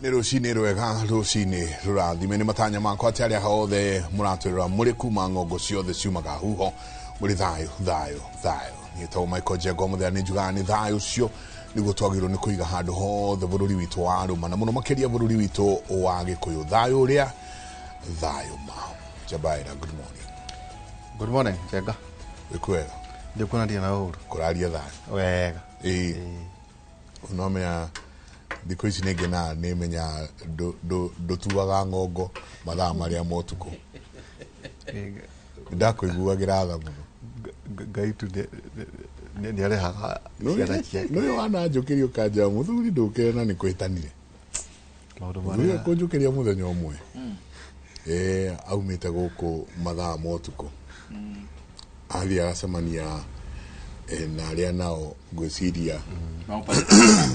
Nĩ rũcinĩ rwega, rũcinĩ rũrathime. Nĩ matanya makwa atĩ arĩa othe mũratwĩrora mũrĩ kuma ng'ongo ciothe ciumaga huho mũrĩ thayũ, thayũ, thayũ. Niĩ Michael Njengo mũthenya nĩ njugaga nĩ thayũ ũcio nĩguo twagĩrĩirwo nĩ kũiga handũ hothe bũrũri witũ wa rũma, na mũno makĩria bũrũri witũ wa Gĩkũyũ. Thayũ ũrĩa thayũ ma. Njabaira, good morning. Good morning, Njenga. Wĩ kwega? Ndikuona ndirĩ na ũru. Kũraria thayũ. Wega. Ĩĩ, no menya thikũ ici nĩ ngenaga nĩ menya ndũtuaga ng'ongo mathaa marĩa ma ũtukũ. Ndakũiguagĩra tha mũno. Ngai tu nĩ arehaga ciana ciake. Nĩwe wananjũkĩria ũkanjĩra, "Mũthuri, ndũkĩre," na nĩ kwĩtanire. Maũndũ mũthuri marĩa kũnjũkĩria mũthenya ũmwe, ĩĩ, aumĩte gũkũ mathaa ma ũtukũ, athiĩ agacemania na arĩa nao ngwĩciria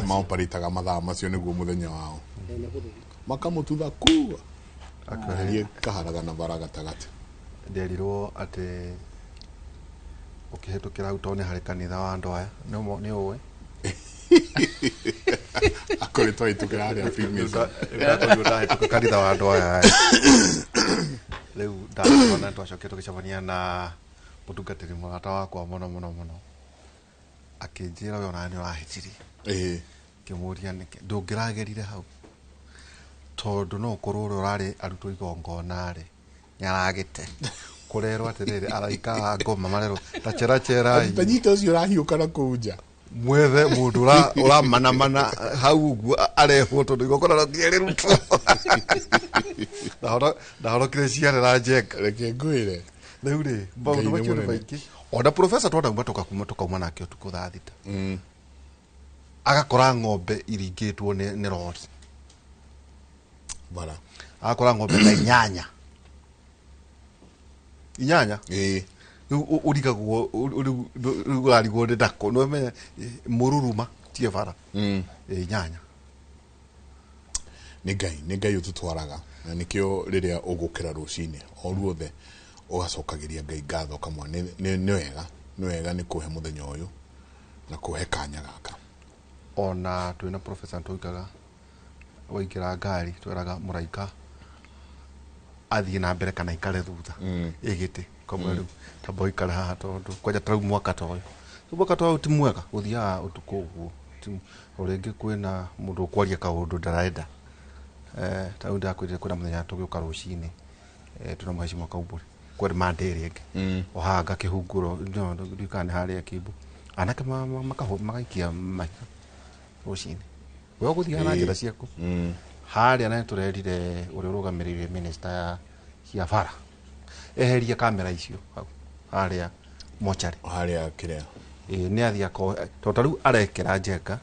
maoparĩtaga mathaa macio nĩguo mũthenya wao, makamũtutha kuga athiĩ kaharagana bara gatagatĩ. Nderirwo atĩ ũkĩhĩtũkĩra hau tondũ nĩ harĩ kanitha wa andũ aya nĩ ũĩ. Akoretwo ahĩtũkĩra harĩa Freemason. Ndakorirwo ndahĩtũka kanitha wa andũ aya rĩu ndakona twacokire tũgĩcemania na mũtungatĩri mũrata wakwa mũno mũno mũno, akĩnjĩra, "We onawe nĩ ũrahĩtirie." Ngĩmũria, "Nĩkĩ ndũngĩragerire hau?" Tondũ no ũkorwo ũrĩa ũrarĩ arutwo igongona rĩ nĩ aragĩte kũrerwo atĩrĩrĩ, araika a ngoma marerwo ta cheracherai. Tanyita ũcio ũrahiũka na kũu nja. Mwethe mũndũ ũramanamana hau ũguo arehwo, tondũ igongona no nginya rĩrutwo. Ndahonokire ciarera, Njenga. Reke ngwĩre. Rĩu rĩ, maũndũ Ngai nĩ macio nĩ mũnene. maingĩ. Ona profesa twanauma tũkauma nake ũtukũ thaa 6, agakora ng'ombe iringĩtwo nĩ rori. Bara. Agakora ng'ombe ta inyanya inyanya. Rĩu ũrigagwo rĩu rĩu ũrarigwo nĩ ndakũ nĩũmenya mũruruma tie bara. Inyanya. Nĩ Ngai, nĩ Ngai ũtũtwaraga, na nĩkĩo rĩrĩa ũgũkĩra rũcinĩ o ruothe ũgacokagĩria Ngai ngatho kamwe. Nĩ wega, nĩ wega nĩ kũhe mũthenya ũyũ na kũhe kanya gaka. Ona twĩna profesa tũikaga waingĩra ngari tweraga mũraika athiĩ na mbere kana ikare thutha ĩgĩtĩ kamwe. Rĩu tamba ũikare haha, tondũ kwanja ta rĩu mwaka ta ũyũ, rĩu mwaka ta ũyũ ti mwega gũthiaga ũtukũ ũguo. O rĩngĩ kwĩna mũndũ ũkwaria kaũndũ ndarenda. Ta rĩu ndakwĩrire kwĩna mũthenya tũgĩũka rũcinĩ, twĩna mheshimiwa Kaumbũri kwĩ mande ĩrĩa ĩngĩ o haha ngakĩhungũro no ndiũĩ kana nĩ harĩa Kimbo anake magaikia mahiga rũcinĩ, we ũgũthiaga na njĩra ciaku harĩa. Na nĩtũrerire ũrĩa ũrũgamĩrĩire minister ya cia bara eherie kamera icio hau harĩa mocarĩ. Harĩa kĩrĩa? Ĩĩ, nĩ athiĩ ako tondũ ta rĩu arekĩra, Njenga,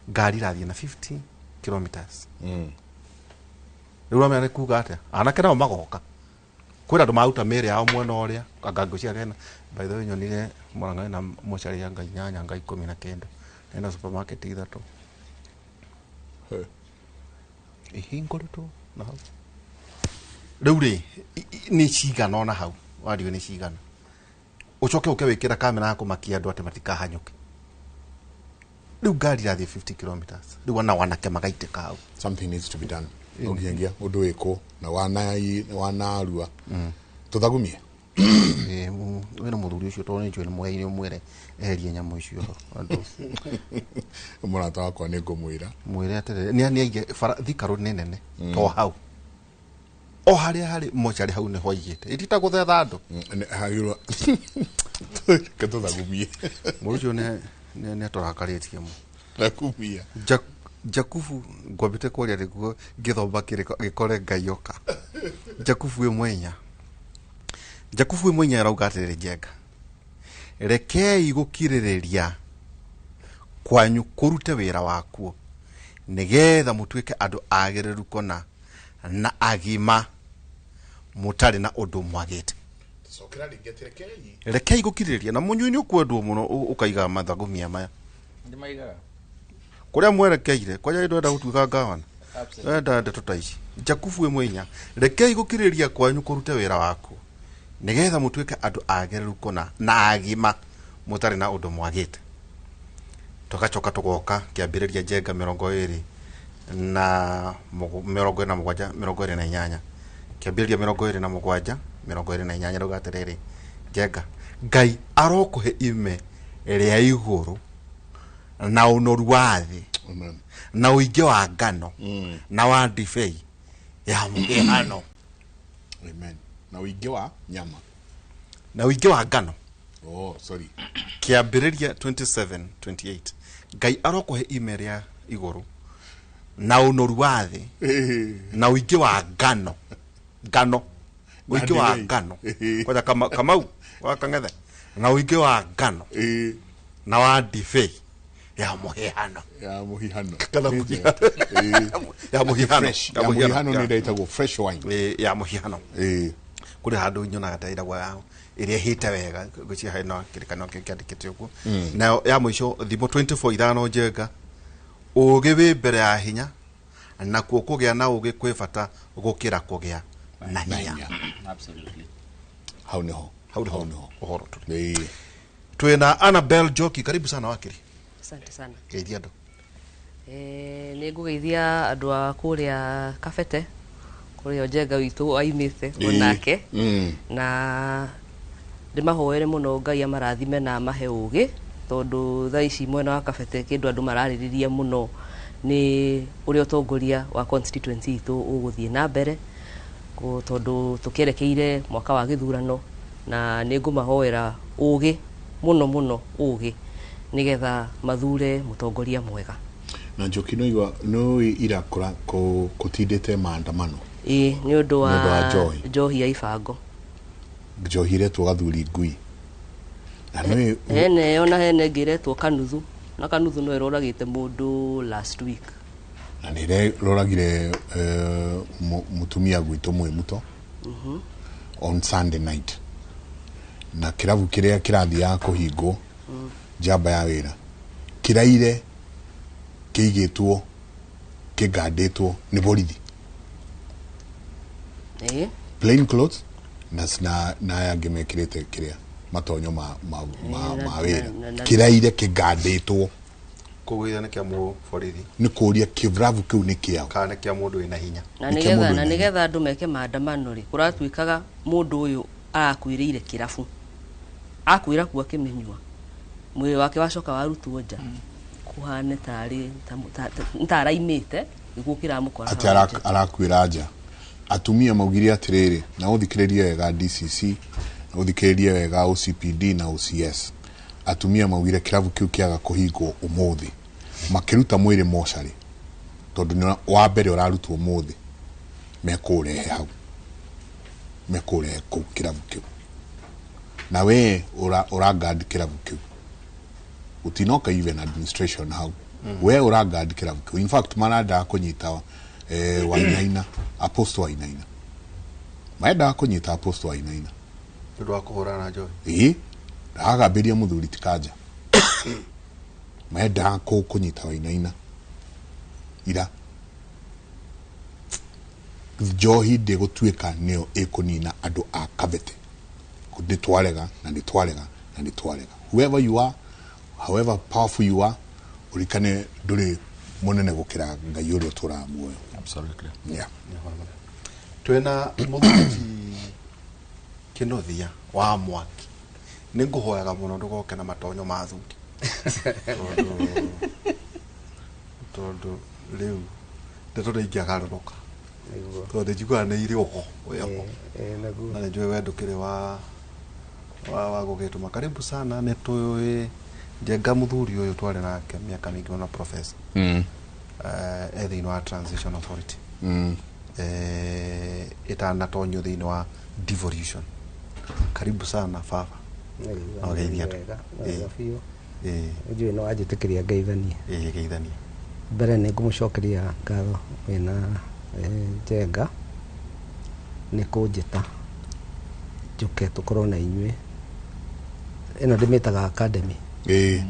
ngari irathiĩ na 50 kilometers. Rĩu ũramenya nĩ kuga atĩa, anake nao magoka kwĩna andũ maruta mĩĩrĩ yao mwena ũrĩa anga ngwĩciria hena. By the way, nyonire Murang'a ĩna mocarĩ ya ngai inyanya, ngai ikũmi na kĩndũ, ena supermarket ithatũ. Ihingũrĩtwo na hau rĩu rĩ nĩ cigana ona hau wario nĩ cigana. Ũcoke ũke wĩkĩra kamera ya kũmakia andũ atĩ matikahanyũke. Rĩu ngari irathiĩ 50 kilometers, rĩu ona wanake magaitĩka hau. Something needs to be done, no nginyagia ũndũ wĩkwo na wanarua tũthagumie. Ĩĩ, wĩna mũthuri ũcio tondũ nĩ njũĩ nĩ mũheire, ũmwĩre eherie nyamũ icio hau. Andũ Mũrata wakwa nĩ ngũmwĩra. Mwĩre atĩrĩrĩ nĩ aige bara Thika Road nĩ nene to hau o harĩa harĩ mocarĩ hau nĩho aigĩte ĩtita gũthetha andũ. Hagĩrwo reke tũthagumie. Mũndũ ũcio nĩ atũrakarĩtie mũno. Thagumia. Jakubu ngwambĩte kwaria nĩguo ngĩthoma kĩrĩko gĩkore Ngai oka. Jakubu 1:4, Jakubu 1:4 arauga atĩrĩrĩ, Njenga, "Rekei gũkirĩrĩria kwanyu kũrute wĩra wakuo, nĩgetha mũtuĩke andũ agĩrĩru kũna na agima, mũtarĩ na ũndũ mwagĩte." Cokera rĩngĩ atĩ rekei. Rekei gũkirĩrĩria na mũnyui nĩ ũkwendwo mũno ũkaiga mathagumia maya. Ndĩmaigaga. Kũrĩa mwerekeire kwanja ndwenda gũtuĩka ngavana. Absolutely. Enda ndeto ta ici. Jakubu 1:4, "Rekei gũkirĩrĩria kwanyu kũrute wĩra waku, nĩgetha mũtuĩke andũ agĩrĩru kũna na agima, mũtarĩ na ũndũ mwagĩte." Tũgacoka tũgoka kĩambĩrĩria, Njenga, 24 na 27 28. Kĩambĩrĩria 27 28 rauga atĩrĩrĩ, Njenga, Ngai arokũhe ime rĩa igũrũ na ũnoru wa thĩ na ũingĩ wa ngano na wa ndibei ya mũhihano. Amen. Na ũingĩ wa nyama. Na ũingĩ wa ngano. Oh, sorry. Kĩambĩrĩria 27 28, Ngai arokũhe ime rĩa igũrũ na ũnoru wa thĩ na ũingĩ wa ngano, ngano, ũingĩ wa ngano kwanja Kamau wa Kang'ethe, na ũingĩ wa ngano na wa ndibei ya mũhihano. Ya mũhihano. Kana ya mũhihano. Ya mũhihano nĩ ĩretagwo fresh wine. Ya mũhihano. Kũrĩ handũ nyonaga ta ĩragwo ya ĩrĩa ĩhĩte wega, ngwĩciria harĩ na kĩrĩkanĩro kĩu kĩandĩkĩte ũguo. Nayo ya mũico Thimo 24 5, Njenga, ũũgĩ wĩ mbere ya hinya, nakuo kũgĩa na ũũgĩ kwĩ bata gũkĩra kũgĩa na hinya. Absolutely. Hau niho. Hau niho ũhoro tũrĩ. Ĩĩ. Twĩna Annabel Njoki, karibu sana wakiri. Asante sana. Geithia andũ. Nĩ ngũgeithia andũ a kũrĩa Kabete, kũrĩa Njenga witũ aimĩte onake, na ndĩmahoere mũno Ngai amarathime na amahe ũũgĩ, tondũ thaa ici mwena wa Kabete kĩndũ andũ mararĩrĩria mũno nĩ ũrĩa ũtongoria wa constituency itũ ũgũthiĩ na mbere, tondũ tũkĩerekeire mwaka wa gĩthurano, na nĩ ngũmahoera ũũgĩ mũno mũno, ũũgĩ, nĩgetha mathure mũtongoria mwega. Na Njoki, no no irakora kũtindĩte maandamano. Ĩĩ, nĩ ũndũ wa njohi. Njohi ya ibango. Njohi iretwo gathuri ngui. Na nĩ hene ĩyo, na hene ĩngĩ ĩretwo kanuthu, na kanuthu no ĩroragĩte mũndũ last week. Na nĩ ĩroragire mũtumia gwitũ mwĩ muto on Sunday night. Na kĩrabu kĩrĩa kĩrathiaga kũhingwo njamba ya wĩra kĩraire kĩigĩtwo kĩgandĩtwo nĩ borithi. Ĩĩ. Plain clothes na aya angĩ mekĩrĩte kĩrĩa matonyo ma ma ma, ma wĩra, kĩraire kĩgandĩtwo. Kũgũithia nĩ kĩa mũborithi. Nĩ kũria kĩrabu kĩu nĩ kĩao kana nĩ kĩa mũndũ wĩna hinya. Na nĩgetha na nĩgetha andũ meke maandamano rĩ, kũratuĩkaga mũndũ ũyũ arakuĩrĩire kĩrabu, akuĩra kuo akĩmĩnyua, mwĩrĩ wake wacoka warutwo nja kũhane tarĩ ta araimĩte nĩguo kĩramũkora. Atĩ arakuĩra nja. Atumia maugire atĩrĩrĩ, na ũthikĩrĩrie wega DCC, na ũthikĩrĩrie wega OCPD na OCS. Atumia maugire kĩrabu kĩu kĩaga kũhingwo ũmũthĩ, makĩruta mwĩrĩ mocarĩ, tondũ nĩ wa mbere ũrarutwo ũmũthĩ, mekũũrehe hau, mekũũrehe kũu kĩrabu kĩu, na we ũrangandi kĩrabu kĩu, gũtinoka even administration hau, we ũrangandi kĩrabu kĩu. In fact marendaga kũnyita Wainaina, Apostle Wainaina, marendaga kũnyita Apostle Wainaina nĩ ũndũ wa kũhũrana na njohi. Ĩĩ, ndagambĩria mũthuri ti kanja, marendaga kũnyita Wainaina ira njohi ndĩgũtuĩka nĩyo ĩkũnina andũ a Kabete. Nĩ twarega na nĩ twarega na nĩ twarega. Whoever you are, however powerful you are, ũrikane ndũrĩ mũnene gũkĩra Ngai ũrĩa ũtũraga muoyo. Absolutely. Yeah. Twĩna mũthuri Kĩnuthia wa Mwaki, nĩ ngũhoyaga mũno ndũgoke na matonyo ma athuri, tondũ rĩu ndeto nĩ ingĩagarũrũka, tondũ njiguaga nĩ irĩ ũgo wĩho, na nĩ njũĩ we ndũkĩrĩ wa wa gũgĩtũma. Karibu sana. Nĩ tũĩ Njenga mũthuri ũyũ twarĩ nake mĩaka mĩingĩ mũno, professor, e thĩinĩ wa Transition Authority ĩtanatonyio thĩinĩ wa devolution. Karibu sana baba. No geithia andũ. Wega wega biũ. Ĩĩ. Njũĩ no wanjĩtĩkĩria ngeithanie. Ĩĩ, geithania. Mbere nĩ ngũmũcokeria ngatho wĩna Njenga nĩ kũnjĩta njũke tũkorwo na inyuĩ, ĩno ndĩmĩtaga academy. Ĩĩ.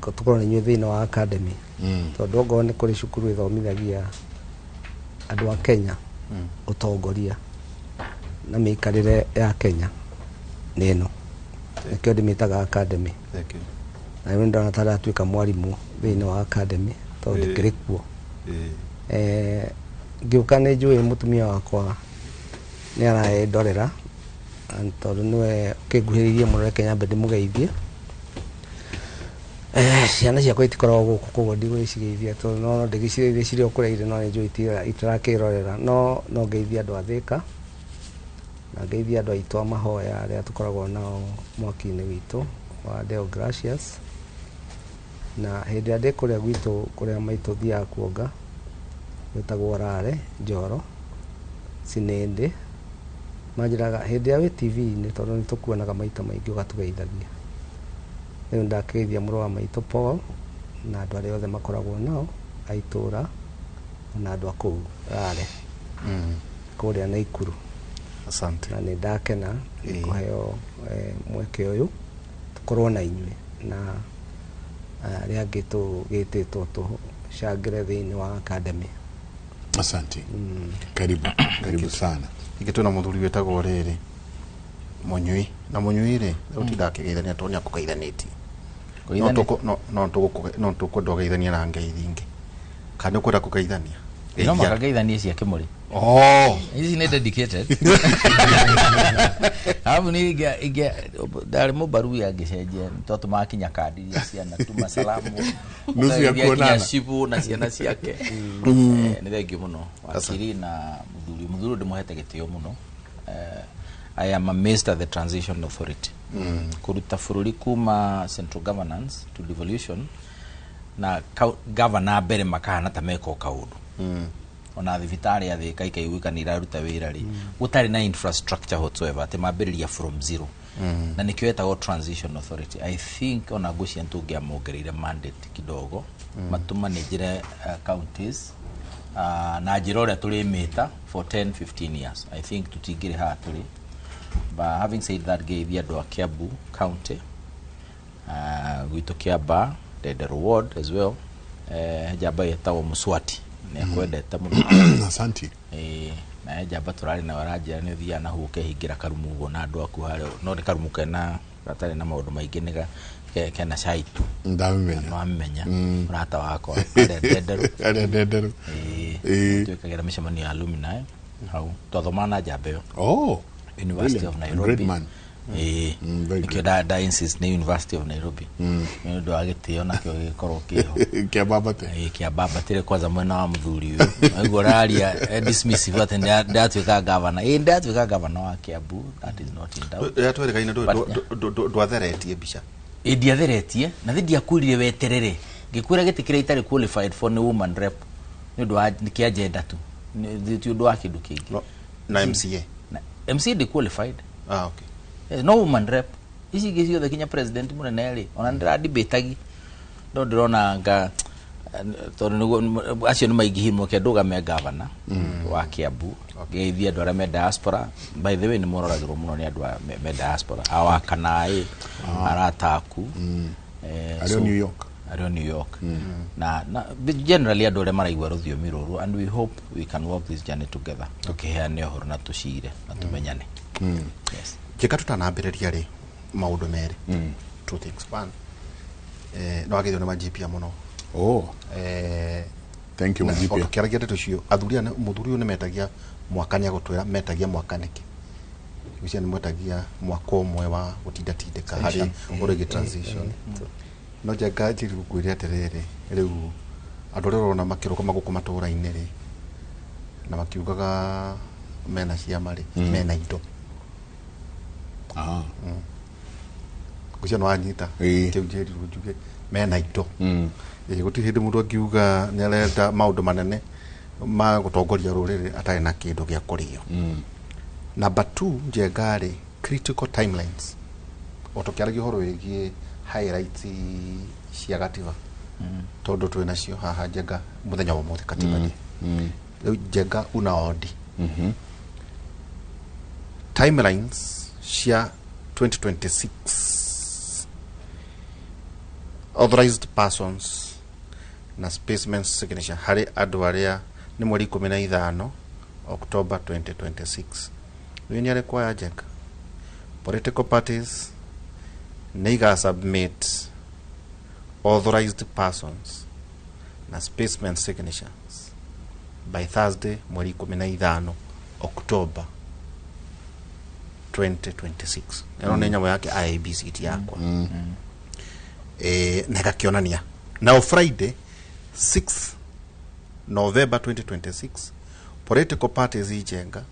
Tũkorwo na inyuĩ thĩinĩ wa academy, tondũ ongorwo nĩ kũrĩ cukuru ĩthomithagia andũ a Kenya ũtongoria na mĩikarĩre ya Kenya, nĩ ĩno, nĩkĩo ndĩmĩtaga academy. Thank you. Na rĩu ndona ta ndatuĩka mwarimũ thĩinĩ wa academy, tondũ ndĩkĩrĩ kuo. Ngĩũka nĩ njũĩ mũtumia wakwa nĩ araendorera tondũ nĩwe ũkĩnguhĩrĩirie mũno, reke nyambe ndĩmũgeithie. Ciana ciakwa itikoragwo gũkũ, koguo ndigũgĩcigeithia tondũ no ndĩgĩcigeithie cirĩ o kũrĩa irĩ, no nĩ njũĩ itarakĩrorera, no no ngeithie andũ a Thĩka na ngeithie andũ aitũ a mahoya arĩa tũkoragwo nao mwaki-inĩ witũ wa Deo Gracious. Na hĩndĩ ĩrĩa ndĩ kũrĩa gwitũ kũrĩa maitũ thiaga kuonga gwĩtagwo Rare Njoro Sinĩndĩ, manjĩraga hĩndĩ ĩrĩa wĩ TV-inĩ tondũ nĩ tũkuonaga maita maingĩ ũgatũgeithagia. Rĩu ndakĩgeithia mũrũ wa maitũ Paul na andũ arĩa othe makoragwo nao a itũũra na andũ a kũu Rare kũrĩa Naikuru. Asante. Na nĩ ndakena nĩ kũheo mweke ũyũ tũkorwo na inyuĩ na arĩa angĩ tũgĩtĩtwo tũcangĩre thĩinĩ wa academy. Asante. Karibu, karibu sana. Ingĩ twĩna mũthuri wĩtagwo rĩrĩ Mũnyui, na Mũnyui rĩ, rĩu tinda akĩgeithania tondũ nĩ akũgeithanĩtie. No no tũkwenda ũgeithanie na ngeithi ingĩ, kana nĩ ũkwenda kũgeithania? No mũhaka ngeithanie cia kĩmũrĩ. Oh. Ici nĩ dedicated, arabu nĩ ingĩ ndarĩ mũbarui angĩcenjia twatũmaga kinya kandi iria ciana tuma salamu. Nusu ya ũkageithia kinya kuonana. cibũ na ciana ciake. Nĩ thengiũ mũno wakiri na mũthuri ũyũ ndĩmũhete gĩtĩo mũno. I am amazed at the transition authority kũruta bũrũri kuma central governance to devolution na governor mbere makahana ta meka o kaũndũ, ona thibitarĩ ya Thĩka ikaiguĩka nĩ iraruta wĩra rĩ, gũtarĩ na infrastructure whatsoever, atĩ mambĩrĩria from zero, na nĩkĩo etagwo transition authority. I think ona ngwĩciria nĩ tũngĩamongereire mandate kidogo matũmanĩnjĩre counties na njĩra ũrĩa tũrĩmĩta for 10 15 years. I think tũtingĩrĩ haha tũrĩ. But having said that, ngeithia andũ a Kiambu County, gwitũ Kiamba Ndenderu ward as well. Njamba ĩtagwo Muswati nĩ akwendete mũno. Asante. Ĩĩ, na he njamba tũrarĩ nayo aranjĩra nĩ ũthiaga na hau ũkehingĩra karumu ũguo na andũ aku harĩa, no nĩ karumu kena gatarĩ na maũndũ maingĩ, nĩ kena cai tu. Ndamenya. Nwamenya mũrata wakwa harĩa Ndenderu. Arĩa Ndenderu. Ĩĩ. Ĩĩ. Twĩkagĩra mĩcemanio ya alumni hau, twathomaga na njamba ĩyo. Oh. University Brilliant. of Nairobi. Great man. Ĩĩ. Very Nĩkĩo good. nda insist nĩ University of Nairobi nĩ ũndũ wa gĩtĩo nakĩo gĩgĩkorwo kĩho. Kĩambambatĩ. Ĩĩ, kĩambambatĩre kwanza mwena wa mũthuri ũyũ aigua ũraria dismissive atĩ ndatuĩka governor. Ĩĩ, ndatuĩka governor wa Kiambu, that is not in doubt. Rĩrĩa twerĩgaine But- ndwatheretie mbica. Ĩ, ndiatheretie na thĩ ndiakwĩrire weterere ngĩkwĩra gĩtĩ kĩrĩa itarĩ qualified for nĩ woman rep nĩ ũndũ wa nĩ kĩa agenda tu. Ti ũndũ wa kĩndũ kĩngĩ. No, na MCA. Na MCA ndi qualified. Ah, okay. Yes, no woman rep ici ingĩ ciothe kinya president mũnene rĩ, ona ndĩra-debatagi no ndĩrona nga tondũ nĩguo acio nĩ maingĩhire mũno, ke ndũgame governor wa Kiambu. Ngeithie andũ arĩa me diaspora. By the way, nĩ mororagĩrwo mũno nĩ andũ a me diaspora awa kanaĩ arata aku. Arĩ o New York. Arĩ o New York na generally andũ arĩa maraigua rũthiomi rũrũ, and we hope we can walk this journey together, tũkĩheane ũhoro na tũcire na tũmenyane. Yes. Njĩka tũtanambĩrĩria rĩ, maũndũ merĩ, two things. One, no wagĩrĩirwo nĩ majipia mũno. Oh. Thank you, Majipia. O tũkĩaragia ndeto icio, athuri aya mũthuri ũyũ nĩ metagia mwaka, nĩ agũtwĩra metagia mwaka nĩkĩ. Ngwĩciria nĩ mwetagia mwaka ũmwe wa gũtindatindĩka harĩ ũrĩgi transition. No njenga njiri ngwĩre atĩrĩrĩ, rĩu andũ arĩa ũrona makĩrũgama gũkũ matũũra-inĩ rĩ na makiugaga mena ciama rĩ, mena indo. Ah. Ngwĩciria nĩ wanyita. Ĩĩ. Kĩu njĩrirwo njuge mena indo. Ĩĩ, gũtirĩ hĩndĩ mũndũ angiuga nĩ arenda maũndũ manene ma gũtongoria rũrĩrĩ atarĩ na kĩndũ gĩa kũrĩo. Number two, njenga rĩ, critical timelines, o tũkĩaragia ũhoro wĩgiĩ highlights cia gatiba, tondũ twĩ nacio haha njenga mũthenya wa ũmũthĩ katiba rĩ. Rĩu njenga una ondi timelines cia 2026 authorized persons na specimen signature harĩ andũ arĩa nĩ mweri 15 October 2026. Rĩu nĩ arĩkũ aya njenga? Political parties nĩ iga submit authorized persons Na specimen signatures by Thursday mweri 15 October 2026. Ĩno nĩ nyamũ yake IEBC ti yakwa. Na ĩgakĩonania now Friday 6 November 2026, political parties ijenga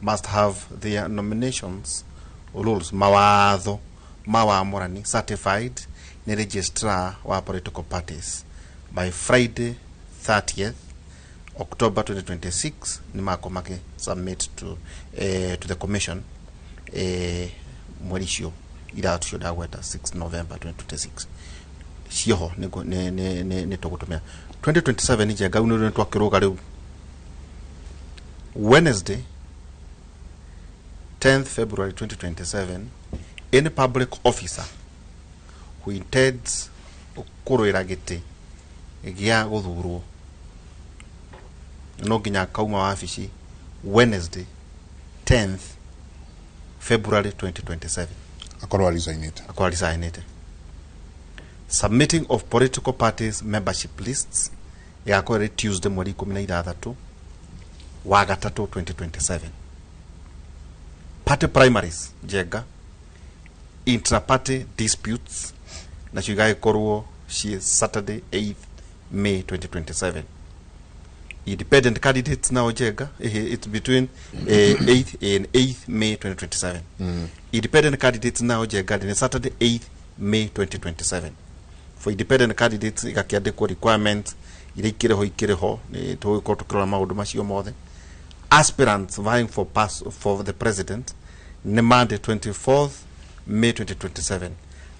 must have their nominations rules, mawatho ma wamũrani, certified nĩ registrar wa political parties by Friday 30th October 2026. Nĩ makorwo makĩ submit to the commission mweri icio ithathatũ cio ndagweta, 6 November 2026 cioho nĩ tũgũtũmĩra 2027. Njenga rĩu nĩ twakĩrũga rĩu Wednesday 10th February 2027. Any public officer who intends kũrũĩra gĩtĩ gĩa gũthurwo no nginya akauma wabici Wednesday 10th February 2027. Akorwo resignĩte. Akorwo resignĩte. Submitting of political parties membership lists ĩgakorwo ĩrĩ Tuesday mweri 16 wa gatatũ 2027. Party primaries, njenga, intraparty disputes nacio igagĩkorwo ciĩ Saturday 8th May 2027. Independent candidates nao, njenga, it's between 8th and 8th May 2027. Independent candidates nao, njenga, nĩ Saturday 8th May 2027. For independent candidates igakĩandĩkwo requirements iria ikĩrĩ ho, ikĩrĩ ho, nĩ tũgũkorwo tũkĩrora maũndũ macio mothe. Aspirants vying for pass for the president nĩ Monday 24th May 2027.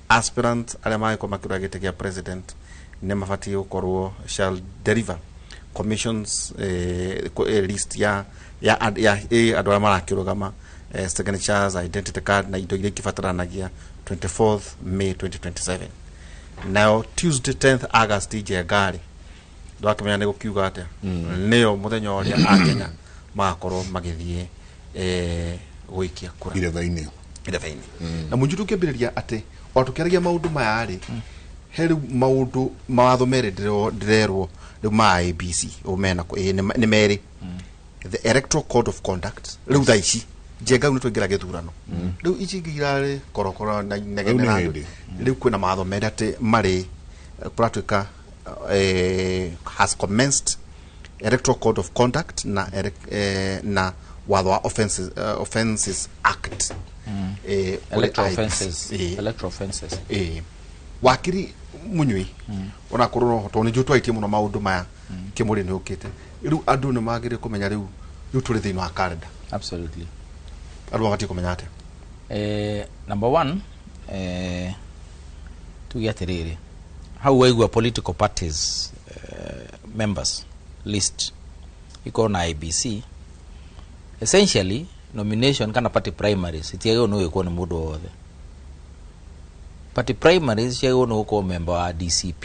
Aspirants arĩa magĩkorwo makĩrora gĩtĩ gĩa president nĩ mabatiĩ gũkorwo shall deliver commissions list ya andũ arĩa marakĩrũgama, signatures, identity card na indo iria ingĩbataranagia 24th May 2027. Nayo Tuesday 10th August, njengarĩ, ndwakĩmenya nĩ gũkiuga atĩa, nĩyo mũthenya ũrĩa akenya magakorwo magĩthiĩ gũikia kura irebe-inĩ. Irebe-inĩ. Na mũnju tũkĩambĩrĩria atĩ o tũkĩaragia maũndũ maya rĩ, he rĩu maũndũ mawatho merĩ ndĩrerwo rĩu ma IEBC mena nĩ merĩ, the Electoral Code of Conduct. Rĩu thaa ici, njenga, rĩu nĩ twaingĩra gĩthurano, rĩu ici ingĩ irarĩ korokoro na inegene Rĩu nĩ na andũ. hĩndĩ. Rĩu kwĩna mawatho merĩ atĩ marĩ kũratuĩka has commenced Electoral Code of Conduct na watho wa Offences Act. Kũrĩ Electoral IEBC. offenses. Electoral offenses. Wakiri Munyui, ona korwo no tondũ nĩ njũĩ twarĩtie mũno maũndũ maya kĩmũrĩ nĩ ũkĩte, rĩu andũ nĩ magĩrĩire kũmenya rĩu tũrĩ thĩinĩ wa calendar. Absolutely. Andũ mabatiĩ kũmenya atĩa? Number one, tuge atĩrĩrĩ, hau waigua political parties members list ikorwo na IEBC, essentially nomination kana party primaries itiagĩrĩirwo nĩ gwĩkwo nĩ mũndũ o wothe. Party primaries ciagĩrĩirwo nĩ gũkorwo member wa DCP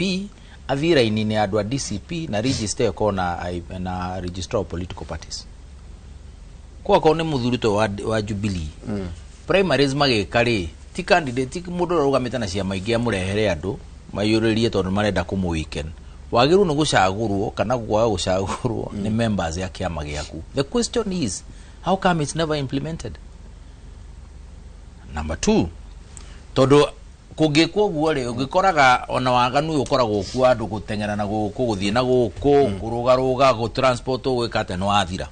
athiĩ raini-inĩ ya andũ a DCP na register ĩkorwo na registrar of political parties. Kwakorwo nĩ mũthuri to wa Jubilee, primaries magĩka rĩ, ti candidate, ti mũndũ ũrĩa ũrũgamĩte na ciama ingĩ amũrehere andũ maiyũrĩrie tondũ marenda kũmũ weaken. Wagĩrĩirwo nĩ gũcagũrwo kana kwaga gũcagũrwo nĩ members ya kĩama gĩaku. The question is, how come it's never implemented? Number two, tondũ kũngĩkwo ũguo rĩ, ũngĩkoraga ona waganu ũyũ ũkoragwo kuo, andũ gũteng'era na gũkũ, gũthiĩ na gũkũ, kũrũgarũga, gũtransport, ũgwĩka atĩa, nĩ wathira.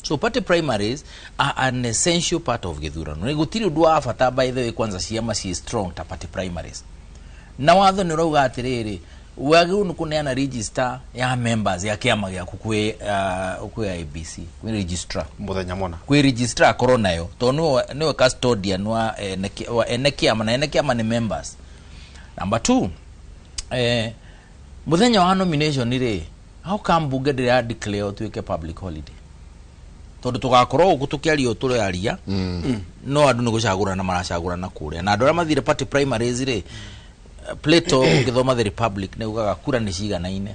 So party primaries are an essential part of gĩthurano. Nĩ gũtirĩ ũndũ wa bata, by the way, kwanza ciama ciĩ strong ta party primaries. Na watho nĩ ũrauga atĩrĩrĩ, wagĩrĩirwo nĩ kũneana register ya members ya kĩama gĩaku kwĩ IEBC, kwĩ registrar. Mũthenya mona. Kwĩ registrar akorwo nayo, tondũ nĩwe custodian wa ene kĩama, na ene kĩama nĩ members. Number two, mũthenya wa nomination rĩ, how come bunge ndĩra declare ũtuĩke public holiday? Tondũ tũgakorwo gũkũ tũkĩaria tũraria, no andũ nĩ gũcagũrana maracagũrana kũrĩa, na andũ arĩa mathire party primaries rĩ, Plato, ũngĩthoma The Republic, nĩ ugaga kura nĩ ciganaine,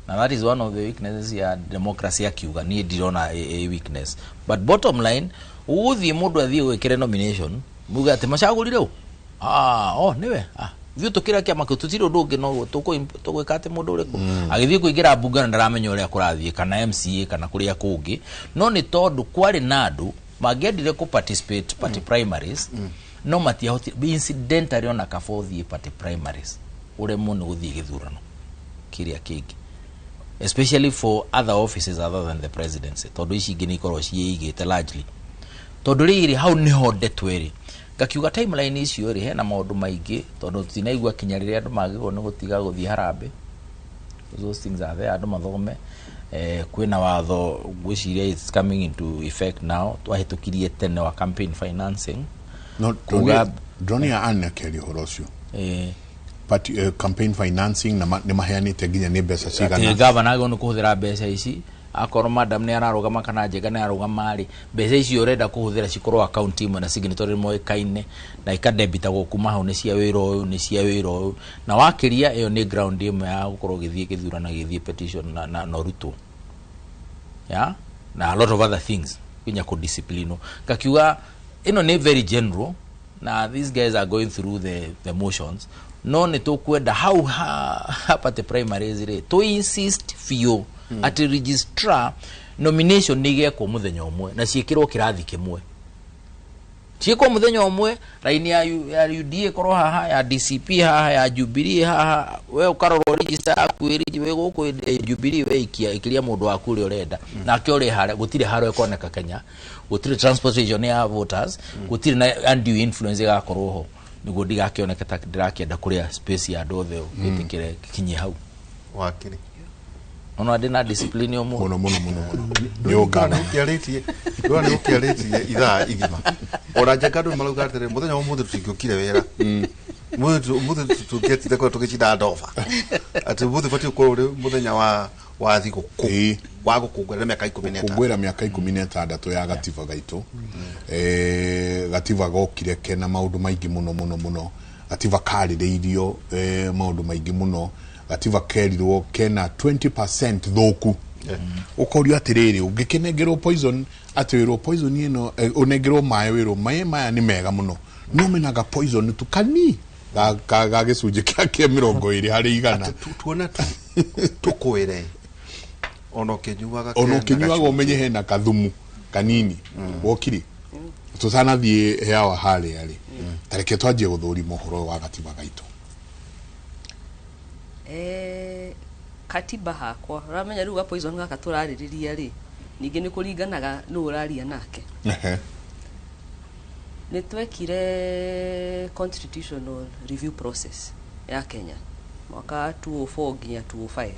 na that is one of the weaknesses ya democracy. Akiuga niĩ ndirona a weakness, but bottom line, ũgũthiĩ mũndũ athiĩ gwĩkĩre nomination, muge atĩ macagũrire ũ, oh, nĩwe, Ithuĩ tũkĩra kĩama kĩu tũtirĩ ũndũ ũngĩ no tũgwĩka atĩ mũndũ ũrĩkũ agĩthiĩ kũingĩra mbunge na ndaramenya ũrĩa kũrathiĩ kana MCA kana kũrĩa kũngĩ, no nĩ tondũ kwarĩ na andũ mangĩendire kũ participate party primaries no matiahotire. Incidentally, ona kaba ũthiĩ party primaries ũremwo nĩ gũthiĩ gĩthurano kĩrĩa kĩngĩ, especially for other offices other than the presidency, tondũ ici ingĩ nĩ ikoragwo ciĩigĩte largely. Tondũ rĩrĩ, hau nĩho ndeto ĩrĩ, ngakiuga timeline icio rĩ, hena maũndũ maingĩ, tondũ tutinaigua kinya rĩrĩa andũ magĩrĩirwo nĩ gũtiga gũthiĩ harambĩ. Those things are there, andũ mathome. Kwĩna watho, ngwĩciria it's coming into effect now, twahĩtũkirie tene, wa campaign financing. No. Kuga- Ndronia Anne akĩaria ũhoro ũcio, party, campaign financing na nĩ maheanĩte nginya nĩ mbeca atĩ cigana. Gavana agĩrĩirwo nĩ kũhũthĩra mbeca ici, akorwo madam nĩ ararũgama kana Njenga nĩ ararũgama rĩ, mbeca icio ũrenda kũhũthĩra cikorwo account imwe na signatory moĩkaine na ikadebitagwo kuma hau, nĩ cia wĩra ũyũ, nĩ cia wĩra ũyũ. Na wakĩria ĩyo nĩ ground ĩmwe ya gũkorwo ũgĩthiĩ gĩthurano, gĩthiĩ petition na ũrutwo, yeah? Na a lot of other things, nginya kũdisciplinwo. Ngakiuga ĩno nĩ very general na these guys are going through the motions, no nĩ tũkwenda hau ha party primaries rĩ, tũ insist biũ atĩ registrar nomination nĩ igekwo mũthenya ũmwe na ciĩkĩrwo kĩrathi kĩmwe, ciĩkwo mũthenya ũmwe, raini ya UDA ĩkorwo haha, ya DCP haha, ya Jubilee haha. We ũkarorwo register yaku ĩrĩ wĩ gũkũ, Jubilee we ikia ĩkĩria mũndũ waku ũrĩa ũrenda nake ũrĩ harĩa. Gũtirĩ harĩa ĩkoneka Kenya, gũtirĩ transportation ya voters, gũtirĩ na undue influence ĩgakorwo ho, nĩguo ndigakĩoneke ta ndĩrakĩenda kũrĩa space ya andũ othe wĩtĩkĩre kinyie hau. Wakiri. Ona ndĩ na discipline ũmũthĩ. Mũno mũno mũno mũno nĩ ũngana. Nä å kä arä tie ithaa igima, ona Njenga andå marauga atä rä må thenya wa må thä tå tingä å kire wä ra må thä tå ngä tinde korwo tå gä cinda ndoba atä må thä batiä gå korwo å rä må thenya wa thigå wa gå kå ngå ä ra mä aka 16. Kũngũĩra mĩaka 16 ya gatiba gaitũ. Gatiba gokire kena maũndũ maingĩ mũno mũno mũno. Gatiba karĩrĩirio maũndũ maingĩ mũno. Gatiba kerirwo kena 20% thũku. Ũkorio atĩrĩrĩ, ũngĩkĩnengerwo poison, atĩ wĩrwo poison ĩno, ũnengerwo maĩ, wĩrwo maĩ maya nĩ mega mũno, no menaga poison tu kani ga gĩcunjĩ kĩa 20%. Tuona tu tå kwä re ona å kä nyuaga. Ona ũkĩnyuaga ũmenye hena kathumu kanini. Wokiri tũtanathiĩ heawa harĩa rĩ, tareke twanjie gũthũrima ũhoro ũyũ wa gatiba gaitũ. Katiba hakwa ũramenya rĩu ga poison gaka tũrarĩrĩria rĩ, ningĩ nĩ kũringanaga nũ ũraria nake. Nĩ twekire constitutional review process ya Kenya mwaka 2004 nginya 2005,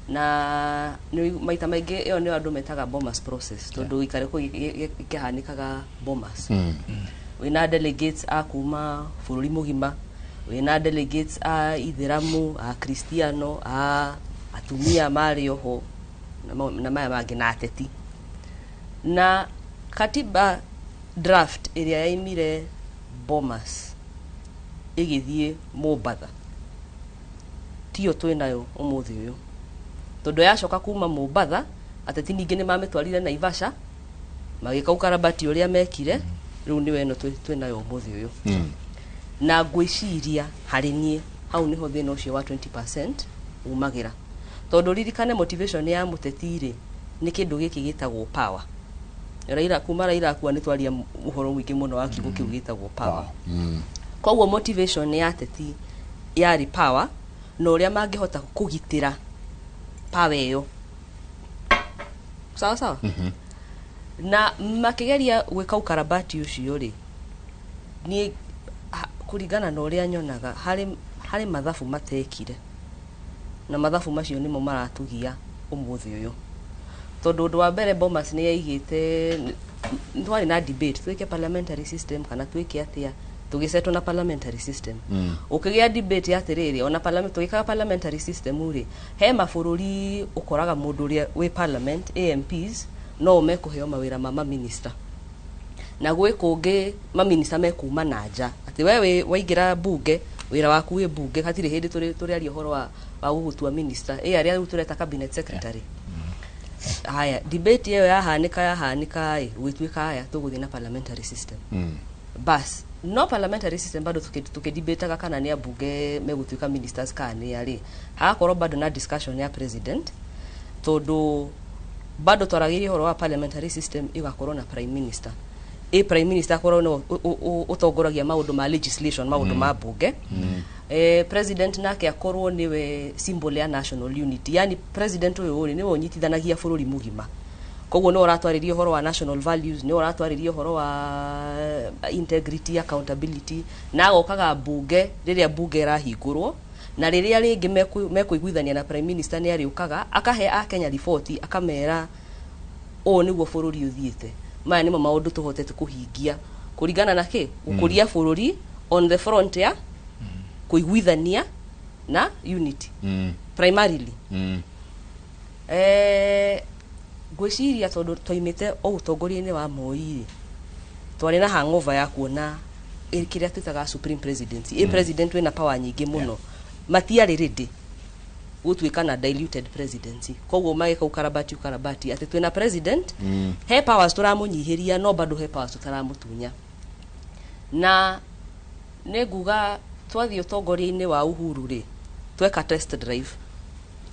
na nĩ maita maingĩ ĩyo nĩyo andũ metaga Bomas process, tondũ ikare kũu ĩkĩhanĩkaga Bomas. Wĩna delegates a kuma bũrũri mũgima, wĩna delegates a ithĩramu, a kristiano, a atumia marĩ oho na maya mangĩ na ateti. Na katiba draft ĩrĩa yaimire Bomas ĩgĩthiĩ Mombatha tiyo twĩnayo ũmũthĩ ũyũ, tondũ yacoka kuma Mombatha, ateti ningĩ nĩ mamĩtwarire Naivasha magĩka ũkarabati ũrĩa mekire. Rĩu nĩyo ĩno twĩnayo ũmũthĩ ũyũ. Na ngwĩciria harĩ niĩ hau nĩho thĩna ũcio wa 20% umagĩra, tondũ ririkane motivation ya mũteti rĩ, nĩ kĩndũ gĩkĩ gĩtagwo power. Raila, kuma Raila akua, nĩ twaria ũhoro mũingĩ mũno wa kiugo kĩu gĩtagwo power. Koguo motivation ya ateti yarĩ power na ũrĩa mangĩhota kũgitĩra power ĩyo, sawa sawa. Na makĩgeria gwĩka ũkarabati ũcio rĩ, niĩ kũringana na ũrĩa nyonaga, harĩ mathabu matekire, na mathabu macio nĩmo maratũgia ũmũthĩ ũyũ. Tondũ ũndũ wa mbere, Bomas nĩ yaigĩte, nĩ twarĩ na debate twĩke parliamentary system kana twĩke atĩa, tũgĩcetwo na parliamentary system. Ũkĩgĩa debate ya atĩrĩrĩ, ona parliament tũgĩkaga parliamentary system rĩ, he mabũrũri ũkoraga mũndũ ũrĩa wĩ parliament, AMPs, no mekũheo mawĩra ma maminista, na gwĩ kũngĩ maminista mekuma na nja, atĩ we waingĩra bunge, wĩra waku wĩ bunge, hatirĩ hĩndĩ tũrĩaria ũhoro wa gũgũtua minister ĩ arĩa rĩu tũreta cabinet secretary. Haya, debate ĩyo yahanĩka ĩ, gũgĩtuĩka haya, tũgũthiĩ na parliamentary system. Bas, no parliamentary system bado tukidibetaga kana nĩ ambunge megũtuĩka ministers kana nĩ arĩ, hagakorwo bado na discussion ya president, tondũ bado twaragĩria ũhoro wa parliamentary system ĩgakorwo na prime minister, ĩ prime minister akorwo no ũtongoragia maũndũ ma legislation, maũndũ ma bunge, president nake akorwo niwe symbol ya national unity, yani president ũyũ rĩ, niwe ũnyitithanagia bũrũri mũgima, koguo nĩwe ũratwarĩria ũhoro wa national values, nĩwe ũratwarĩria ũhoro wa integrity, accountability, na agokaga bunge rĩrĩa bunge ĩrahingũrwo, na rĩrĩa rĩngĩ mekũiguithania na prime minister, nĩ arĩũkaga akahe akenya riboti, akamera ũũ nĩguo bũrũri ũthiĩte, maya nĩmo maũndũ tũhotete kũhingia kũringana na kĩ gũkũria bũrũri on the front ya kũiguithania na unity primarily. Ngwĩciria tondũ twaimĩte o ũtongoria-inĩ wa Moi rĩ, twarĩ na hangover ya kuona kĩrĩa twĩtaga supreme presidency, president wĩna power nyingĩ mũno. Matiarĩ ready gũtuĩka na diluted presidency, koguo magĩka ukarabati ukarabati atĩ twĩna president, he powers tũramũnyihĩria, no bado he powers tũtaramũtunya. Na nĩ nguga twathiĩ ũtongoria-inĩ wa Uhuru rĩ, tweka test drive,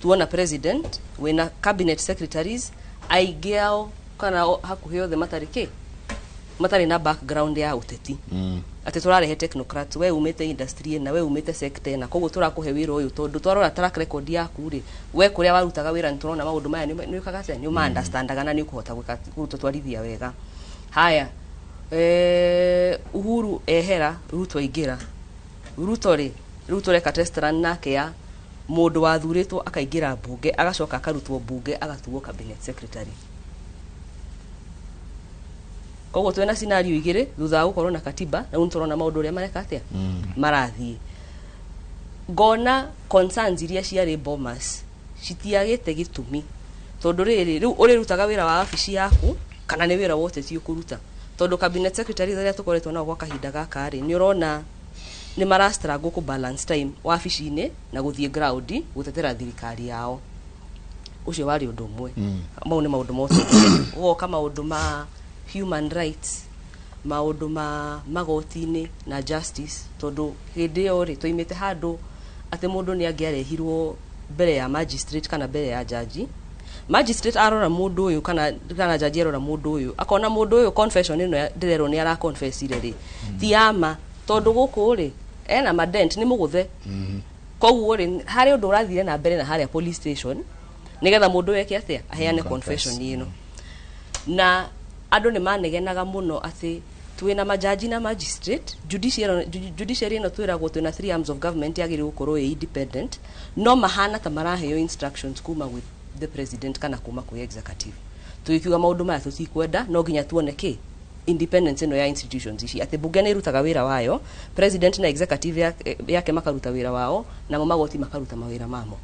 tuona president wĩna cabinet secretaries aingĩ ao kana hakuhĩ othe matarĩ kĩ, matarĩ na background ya ũteti, atĩ tũrarehe technocrats, we umĩte industry ĩna, we umĩte sector ĩna, koguo tũrakũhe wĩra ũyũ tondũ twarora track record yaku rĩ, we kũrĩa warutaga wĩra nĩ tũrona maũndũ maya nĩ wĩkaga atĩa, nĩ ũma understandaga na nĩ ũkũhota gwĩka gũtũtwarithia wega. Haya, Uhuru ehera, Ruto aingĩra. Ruto rĩ, rĩu tũreka test run nake ya mũndũ wathurĩtwo akaingĩra mbunge, agacoka akarutwo mbunge, agatuo cabinet secretary. Koguo twĩna scenario igĩrĩ thutha wa gũkorwo na katiba, na rĩu nĩtũrona maũndũ ũrĩa mareka atĩa, marathiĩ. Ngona concerns iria ciarĩ Bomas citiagĩte gĩtũmi, tondũ rĩrĩ, rĩu ũrĩrutaga wĩra wa wabici yaku kana nĩ wĩra wa ũteti ũkũruta? Tondũ cabinet secretaries arĩa tũkoretwo nao gwa kahinda gaka rĩ, nĩ ũrona nĩ mara struggle kũ balance time wabici-inĩ na gũthiĩ ground gũtetera thirikari yao. Ũcio warĩ ũndũ ũmwe. Mau nĩ maũndũ ma ũtongoria. Gũgoka maũndũ ma human rights, maũndũ ma magoti-inĩ na justice, tondũ hĩndĩ ĩyo rĩ, twaimĩte handũ atĩ mũndũ nĩ angĩarehirwo mbere ya magistrate kana mbere ya jaji. Magistrate arora mũndũ ũyũ kana jaji arora mũndũ ũyũ, akona mũndũ ũyũ, confession ĩno ndĩrerwo nĩ araconfessire rĩ, ti ya ma, tondũ gũkũ rĩ, ena madent, nĩ mũgũthe, koguo rĩ, harĩ ũndũ ũrathire na mbere na harĩa police station nĩgetha mũndũ ũyũ eke atĩa, aheane confession ĩno. Na andũ nĩ manegenaga mũno atĩ twĩna majaji na magistrate, judiciary ĩno twĩragwo twĩna three arms of government, yagĩrĩirwo gũkorwo ĩ independent, no mahana ta maraheo instructions kuma with the president kana kuma kwĩ executive. Tũgĩkiuga maũndũ maya tũtikwenda, no nginya tuone kĩ independence ĩno ya institutions ici, atĩ bunge nĩ ĩrutaga wĩra wayo, president na executive yake makaruta wĩra wao, namo magoti makaruta mawĩra mamo.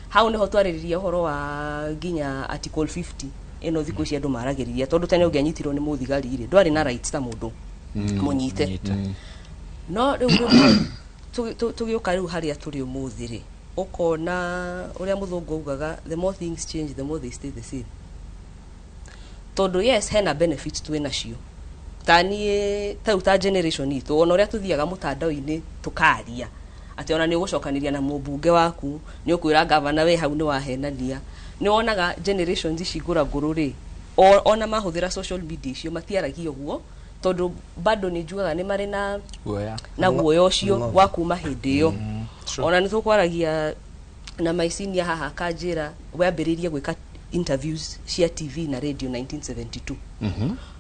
Hau niho twarĩrĩria ũhoro wa nginya article 50 ĩno thikũ ici andũ maragĩrĩria, tondũ tene ũngĩanyitirwo nĩ mũthigari rĩ, ndwarĩ na rights ta mũndũ mũnyite. No rĩu rĩmwe tũgĩũka rĩu harĩa tũrĩ ũmũthĩ rĩ, ũkona ũrĩa mũthũngũ augaga, "The more things change, the more they stay the same." Tondũ yes, hena benefit twĩ nacio, ta niĩ ta rĩu ta generation itũ, ona ũrĩa tũthiaga mũtandao-inĩ tũkaria atĩ ona nĩ ũgũcokanĩria na mũmbunge waku, nĩ ũkwĩra gavana, we hau nĩ wahenania. Nĩ wonaga generations ici ngũrangũrũ rĩ, ona mahũthĩra social media icio matiaragia ũguo, tondũ bado nĩ njugaga nĩ marĩ na guoya. Na guoya ũcio wa kuma hĩndĩ ĩyo. Ona nĩ tũkwaragia na my senior haha, akanjĩra wambĩrĩirie gwĩka interviews cia TV na radio 1972,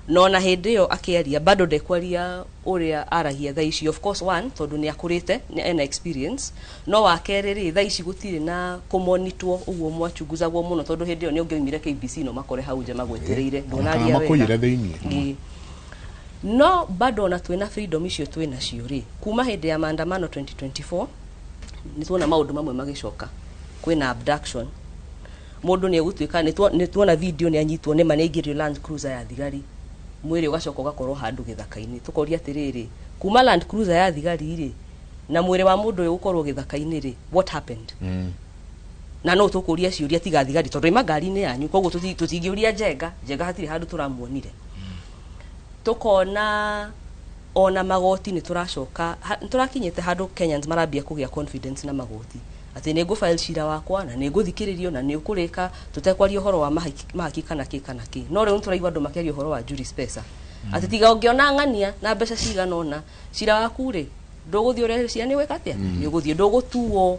no ona hĩndĩ ĩyo akĩaria bado ndekwaria ũrĩa aragia thaa ici. Of course, one, tondũ nĩ akũrĩte, nĩ ena experience, no wa kerĩ rĩ, thaa ici gũtirĩ na kũmonitwo ũguo mwachunguzagwo mũno, tondũ hĩndĩ ĩyo nĩ ũngĩoimire KBC no makore hau nja magwetereire. Ona kana Ndũnaria makũiyĩre wega. thĩiniĩ. Ĩĩ. No bado ona twĩna freedom icio twĩ nacio rĩ, kuma hĩndĩ ya maandamano 2024 nĩ tuona maũndũ mamwe magĩcoka. Kwĩna abduction, mũndũ nĩ egũtuĩka nĩ tuona video nĩ anyitwo, nĩ ma nĩ aingĩrio Land Cruiser ya thigari, mwĩrĩ ũgacoka ũgakorwo handũ gĩthaka-inĩ. Tũkoria atĩrĩrĩ, kuma Land Cruiser ya thigari rĩ, na mwĩrĩ wa mũndũ ũyũ gũkorwo gĩthaka-inĩ rĩ, what happened? Na no tũkũria ciũria tiga thigari, tondũ ima ngari-inĩ yanyu, koguo tũtingĩũria Njenga. Njenga hatirĩ handũ tũramuonire. Tũkona Ona magoti nĩ tũracoka nĩ tũrakinyĩte handũ Kenyans marambia kũgĩa confidence na magoti atĩ nĩ ngũ file cira wakwa na nĩ ngũthikĩrĩrio na nĩ ũkũrĩka tũtekwaria ũhoro wa mahaki kana kĩ kana kĩ. No rĩu nĩ tũraigua andũ makĩaria ũhoro wa juris pesa, atĩ tiga ũngĩona ng'ania na mbeca cigana ũna, cira waku rĩ, ndũgũthiĩ ũrehe cira, nĩ gwĩka atĩa, nĩ ũgũthiĩ, ndũgũtuo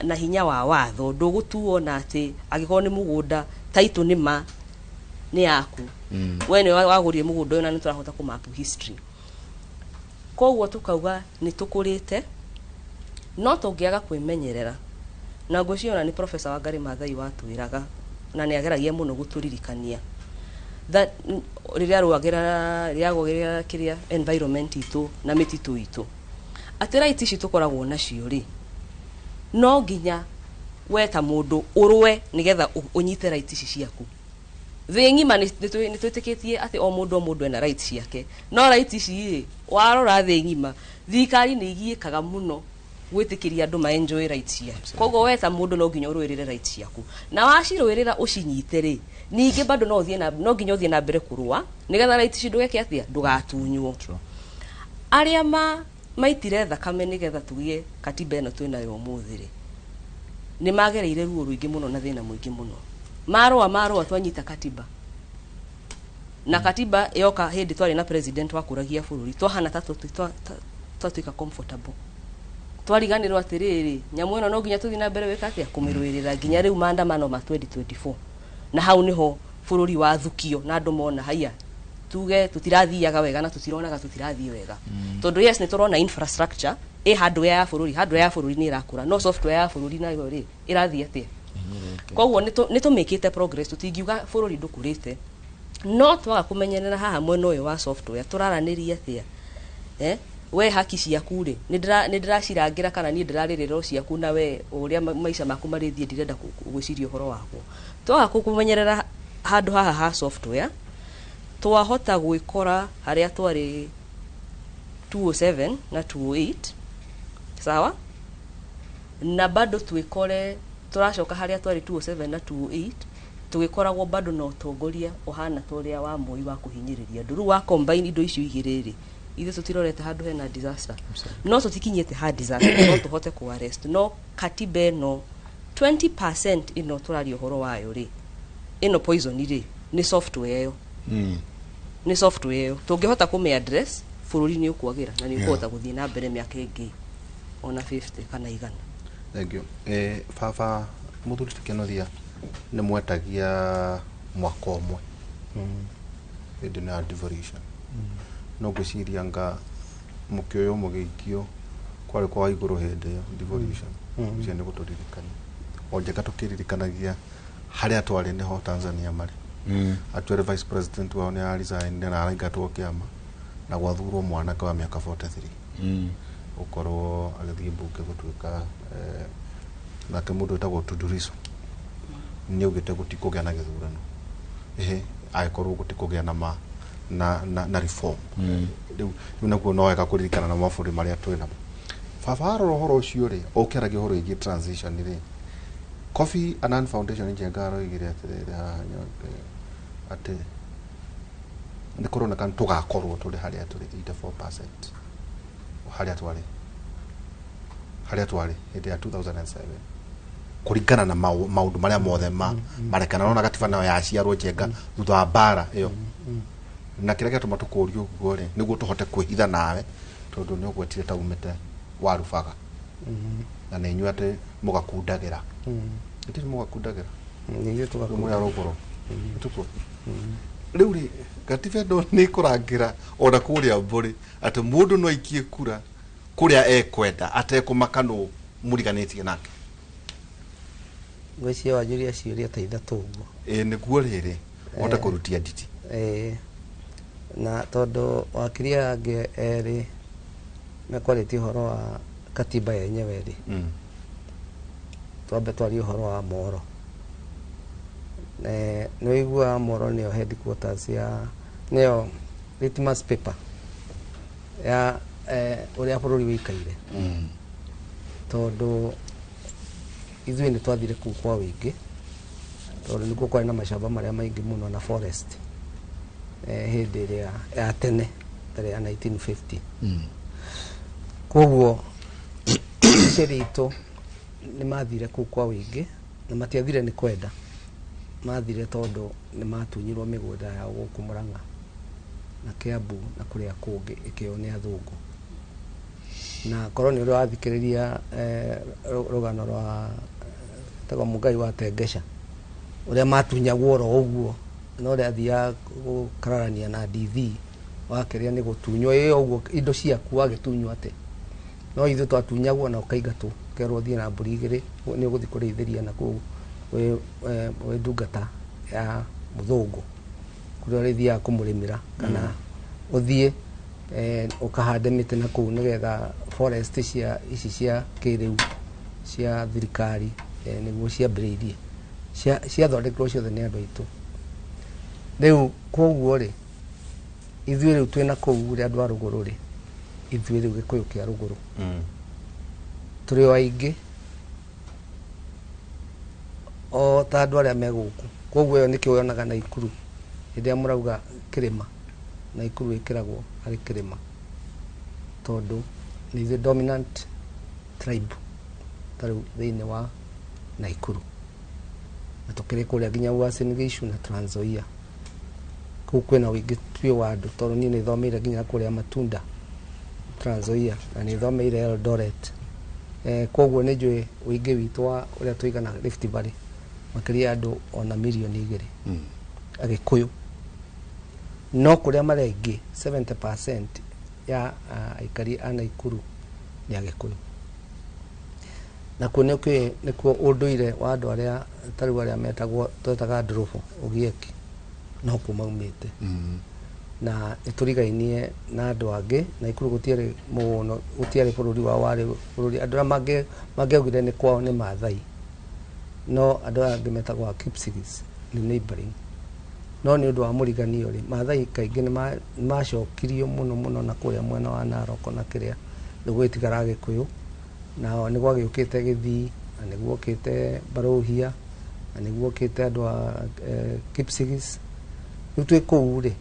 na hinya wa watho, ndũgũtuo na atĩ angĩkorwo nĩ mũgũnda, title nĩ ma nĩ yaku, we nĩ wagũrire mũgũnda ũyũ, na nĩ tũrahota kũmap history. Koguo tukauga nĩ tũkũrĩte, no tũngĩaga kwĩmenyerera, na ngwĩciria ona nĩ Professor Wangari Maathai watwĩraga na nĩ ageragia mũno gũtũririkania that rĩrĩa arũagĩra, rĩrĩa agũagĩra kĩrĩa environment itũ na mĩtitũ itũ, atĩ right ici tũkoragwo nacio rĩ, no nginya we ta mũndũ ũrũe nĩgetha ũnyite right ici ciaku. Thĩ ng'ima nĩ twĩtĩkĩtie atĩ o mũndũ o mũndũ ena right ciake, no right ici rĩ, warora thĩ ng'ima, thirikari nĩ igiĩkaga mũno gwĩtĩkĩria andũ ma enjoy right ciao. Koguo we ta mũndũ no nginya ũrũĩrĩre right ciaku, na wacirũĩrĩra ũcinyite rĩ, ningĩ bado no ũthiĩ na no nginya ũthiĩ na mbere kũrũa nĩgetha right ici ndũgeke atĩa, ndũgatunywo. Arĩa ma maitire thakame nĩgetha tũgĩe katiba ĩno twĩnayo ũmũthĩ rĩ, nĩ magereire ruo rũingĩ mũno na thĩna mũingĩ mũno. Marũa marũa twanyita katiba, na katiba yoka hĩndĩ twarĩ na president wakũragia bũrũri, twahana ta twatuĩka comfortable, twariganĩrwo atĩrĩrĩ, nyamũ ĩno no nginya tũthiĩ na mbere gwĩka atĩa, kũmĩrũĩrĩra nginya rĩu maandamano ma 2024, na hau nĩho bũrũri wathukio na andũ mona haiya, tuge tũtirathiaga wega na tũtironaga tũtirathiĩ wega, tondũ yes, nĩ tũrona infrastructure ĩ hardware ya bũrũri, hardware ya bũrũri nĩ ĩrakũra, no software ya bũrũri nayo rĩ, ĩrathiĩ atĩa? Koguo nĩ tũmĩkĩte progress, tũtingiuga bũrũri ndũkũrĩte, no twaga kũmenyerera haha mwena ũyũ wa software tũraranĩria atĩa, eh? We haki ciaku rĩ, nĩ ndĩracirangĩra kana niĩ ndĩrarĩrĩra o ciaku, na we ũrĩa maica maku marĩthiĩ ndirenda gwĩciria ũhoro wakwo. Twaga kũmenyerera handũ haha ha software, twahota gwĩkora harĩa twarĩ 207 na 208, sawa, na bado twĩkore tũracoka harĩa twarĩ 207 na 208, tũgĩkoragwo bado na ũtongoria ũhana ta ũrĩa wa Moi wa kũhinyĩrĩria andũ. Rĩu wa combine indo icio igĩrĩ rĩ, ithuĩ tũtirorete handũ hena disaster, no tũtikinyĩte ha disaster, no tũhote kũ arrest. No katiba ĩno 20% ĩno tũraria ũhoro wayo rĩ, ĩno poison rĩ, nĩ software ĩyo, nĩ software ĩyo tũngĩhota kũmĩ address, bũrũri nĩ ũkwagĩra na nĩ ũkũhota gũthiĩ na mbere mĩaka ĩngĩ ona 50 kana 100. Thank you. Baba mũthuri Kenothia, nĩ mwetagia mwaka ũmwe hĩndĩ ĩno ya devolution, no ngwĩciria nga mũkĩoywo mũgĩikio kwarĩ kwa igũrũ hĩndĩ ĩyo devolution ũcio nĩ gũtũririkania o njega tũkĩririkanagia harĩa twarĩ nĩho Tanzania marĩ. Actually, vice president wao nĩ aresign na araingatwo kĩama na gwathurwo mwanake wa mĩaka 43 gũkorwo agĩthiĩ mbunge gũtuĩka nake mũndũ wĩtagwo Tundu Lissu nĩ augĩte gũtikũgĩa na gĩthurano ĩhĩ angĩkorwo gũtikũgĩa na ma na reform. Rĩu naguo no wega kũririkana na mabũrũri marĩa twĩ namo. Baba, arora ũhoro ũcio rĩ, ũkĩaragia ũhoro wĩgiĩ transition rĩ, Kofi Annan Foundation Njenga aroigire atĩrĩrĩ haha nyonge atĩ nĩ kũroneka tũgakorwo tũrĩ harĩa tũrĩ 84% harĩa twarĩ hĩndĩ ya 2007 kũringana na maũndũ marĩa mothe ma marekana nona gatiba nayo yaciarwo Njenga thutha wa mbara ĩyo, na kĩrĩa gĩatũma tũkũrie ũguo rĩ, nĩguo tũhote kwĩhitha nawe tondũ nĩ ũgwetire ta umĩte warubaga na nĩ inyuĩ atĩ mũgakundagĩra ĩtĩ mũgakundagĩra. Nĩ ithuĩ Mũrĩ a rũgũrũ tuko rĩu rĩ, gatiba ĩno nĩ ĩkũrangĩra ona kũrĩa mbũrĩ atĩ mũndũ no aikie kura kũrĩa ekwenda atekũmaka nũ mũriganĩtie nake. Ngwĩciria wanjũria ciũria ta ithatũ ũguo. Ĩ nĩguo rĩrĩ ũhote kũrutia nditi. Ĩĩ, na tondũ wakiri aya angĩ erĩ mekwarĩtie ũhoro wa katiba yenyewe rĩ, twambe twarie ũhoro wa Moro. Nĩ ũiguaga Moro nĩyo headquarters ya, nĩyo litmus paper ya ũrĩa bũrũri wĩikaire, tondũ ithuĩ nĩ twathire kũu kwa wĩingĩ tondũ nĩkuo kwarĩ na macamba marĩa maingĩ mũno na forest hĩndĩ ĩrĩa ya tene. mbere ya 1950. Koguo aciari aitũ nĩ mathire kũu kwa wĩingĩ, na matiathire nĩ kwenda, mathire tondũ nĩ matunyirwo mĩgũnda yao gũkũ Murang'a na Kiambu na kũrĩa kũngĩ, ĩkĩoywo nĩ athũngũ. Na korwo nĩ ũrĩa wathikĩrĩria rũgano rwa tagwo Mũngai wa Tengesha, ũrĩa matunyagwo oro ũguo, na ũrĩa athiaga gũkararania na DV wakĩrĩa nĩ gũtunywo ĩ ũguo indo ciaku wagĩtunywo atĩ. No ithuĩ twatunyagwo na ũkaingatwo, ũkerwo ũthiĩ na mbũri igĩrĩ nĩ ũgũthiĩ kũrĩithĩria na kũu wĩ ndungata ya mũthũngũ, kũrĩa ũrĩthiaga kũmũrĩmĩra kana ũthiĩ ũkahande mĩtĩ na kũu nĩgetha forest cia ici cia kĩrĩu cia thirikari nĩguo ciambĩrĩirie ciathondekirwo ciothe nĩ andũ aitũ. Rĩu koguo rĩ, ithuĩ rĩu twĩna kũu rĩ, andũ a rũgũrũ rĩ, ithuĩ rĩu Gĩkũyũ kĩa rũgũrũ tũrĩ o aingĩ o ta andũ arĩa me gũkũ. Koguo ĩyo nĩkĩo yonaga Naikuru hĩndĩ ĩrĩa mũrauga kĩrĩma, Naikuru ĩkĩragwo harĩ kĩrĩma tondũ nĩ ithuĩ dominant tribe ta rĩu thĩinĩ wa Naikuru, na tũkĩrĩ kũrĩa nginya Uasin Gishu na Trans Nzoia. Kũu kwĩna ũingĩ biũ wa andũ tondũ niĩ nĩ thomeire nginya kũrĩa Matunda Trans Nzoia na nĩ thomeire Eldoret. Koguo nĩ njũĩ ũingĩ witũ wa ũrĩa tũigana Rift Valley makĩria andũ ona 2 mirioni Agĩkũyũ. No kũrĩa marĩ aingĩ 70% ya aikari a Naikuru nĩ Agĩkũyũ. Nakuo nĩkuo ũndũire wa andũ arĩa ta rĩu arĩa metagwo twetaga ndũrũbũ ũgieki no kuo maumĩte. Na nĩtũrigainie na andũ angĩ. Naikuru gũtiarĩ mũno, gũtiarĩ bũrũri wao, warĩ bũrũri andũ arĩa mangĩaugire nĩ kwao nĩ Maathai, no andũ aya angĩ metagwo Kipsigis nĩ neighboring. No nĩ ũndũ wa mũriganio rĩ, Maathai kaingĩ nĩ macokirio mũno mũno na kũrĩa mwena wa Narok na kĩrĩa, rĩu gũgĩtigara Agĩkũyũ. Nao nĩ gwagĩũkĩte Gĩthii na nĩ guokĩte Baruhia na nĩ guokĩte andũ a Kipsigis. Rĩu twĩ kũu rĩ,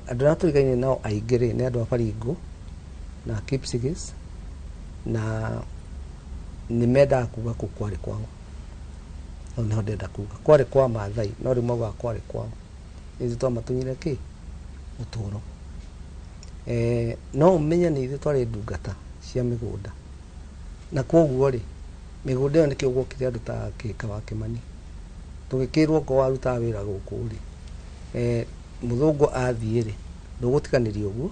andũ arĩa tũrigainie nao aingĩ rĩ nĩ andũ a Baringo na Kipsigis, na nĩ mendaga kuga kũu kwarĩ kwao. Hau nĩho ndĩrenda kuga kwarĩ kwa Maathai, no rĩu maugaga kwarĩ kwao. Ithuĩ twamatunyire kĩ ũtũro. No ũmenye nĩ ithuĩ twarĩ ndungata cia mĩgũnda, na koguo rĩ mĩgũnda ĩyo nĩkĩo guokire andũ ta Kĩka wa Kĩmani. Tũgĩkĩrwo ko warutaga wĩra gũkũ rĩ, mũthũngũ athiĩ rĩ, ndũgũtiganĩria ũguo,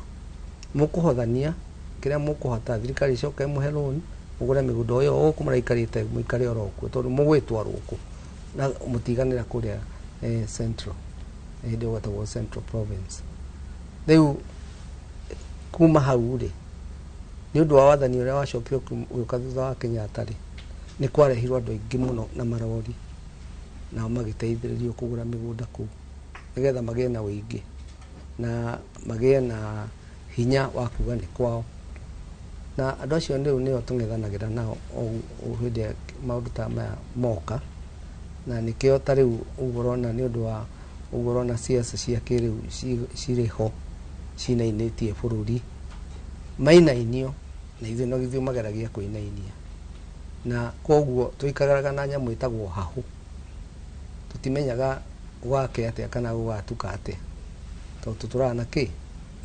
mũkũhothania kĩrĩa mũkũhota, thirikari ĩcoke ĩmũhe loan mũgũre mĩgũnda ĩyo gũkũ mũraikarĩte, mũikare oro kuo tondũ mũgwĩtwarwo kũ na mũtiganĩra kũrĩa Central, hĩndĩ ĩyo gwetagwo Central Province. Rĩu kuma hau rĩ, nĩ ũndũ wa wathani ũrĩa wacokire ũgĩũka thutha wa Kenyatta rĩ, nĩ kwarehirwo andũ aingĩ mũno na marori, nao magĩteithĩrĩrio kũgũra mĩgũnda kũu nĩgetha magĩe na ũingĩ na magĩe na hinya wa kuga nĩ kwao. Na andũ acio rĩu nĩo tũng'ethanagĩra nao o hĩndĩ ĩrĩa maũndũ ta maya moka. Na nĩkĩo ta rĩu ũguo ũrona, nĩ ũndũ wa ũguo ũrona siasa cia kĩrĩu cirĩ ho cinainĩtie bũrũri, mainainio na ithuĩ no ithuĩ mageragia kũinainia. Na koguo tũikaraga na nyamũ ĩtagwo hahũ, tũtimenyaga gwake atĩa kana gũgatuka atĩa, tondũ tũtũraga na kĩ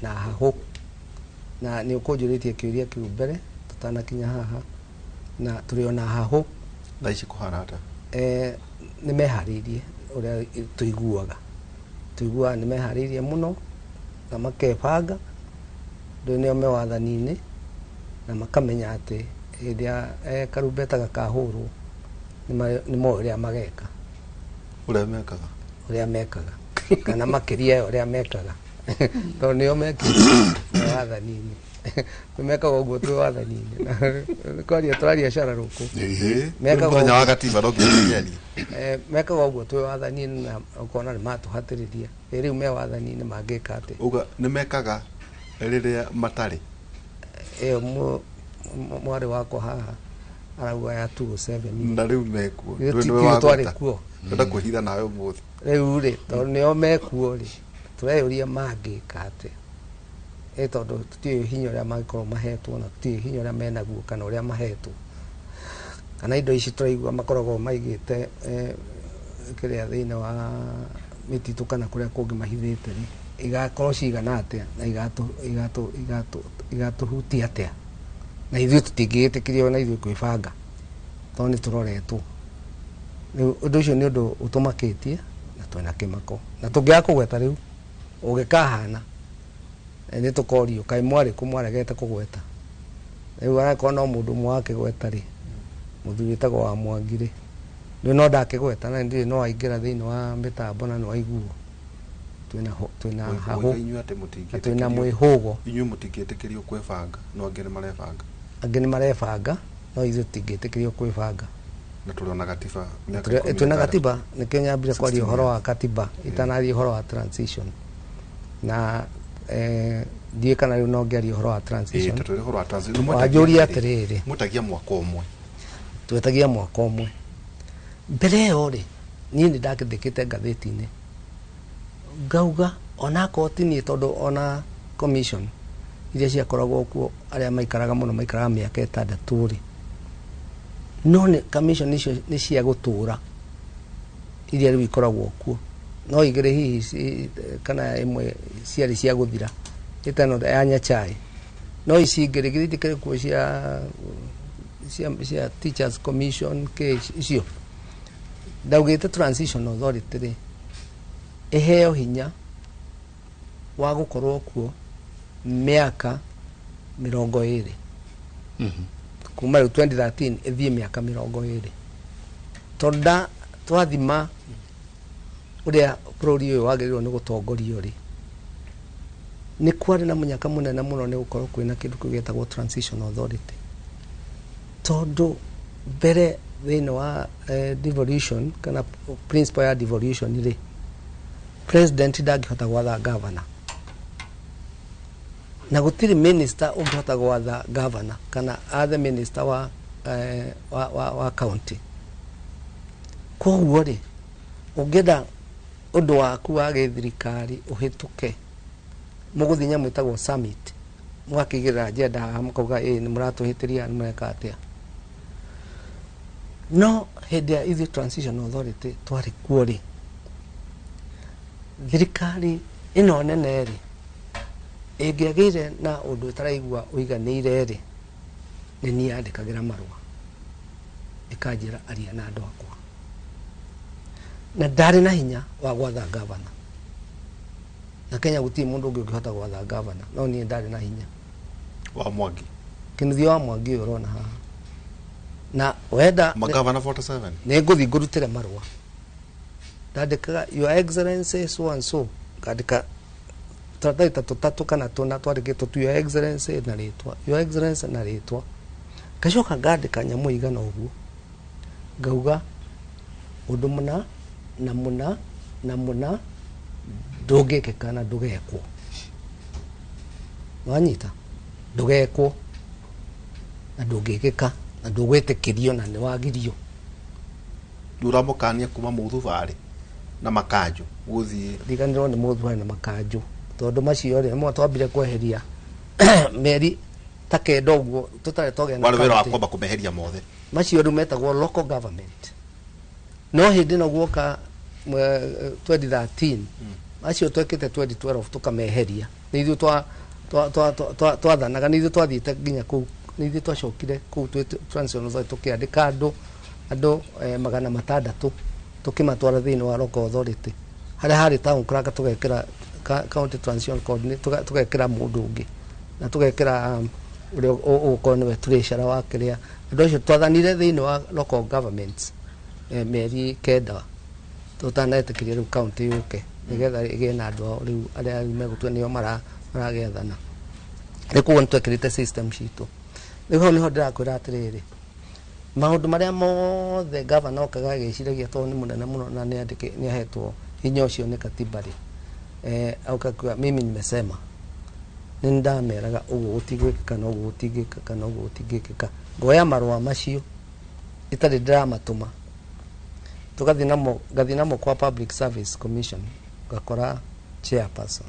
na hahũ. Na nĩ ũkũnjũrĩtie kĩũria kĩu mbere tũtanakinya haha, na tũrĩ ona hahũ. Thaa ici kũhana atĩa? Nĩ meharĩirie ũrĩa tũiguaga nĩ meharĩirie mũno na makebanga, rĩu nĩo me wathani-inĩ, na makamenya atĩ hĩndĩ ya karumbeta gakahũrwo nĩ moĩ ũrĩa mageka. Ũrĩa mekaga, ũrĩa mekaga kana makĩria ya ũrĩa mekaga, tondũ nĩo mekĩte wathani-inĩ, nĩ mekaga ũguo twĩ wathani-inĩ. Kwaria tũraria cara rũkũ. Mekaga mũthenya wa gatiba no nginya tũkĩarie. Mekaga ũguo twĩ wathani-inĩ na ũkona nĩ matũhatĩrĩria. Ĩ rĩu me wathani-inĩ mangĩka atĩa? Uga nĩ mekaga rĩrĩa matarĩ. Ĩyo mwarĩ wakwa haha arauga ya 207. Na rĩu mekuo. Ithuĩ twarĩ kuo. Ndenda kwĩhitha nawe ũmũthĩ. Rĩu rĩ, tondũ nĩo mekuo rĩ, tũreyũria mangĩka atĩa. Tondũ tũtiũĩ hinya ũrĩa mangĩkorwo mahetwo na tũtiũĩ hinya ũrĩa menaguo kana ũrĩa mahetwo kana indo ici tũraigua makoragwo maigĩte kĩrĩa thĩinĩ wa mĩtitũ kana kũrĩa kũngĩ mahithĩte rĩ, igakorwo cigana atĩa na igatũhutia atĩa, na ithuĩ tũtingĩgĩtĩkĩrio na ithuĩ kwĩbanga tondũ nĩ tũroretwo. Rĩu ũndũ ũcio nĩ ũndũ ũtũmakĩtie na twĩna kĩmako, na tũngĩaga kũgweta rĩu ũngĩkahana nĩ tũkorio kaĩ mwarĩ kũ mwaregete kũgweta. Rĩu arakorwo no mũndũ ũmwe wakĩgweta rĩ, mũthuri wĩtagwo wa Mwangi rĩ, rĩu no ndakĩgweta na ndirĩ no aingĩra thĩinĩ wa mĩtambo na no aiguo. Twĩna hahũ inyuĩ atĩ na twĩna mũtingĩtĩkĩrio mwĩhũgo. Inyuĩ mũtingĩtĩkĩrio kwĩbanga no angĩ nĩ marebanga. Angĩ nĩ marebanga no ithuĩ tũtingĩtĩkĩrio kwĩbanga. Na tũrĩ ona gatiba mĩaka ikũmi Twĩna na ĩtandatũ. Gatiba nĩkĩo nyambire kwaria 16 ũhoro wa years. katiba itanaria ũhoro wa transition na ndiũĩ kana rĩu no ngĩaria ũhoro wa Ĩĩ, transition. ta tũrĩ ũhoro wa transition. Wanjũria atĩrĩrĩ, mwĩtagia mwaka ũmwe. Twetagia mwaka ũmwe. Mbere ĩyo rĩ, niĩ nĩ ndakĩndĩkĩte ngathĩti-inĩ ngauga onakorwo ti niĩ, tondũ ona commission iria ciakoragwo kuo arĩa maikaraga mũno maikaraga mĩaka 6 rĩ, no nĩ commission icio nĩ cia gũtũra iria rĩu ikoragwo kuo, no igĩrĩ hihi kana ĩmwe ciarĩ cia gũthira ĩtano ya Nyachae, no ici ingĩ rĩ githĩ itikĩrĩ kuo cia Teachers Commission kĩ icio. Ndaugĩte Transition Authority rĩ ĩheo hinya wa gũkorwo kuo mĩaka 20 kuma rĩu 2013 ĩthiĩ mĩaka 20, tondũ twathima ũrĩa bũrũri ũyũ wagĩrĩirwo nĩ gũtongorio rĩ, nĩ kwarĩ na mũnyaka mũnene mũno nĩ gũkorwo kwĩna kĩndũ kĩu gĩtagwo Transition Authority, tondũ mbere thĩinĩ wa devolution kana principle ya devolution rĩ, president ndangĩhota gwatha governor na gũtirĩ minister ũngĩhota gwatha governor kana athe minister wa county. Koguo rĩ, ũngĩenda ũndũ waku wa gĩthirikari ũhĩtũke, mũgũthiĩ nyamũ ĩtagwo summit, mũgakĩigĩrĩra agenda haha mũkauga ĩ nĩ mũratũhĩtĩria, nĩ mũreka atĩa. No hĩndĩ ya ithuĩ Transition Authority twarĩ kuo rĩ, thirikari ĩno nene rĩ ĩngĩagĩire na ũndũ ĩtaraigua ũiganĩire rĩ, nĩ niĩ yandĩkagĩra marũa ĩkanjĩra aria na andũ akwa, na ndarĩ na hinya wa gwatha gavana, na Kenya gũtirĩ mũndũ ũngĩ ũngĩhota gwatha gavana, no niĩ ndarĩ na hinya. Wa Mwangi. Kĩnuthia wa Mwangi ũyũ ũrona haha na wenda magavana 47. Nĩ ngũthiĩ ngũrutĩre marũa ndandĩkaga "Your Excellency so and so", ngandĩka tũratathi ta tũtatũ kana tũna twandĩkĩtwo tu "Your Excellency" na rĩtwa, "Your Excellency" na rĩtwa, ngacoka ngandĩka nyamũ igana ũguo ngauga ũndũ mũna na mũna na mũna ndũngĩkĩka na ndũgekwo, wanyita, ndũgekwo na ndũngĩkĩka na ndũgwĩtĩkĩrio na nĩ wagirio. Rĩu ũramũkania kuma mũthubarĩ na makanjũ gũthiĩ. Riganĩrwo nĩ mũthubarĩ na makanjũ, tondũ macio rĩ nĩmo twambire kweheria mĩeri ta 9 ũguo tũtarĩ twagĩa na warĩ wĩra wa county. kwamba kũmeheria mothe. Macio rĩu metagwo local government, no hĩndĩ ĩno guoka 2013 macio twekĩte 2012 tũkameheria, nĩ ithuĩ twathanaga, nĩ ithuĩ twathiĩte nginya kũu, nĩ ithuĩ twacokire kũu twĩ Transition Authority tũkĩandĩka andũ 600 tũkĩmatwara thĩinĩ wa local authority harĩa harĩ town clerk, tũgekĩra county transition coordinator, tũgekĩra mũndũ ũngĩ na tũgekĩra ũrĩa ũgũkorwo nĩwe treasurer wa kĩrĩa. Andũ acio twathanire thĩinĩ wa local governments mĩeri 9 tũtanetĩkĩria rĩu county yũke nĩgetha ĩgĩe na andũ ao rĩu arĩa rĩu megũtua nĩo maragĩathana. Rĩu koguo nĩtwekĩrĩte system citũ. Rĩu hau nĩho ndĩrakwĩra atĩrĩrĩ, maũndũ marĩa mothe gavana okaga agĩciragia tondũ nĩ mũnene mũno na nĩ ahetwo hinya ũcio nĩ katiba rĩ, auka kuga mimi nimesema, nĩ ndameraga ũguo gũtigwĩkĩka na ũguo gũtingĩkĩka na ũguo gũtingĩkĩka. Ngoya marũa macio itarĩ ndĩramatũma, tũgathiĩ namo, ngathiĩ namo kwa Public Service Commission, ngakora chairperson.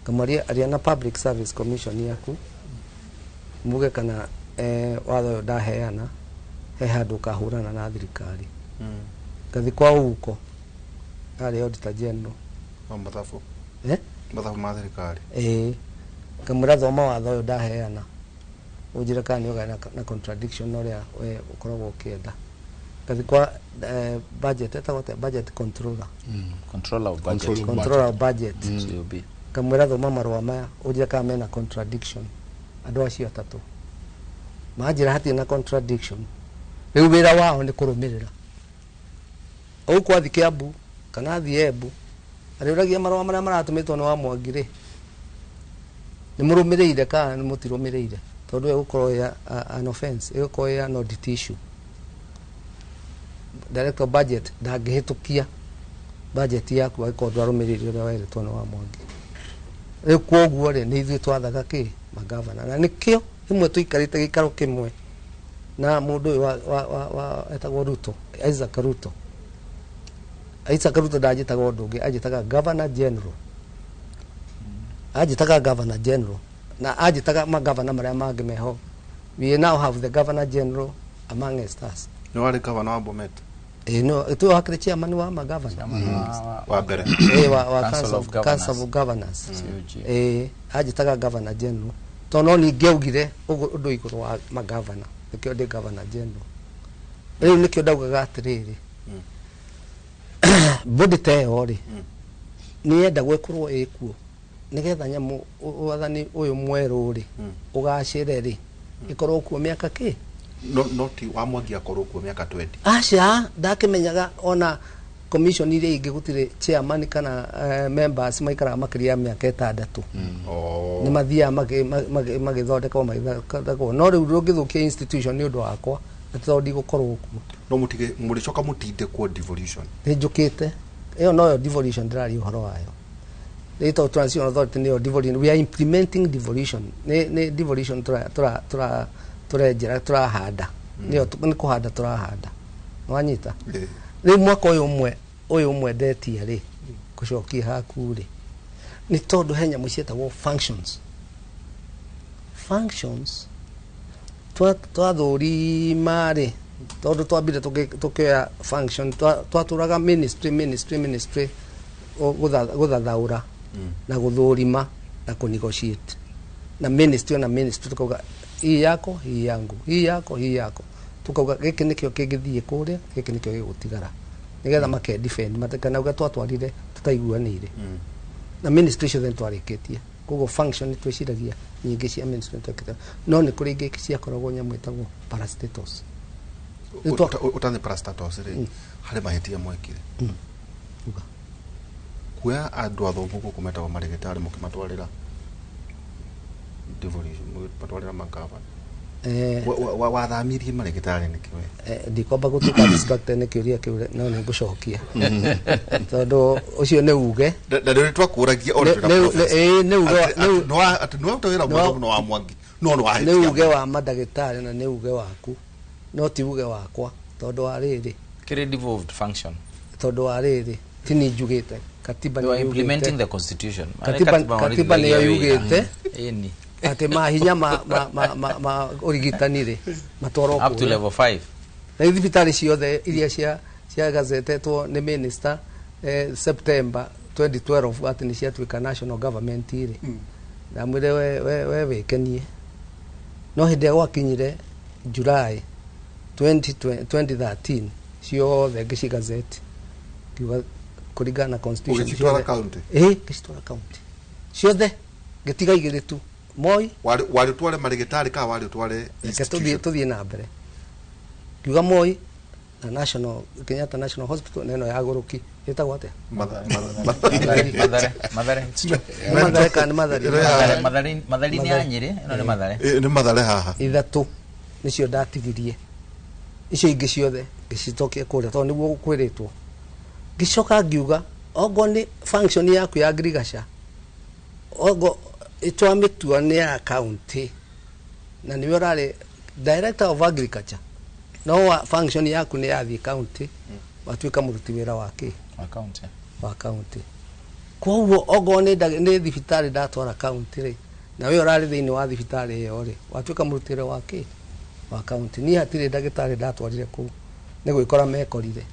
Ngamwaria aria na Public Service Commission yaku muge kana watho ũyũ ndaheana he handũ ũkahũrana na thirikari. Ngathi kwa uko arĩ auditor general. Wa mathabu. Eh? Mathabu ma thirikari. Ĩĩ, ngamwĩra thoma watho ũyũ ndaheana ũnjĩre kana nĩ ũgaya na contradiction na ũrĩa we ũkoragwo ũkĩenda. Ngathi kwa budget, etagwo atĩa, budget controller. Controller of budget. Controller. Controller of budget. COB. Ngamwĩra thoma marũa maya ũnjĩre kana mena contradiction. Andũ acio atatũ manjĩra hatirĩ na contradiction. Rĩu wĩra wao nĩ kũrũmĩrĩra ũgũkũ athi Kiambu kana athiĩ Embu arĩũragia marũa marĩa maratũmĩtwo nĩ wa Mwangi rĩ, nĩ mũrũmĩrĩire kana nĩ mũtirũmĩrĩire, tondũ ĩgũkorwo ĩ an offense, ĩgũkorwo ĩ an audit issue. Director of budget ndangĩhĩtũkia budget yaku angĩkorwo ndwarũmĩrĩire ũrĩa werĩtwo nĩ wa Mwangi. Rĩu kwoguo rĩ, nĩ ithuĩ twathaga kĩ magavana, na nĩkĩo rĩmwe tũikarĩte gĩikaro kĩmwe na mũndũ ũyũ wa etagwo Ruto, Isaac Ruto. Isaac Ruto ndanjĩtaga ũndũ ũngĩ, anjĩtaga governor general. Anjĩtaga governor general na anjĩtaga magavana marĩa mangĩ meho. We now have the governor general amongst us. Nĩ warĩ gavana wa Bomet? Ĩĩ, no tu hakĩrĩ chairman wa magavana. Wa mbere. Ĩĩ, wa Council Council of of Council of Governors. Governors. COG. Ĩĩ, anjĩtaga governor general tondũ no ningĩaugire ũguo ũndũ igũrũ wa magavana, nĩkĩo ndĩ governor general. Rĩu nĩkĩo ndaugaga atĩrĩrĩ, body ta ĩyo rĩ, nĩ yendagwo ĩkorwo ĩkuo nĩgetha nyamũ wathani ũyũ mwerũ rĩ ũgacĩre rĩ, ĩkorwo kuo mĩaka kĩ. No ti wa Mwangi akorwo kuo mĩaka 20. Aca, ndakĩmenyaga ona commission iria ingĩ gũtirĩ chairman kana members maikaraga makĩria ya mĩaka 6. Oh. Nĩ mathiaga magĩthondekwo magĩthondekwo, no rĩu ndũngĩthũkia institution nĩ ũndũ wakwa atĩ tondũ ndigũkorwo kuo. No mũtige mũrĩcoka mũtinde kuo devolution. Nĩ njũkĩte ĩyo noyo devolution ndĩraria ũhoro wayo, ĩtagwo transition authority, nĩyo devolution. We are implementing devolution. Nĩ devolution tũra tũra tũra tũrenjera, tũrahanda, nĩyo nĩ kũhanda tũrahanda, wanyita? Ĩĩ. Rĩu mwaka ũyũ ũmwe ndetia rĩ gũcokia haku rĩ, nĩ tondũ he nyamũ ciĩtagwo functions. Twathũrima rĩ, tondũ twambire tũkĩoya function, twatũraga ministry ministry ministry gũthathaũra na gũthũrima na kũnegotiate na ministry, ona ministry tukauga hii yako, hii yangu, hii yako, hii yako, tukauga gĩkĩ nĩkĩo kĩngĩthiĩ kũrĩa, gĩkĩ nĩkĩo gĩgũtigara, nĩgetha make defend matikanauge twatwarire tũtaiguanĩire. Na ministry ciothe nĩtwarĩkĩtie, koguo function nĩ twĩciragia nyingĩ cia ministry nĩtwekĩte, no nĩ kũrĩ ingĩ ciakoragwo nyamũ ĩtagwo parastatals. Ũtathiĩ parastatals rĩ, harĩ mahĩtia mwekire. Uga. Kuoya andũ athomu gũkũ metagwo marĩgĩtarĩ mũkĩmatwarĩra devolution, mũkĩmatwarĩra magavana. Wathamirie marĩgĩtarĩ nĩkĩ we? Ndikwamba gũtuĩka distracted nĩ kĩũria kĩu, no nĩ ngũcokia tondũ ũcio nĩ uge. Na nĩ twakũragia o Ĩĩ, nĩ uge atĩ nĩ waruta wĩra mwega mũno wa Mwangi, no nĩ nĩ wahĩtia. uge wa mandagĩtarĩ na nĩ uge waku, no ti uge wakwa, tondũ wa rĩrĩ Kĩrĩ devolved function. Tondũ wa rĩrĩ, ti ni njugĩte, katiba They were nĩ implementing yugĩte the constitution. Katiba nĩyo yugĩte Ĩni. atĩ mahinya ma ũrigitani rĩ matwarwo Up to kũrĩa. level 5. Na thibitarĩ ciothe iria cia gazetetwo nĩ minister September 2012 atĩ nĩ ciatuĩka national government rĩ, ndamwĩre we wĩkenie, no hĩndĩ ĩrĩa gwakinyire July 20, 2013 ciothe ngĩcigazeti, ngiuga kũringana na constitution Ũgĩcitwara ciothe. county? Ĩĩ, ngĩcitwara county ciothe, ngĩtiga igĩrĩ tu, Moi. Warĩ ũtware marĩgĩtarĩ kana warĩ ũtware Reke institution? tũthiĩ na mbere. Ngiuga Moi na National Kenyatta National Hospital na ĩno ya Gũrũki ĩtagwo atĩa? Mathare, Mathare, it's true. Nĩ Mathare kana nĩ Mathare? Mathare, Mathare, Mathare nĩ ya Nyĩrĩ, ĩno nĩ Mathare. Ĩ, nĩ Mathare haha. Ithatũ nĩcio ndatigirie, icio ingĩ ciothe ngĩcicokia kũrĩa tondũ nĩguo kwĩrĩtwo. Ngĩcoka ngiuga okorwo nĩ function yaku ya ngirigaca, ogo twamĩtua nĩ ya county na nĩwe ũrarĩ director of agriculture, no wa function yaku nĩ yathiĩ county, watuĩka mũruti wĩra wa kĩ? Wa county. Wa county. Koguo okorwo nĩ thibitarĩ ndatwara county rĩ, na we ũrarĩ thĩinĩ wa thibitarĩ ĩyo rĩ, watuĩka mũrutĩre wa kĩ wa county. Niĩ hatirĩ ndagĩtarĩ ndatwarire kũu, nĩ gwĩkora mekorire,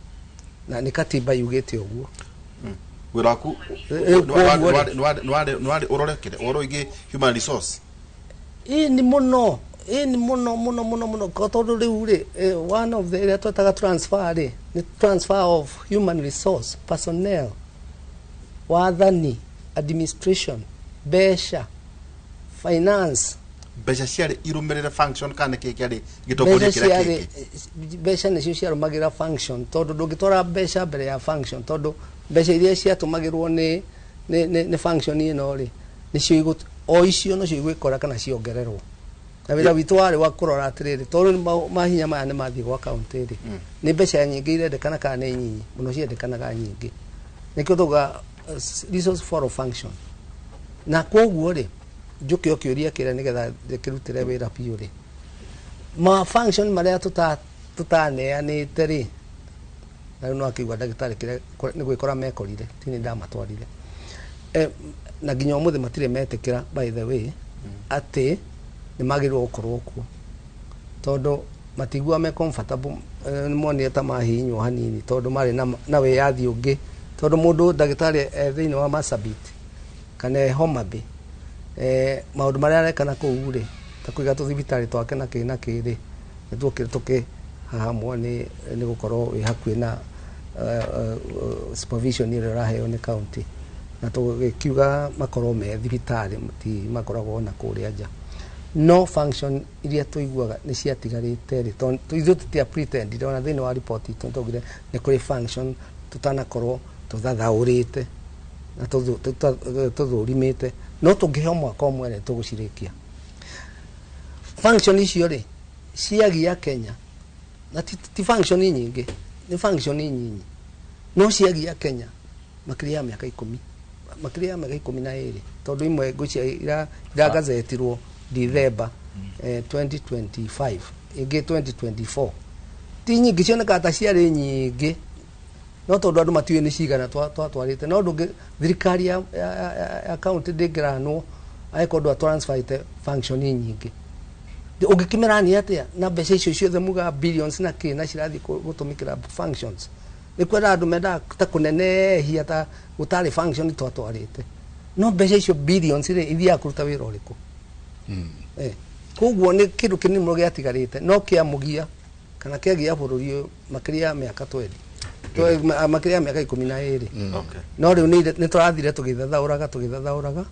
na nĩ katiba yugĩte ũguo. Wĩra waku Koguo rĩ. nĩwarĩ ũrorekere ũhoro wĩgiĩ human resource? Ĩĩ, nĩ mũno, ĩĩ, nĩ mũno mũno mũno mũno, tondũ rĩu rĩ, one of the ĩrĩa twetaga transfer rĩ, nĩ transfer of human resource personnel, wathani, administration, mbeca, finance. Mbeca ciarĩ irũmĩrĩre function kana nĩkĩ kĩarĩ gĩtongoria Mbeca kĩrĩa ciarĩ kĩngĩ? Mbeca nĩcio ciarũmagĩrĩra function, tondũ ndũngĩtwara mbeca mbere ya function, tondũ mbeca iria ciatũmagĩrwo nĩ function ĩno rĩ, nĩcio o icio nocio igwĩkora kana ciongererwo. Na wĩra witũ warĩ wa kũrora atĩrĩrĩ, tondũ mahinya maya nĩ mathiĩ gwa county rĩ, nĩ mbeca nyingĩ irendekana kana nĩ nyinyi mũno? Ciendekanaga nyingĩ, nĩkĩo tuga resource for function. Na koguo rĩ, njũke o kĩũria kĩrĩa nĩgetha ndĩkĩrutĩre wĩra biũ rĩ, ma function marĩa tũtaneanĩte rĩ, na rĩu no akĩigua ndagĩtarĩ kĩrĩa nĩ gwĩkora mekorire, ti nĩ ndamatwarire. Na nginya ũmũthĩ matirĩ metĩkĩra, by the way, atĩ nĩ magĩrĩirwo gũkorwo kuo, tondũ matiguaga me comfortable. Nĩ monire ta mahihinywo hanini, tondũ marĩ na wĩyathi ũngĩ, tondũ mũndũ ndagĩtarĩ e thĩinĩ wa Marsabit kana e Homa Bay, maũndũ marĩa areka na kũu rĩ, ta kũiga tũthibitarĩ twake na kĩ na kĩ rĩ, nĩ tuokire tũkĩhahamwo nĩ gũkorwo wĩ hakuhĩ na supervision ĩrĩa ũraheo nĩ county, na tũgĩkiuga makorwo me thibitarĩ, ti makoragwo na kũrĩa nja. No function iria tũiguaga nĩ ciatigarĩte rĩ, tondũ ithuĩ tũtia pretend ona thĩinĩ wa report itũ nĩ twaugire nĩ kũrĩ function tũtanakorwo tũthathaũrĩte na tũthũrimĩte, no tũngĩheo mwaka ũmwe rĩ, tũgũcirĩkia function icio rĩ ciagia Kenya. Na ti function nyingĩ, nĩ function nyinyi, no ciagia Kenya makĩria ya mĩaka 10, makĩria ya mĩaka 12, tondũ imwe ngwĩciria iragazetirwo December 2025, ĩngĩ 2024. Ti nyingĩ, cionekaga ta ciarĩ nyingĩ, no tondũ andũ matiũĩ nĩ cigana twatwarĩte. No ndũngĩ thirikari ya county ndĩngĩranwo angĩkorwo ndwa transferĩte function nyingĩ. Ũngĩkĩmerania atĩa na mbeca icio ciothe muga billions na kĩ na cirathiĩ gũtũmĩkĩra functions? Nĩ kwenda andũ mendaga ta kũnenehia ta gũtarĩ function twatwarĩte, no mbeca icio billions rĩ, ithiaga kũruta wĩra ũrĩkũ? Koguo nĩ kĩndũ kĩnini mũno gĩatigarĩte, no kĩamũgia kana kĩagia bũrũri ũyũ makĩria ya mĩaka 20, makĩria ya mĩaka 12. No rĩu nĩ tũrathire tũgĩthathaũraga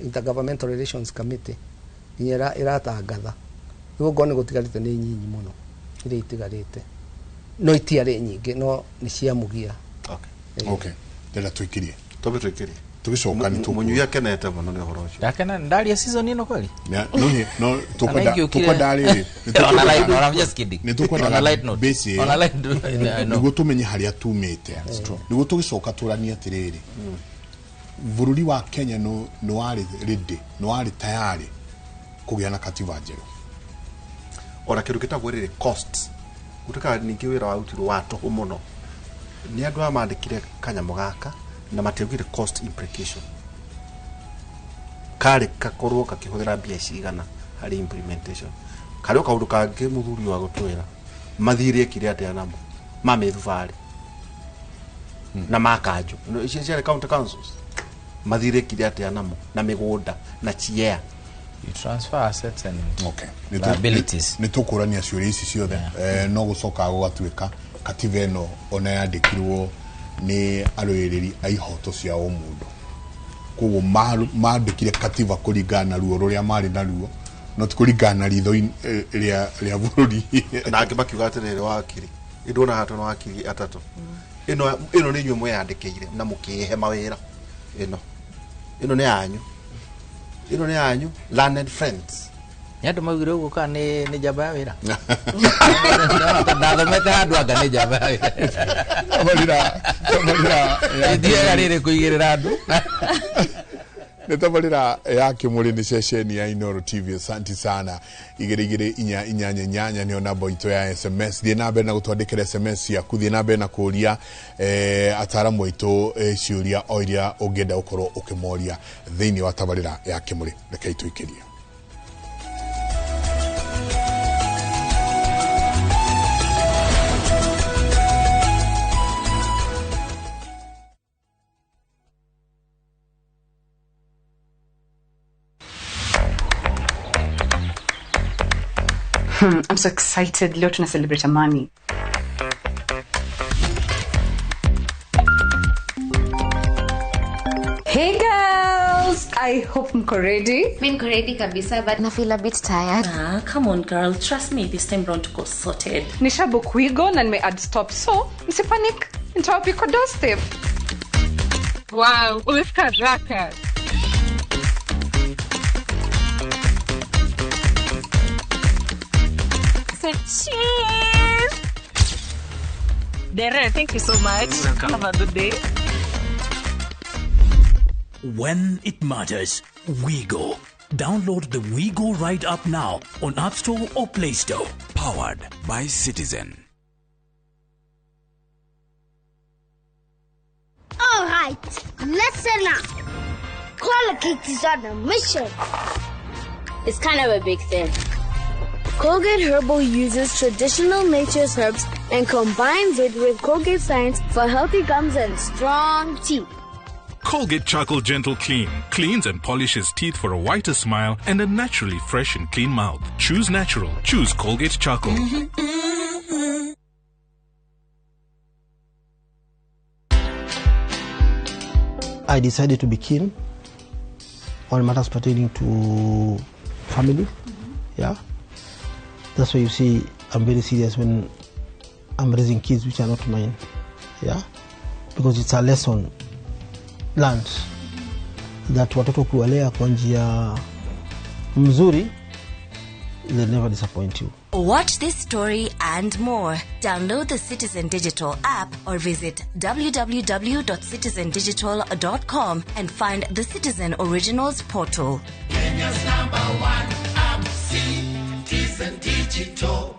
Intergovernmental Relations Committee nginya ĩratangatha rĩu okorwo nĩ gũtigarĩte nĩ nyinyi mũno iria itigarĩte, no itiarĩ nyingĩ, no nĩ ciamũgia. Okay, ndĩrenda tũikirie. Twambe tũikirie. Tũgĩcoka nĩ tũkũ Mũnyui akenete mũno nĩ ũhoro ũcio. Ndakena ndaria season ĩno kweli. No tũkwenda Kana ingĩũkire- tũkwenda rĩrĩ On a light note, I'm just kidding. nĩ tũkwendaga On a light note. base ĩyo. On a light note, I know. Nĩguo tũmenye harĩa tumĩte, nĩguo tũgĩcoka tũranie atĩrĩrĩ, bũrũri wa Kenya nĩ warĩ ready, nĩ warĩ tayari kũgĩa na katiba njerũ? Ona kĩndũ gĩtagwo rĩrĩ cost, gũtuĩkaga ningĩ wĩra warutirwo wa tũhũ mũno nĩ andũ aya mandĩkire kanyamũ gaka na matiaugire cost implication, karĩ gakorwo kakĩhũthĩra mbia cigana harĩ implementation. Karĩ o kaũndũ kangĩ mũthuri wa gũtwĩra mathirĩ ekire atĩa namo ma mĩthubarĩ na makanjũ. No, icio ciarĩ county councils, mathirĩ ekire atĩa namo na mĩgũnda na chiea? You transfer assets and Okay. liabilities. Nĩ tũkũrania ciũria ici ciothe. No gũcoka gũgatuĩka katiba ĩno ona yandĩkirwo nĩ arũĩrĩri a ihoto cia ũmũndũ, koguo mandĩkire katiba kũringana na ruo rũrĩa marĩ naruo, no ti kũringana na ritho rĩa bũrũri. Na angĩ makiuga atĩrĩrĩ, wakiri indona haha tũna wakiri atatũ, ĩno nĩ inyuĩ mweyandĩkĩire na mũkĩĩhe mawĩra, ĩno nĩ yanyu, ĩno nĩ yanyu learned friends. Nĩ andũ maugire ũguo kana nĩ njamba ya wĩra? Ndathomete handũ anga nĩ njamba ya wĩra. Tabarĩra Ithiaga rĩrĩ kũigĩrĩra andũ. Nĩ tabarĩra ya Kĩmũrĩ, nĩ ceceni ya Inooro TV. Asanti sana. 22488 nĩyo namba itũ ya SMS. Thiĩ na mbere na gũtwandĩkĩra SMS ciaku, thiĩ na mbere na kũria ataramu aitũ ciũria o iria ũngĩenda gũkorwo ũkĩmoria thĩinĩ wa tabarĩra ya Kĩmũrĩ. Rekei tũikĩrie. I'm so excited. Leo tuna celebrate Amani. Hey girls, I hope mko ready. Mi niko ready kabisa, but Na feel a bit tired. Ah, come on girl, trust me, this time round tuko sorted. Nishabook Wigo na nime add stop, so msipanic. Nitawapika kwa doorstep. Wow, umefika haraka. Say cheers. Dere, thank you so much. Have a good day. When it matters, WeGo. Download the WeGo Ride app now on App Store or Play Store. Powered by Citizen. All right, listen up. Colgate is on a mission. It's kind of a big thing. Colgate Herbal uses traditional nature's herbs and combines it with Colgate science for healthy gums and strong teeth. Colgate Charcoal Gentle Clean cleans and polishes teeth for a whiter smile and a naturally fresh and clean mouth. Choose natural. Choose Colgate Charcoal. I decided to be keen on matters pertaining to family. Yeah. That's why you see I'm very serious when I'm raising kids which are not mine. Yeah. Because it's a lesson learned that watoto kuwalea kwa njia mzuri, they'll never disappoint you. Watch this story and more. Download the Citizen Digital app or visit www.citizendigital.com and find the Citizen Originals portal. Kenya's number one app, Citizen Digital.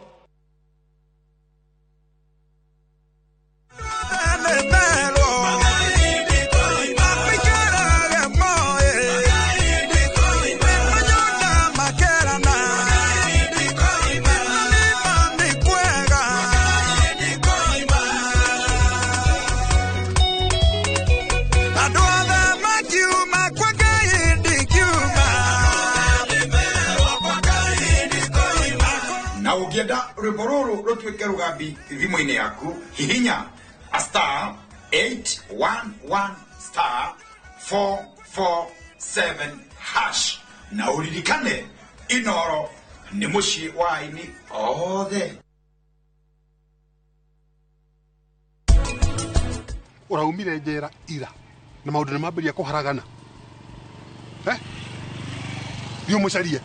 Na ũngĩenda rwĩmbo rũrũ rũtuĩke rũgambi thimũ-inĩ yaku, hihinya a *811 *447 hash na ũririkane Inooro nĩ mũciĩ wa aini othe. Ũraumire njera ira na maũndũ nĩ mambĩrĩria kũharagana. Thiĩ ũmũcarie.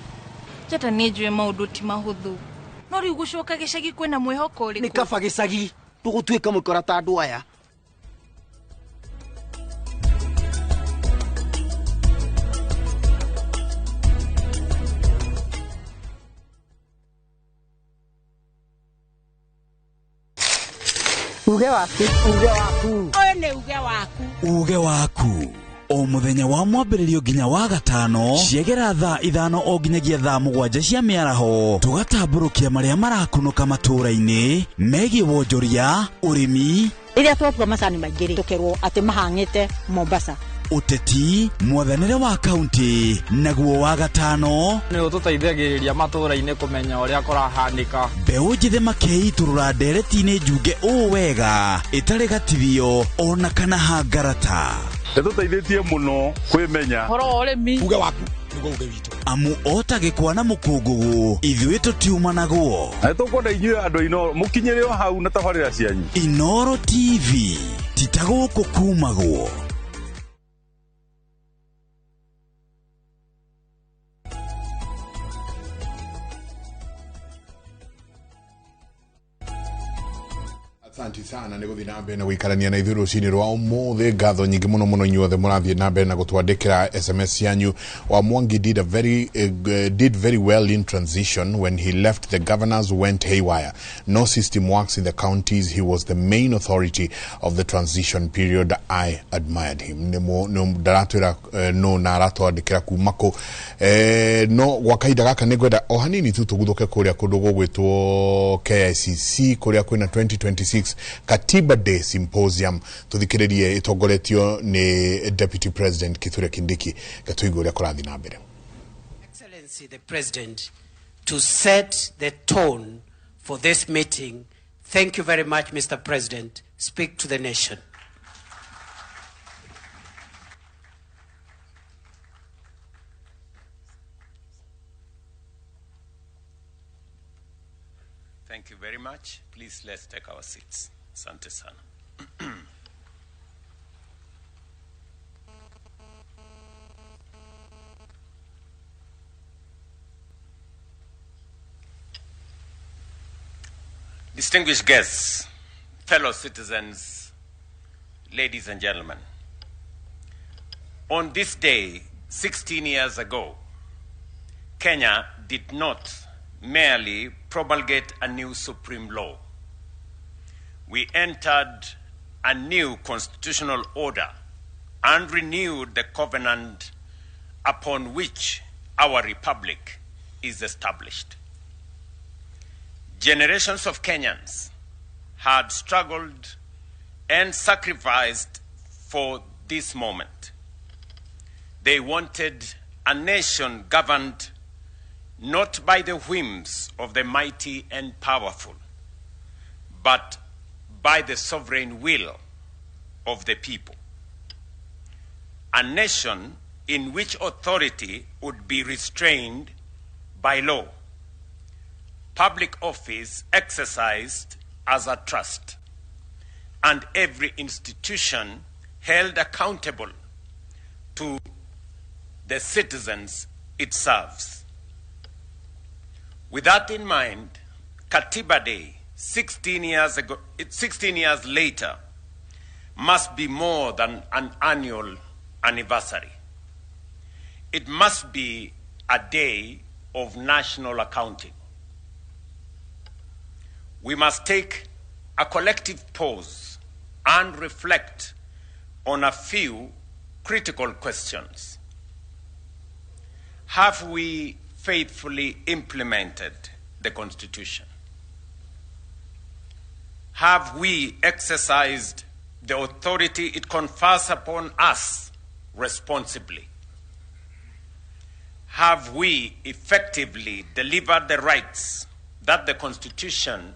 Njata nĩ njũĩ maũndũ ti mahũthũ, no rĩu gũcoka gĩcagi kwĩna mwĩhoko ũrĩkũ? Nĩ kaba gĩcagi tũgũtuĩka mũkora ta andũ aya. Uge waku. Uge waku. Ũyũ nĩ uge waku. Uge waku o muthenya wa mwambĩrĩrio nginya wa gatano ciegera thaa 5 o nginyagia thaa 7 cia mĩaraho, tũgatambũrũkia marĩa marakunũka matũũra-inĩ megiĩ wonjoria, ũrĩmi, rĩrĩa twatua macani maingĩ rĩ, tũkerwo atĩ mahang'ĩte Mombasa, ũteti, mwathanĩre wa kaunti, naguo wa gatano nĩ ũtũteithagĩrĩria matũũra-inĩ kũmenya ũrĩa kũrahanĩka. Mbeũ njĩthĩ makeitũrũra ndereti-inĩ njunge ũũ wega ĩtarĩ gatithio ona kana hangarata. Nĩtũteithĩtie mũno kwĩmenya ũhoro wa ũrĩmi. Uge waku nĩguo uge witũ. Amu ota gĩkwa na mũkũngũgũ ithuĩ tũtiumanagwo. Na nĩtũkwenda inyuĩ andũ Inooro mũkinyĩre o hau na tabarĩra cianyu. Inooro TV ti ta gũkũ kumagwo. Asante sana nä gå thiä na mbere na gå ikarania na ithuä rå cinä rwa å må ngatho nyingä må no må no inyuothe må rathiä na mbere na gå twandä kä ra SMS yanyu. Wa Mwangi did very well in transition. When he left, the governors went haywire. No system works in the counties. He was the main authority of the transition period. I admired him. Nä ndaratwä ra no na aratwandä kä ra kuma kå no gwa kahinda gaka nä ngwenda o hanini tu tå guthå ke kå rä a kå ndå gå gwä two KICC kå rä a kwä na 2026 Katiba Day Symposium tuthikiririe itongoretio ni Deputy President Kithure Kindiki gatuigue uria kurathi na mbere. Excellency the President, to set the tone for this meeting. Thank you very much, Mr. President. Speak to the nation. Thank you very much. Please, let's take our seats. Asante sana. Distinguished guests, fellow citizens, ladies and gentlemen, on this day, 16 years ago, Kenya did not merely promulgate a new supreme law. We entered a new constitutional order and renewed the covenant upon which our republic is established. Generations of Kenyans had struggled and sacrificed for this moment. They wanted a nation governed not by the whims of the mighty and powerful, but by the sovereign will of the people. A nation in which authority would be restrained by law, public office exercised as a trust, and every institution held accountable to the citizens it serves. With that in mind, Katiba Day, 16 years ago, 16 years later, must be more than an annual anniversary. It must be a day of national accounting. We must take a collective pause and reflect on a few critical questions. Have we faithfully implemented the Constitution? Have we exercised the authority it confers upon us responsibly? Have we effectively delivered the rights that the Constitution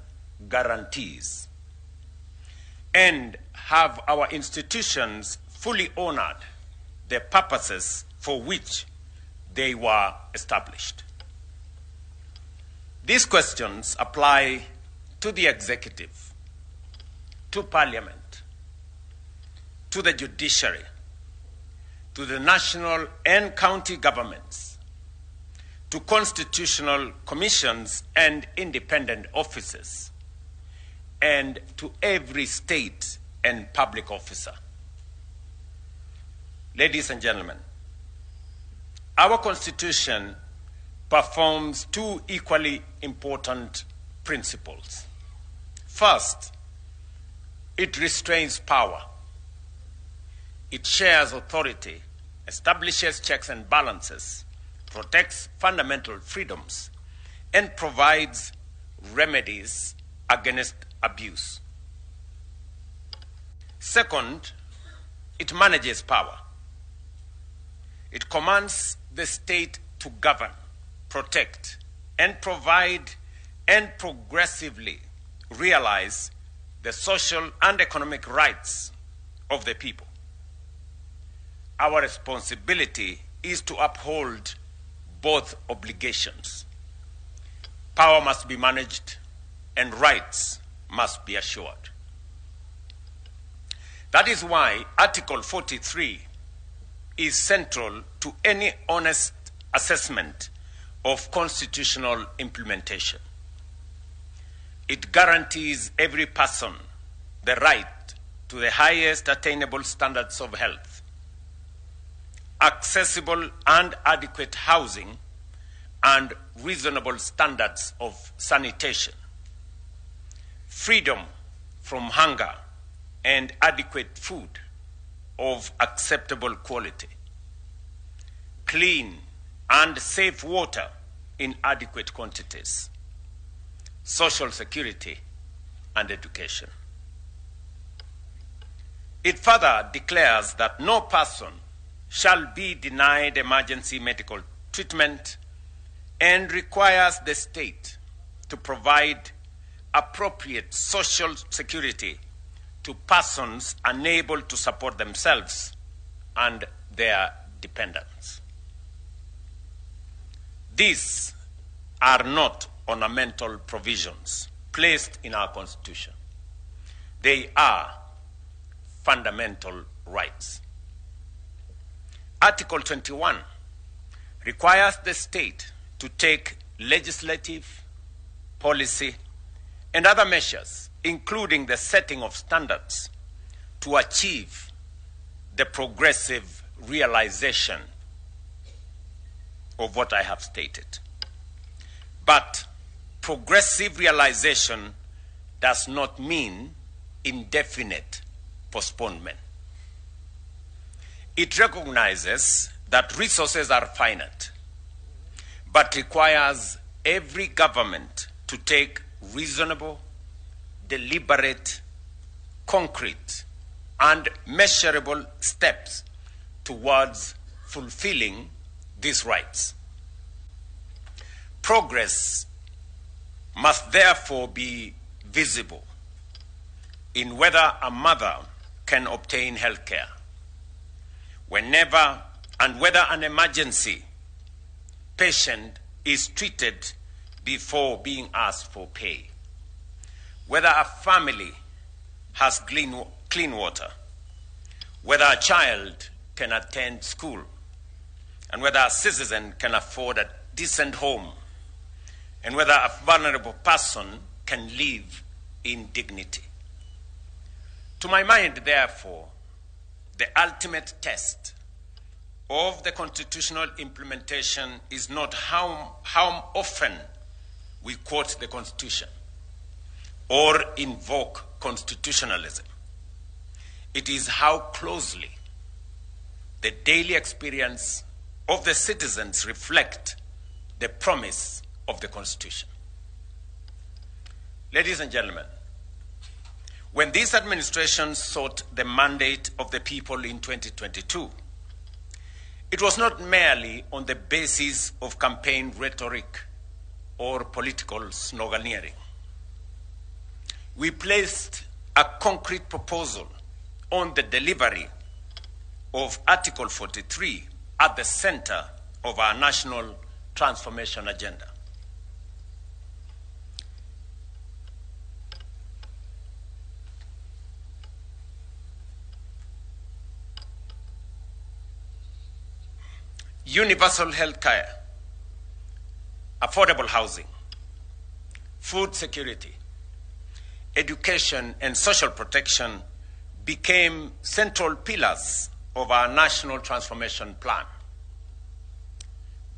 guarantees? And have our institutions fully honored the purposes for which they were established? These questions apply to the executive, to parliament, to the judiciary, to the national and county governments, to constitutional commissions and independent offices, and to every state and public officer. Ladies and gentlemen, our Constitution performs two equally important principles. First, it restrains power. It shares authority, establishes checks and balances, protects fundamental freedoms, and provides remedies against abuse. Second, it manages power. It commands the state to govern, protect, and provide, and progressively realize the social and economic rights of the people. Our responsibility is to uphold both obligations. Power must be managed and rights must be assured. That is why Article 43 is central to any honest assessment of constitutional implementation. It guarantees every person the right to the highest attainable standards of health, accessible and adequate housing, and reasonable standards of sanitation, freedom from hunger and adequate food of acceptable quality, clean and safe water in adequate quantities, social security and education. It further declares that no person shall be denied emergency medical treatment and requires the state to provide appropriate social security to persons unable to support themselves and their dependents. These are not ornamental provisions placed in our Constitution. They are fundamental rights. Article 21 requires the state to take legislative, policy, and other measures, including the setting of standards, to achieve the progressive realization of what I have stated. But progressive realization does not mean indefinite postponement. It recognizes that resources are finite, but requires every government to take reasonable, deliberate, concrete, and measurable steps towards fulfilling these rights. Progress must therefore be visible in whether a mother can obtain health care, whenever and whether an emergency patient is treated before being asked for pay, whether a family has clean water, whether a child can attend school, and whether a citizen can afford a decent home, and whether a vulnerable person can live in dignity. To my mind, therefore, the ultimate test of the constitutional implementation is not how often we quote the Constitution or invoke constitutionalism. It is how closely the daily experience of the citizens reflect the promise of the Constitution. Ladies and gentlemen, when this administration sought the mandate of the people in 2022, it was not merely on the basis of campaign rhetoric or political sloganeering. We placed a concrete proposal on the delivery of Article 43 at the center of our national transformation agenda. Universal health care, affordable housing, food security, education, and social protection became central pillars of our national transformation plan.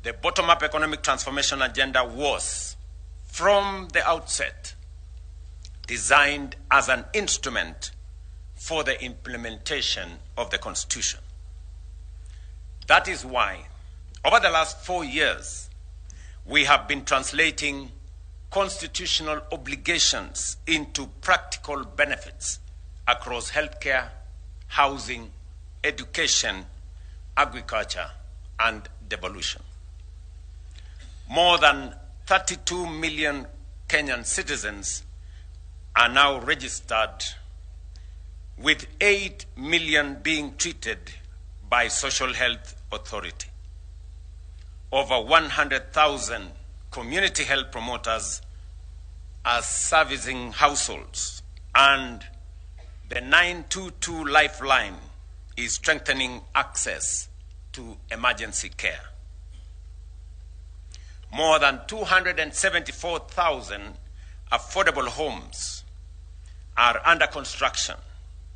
The bottom-up economic transformation agenda was, from the outset, designed as an instrument for the implementation of the Constitution. That is why, over the last 4 years, we have been translating constitutional obligations into practical benefits across healthcare, housing, education, agriculture, and devolution. More than 32 million Kenyan citizens are now registered, with 8 million being treated by Social Health Authority. Over 100,000 community health promoters are servicing households, and the 922 Lifeline is strengthening access to emergency care. More than 274,000 affordable homes are under construction,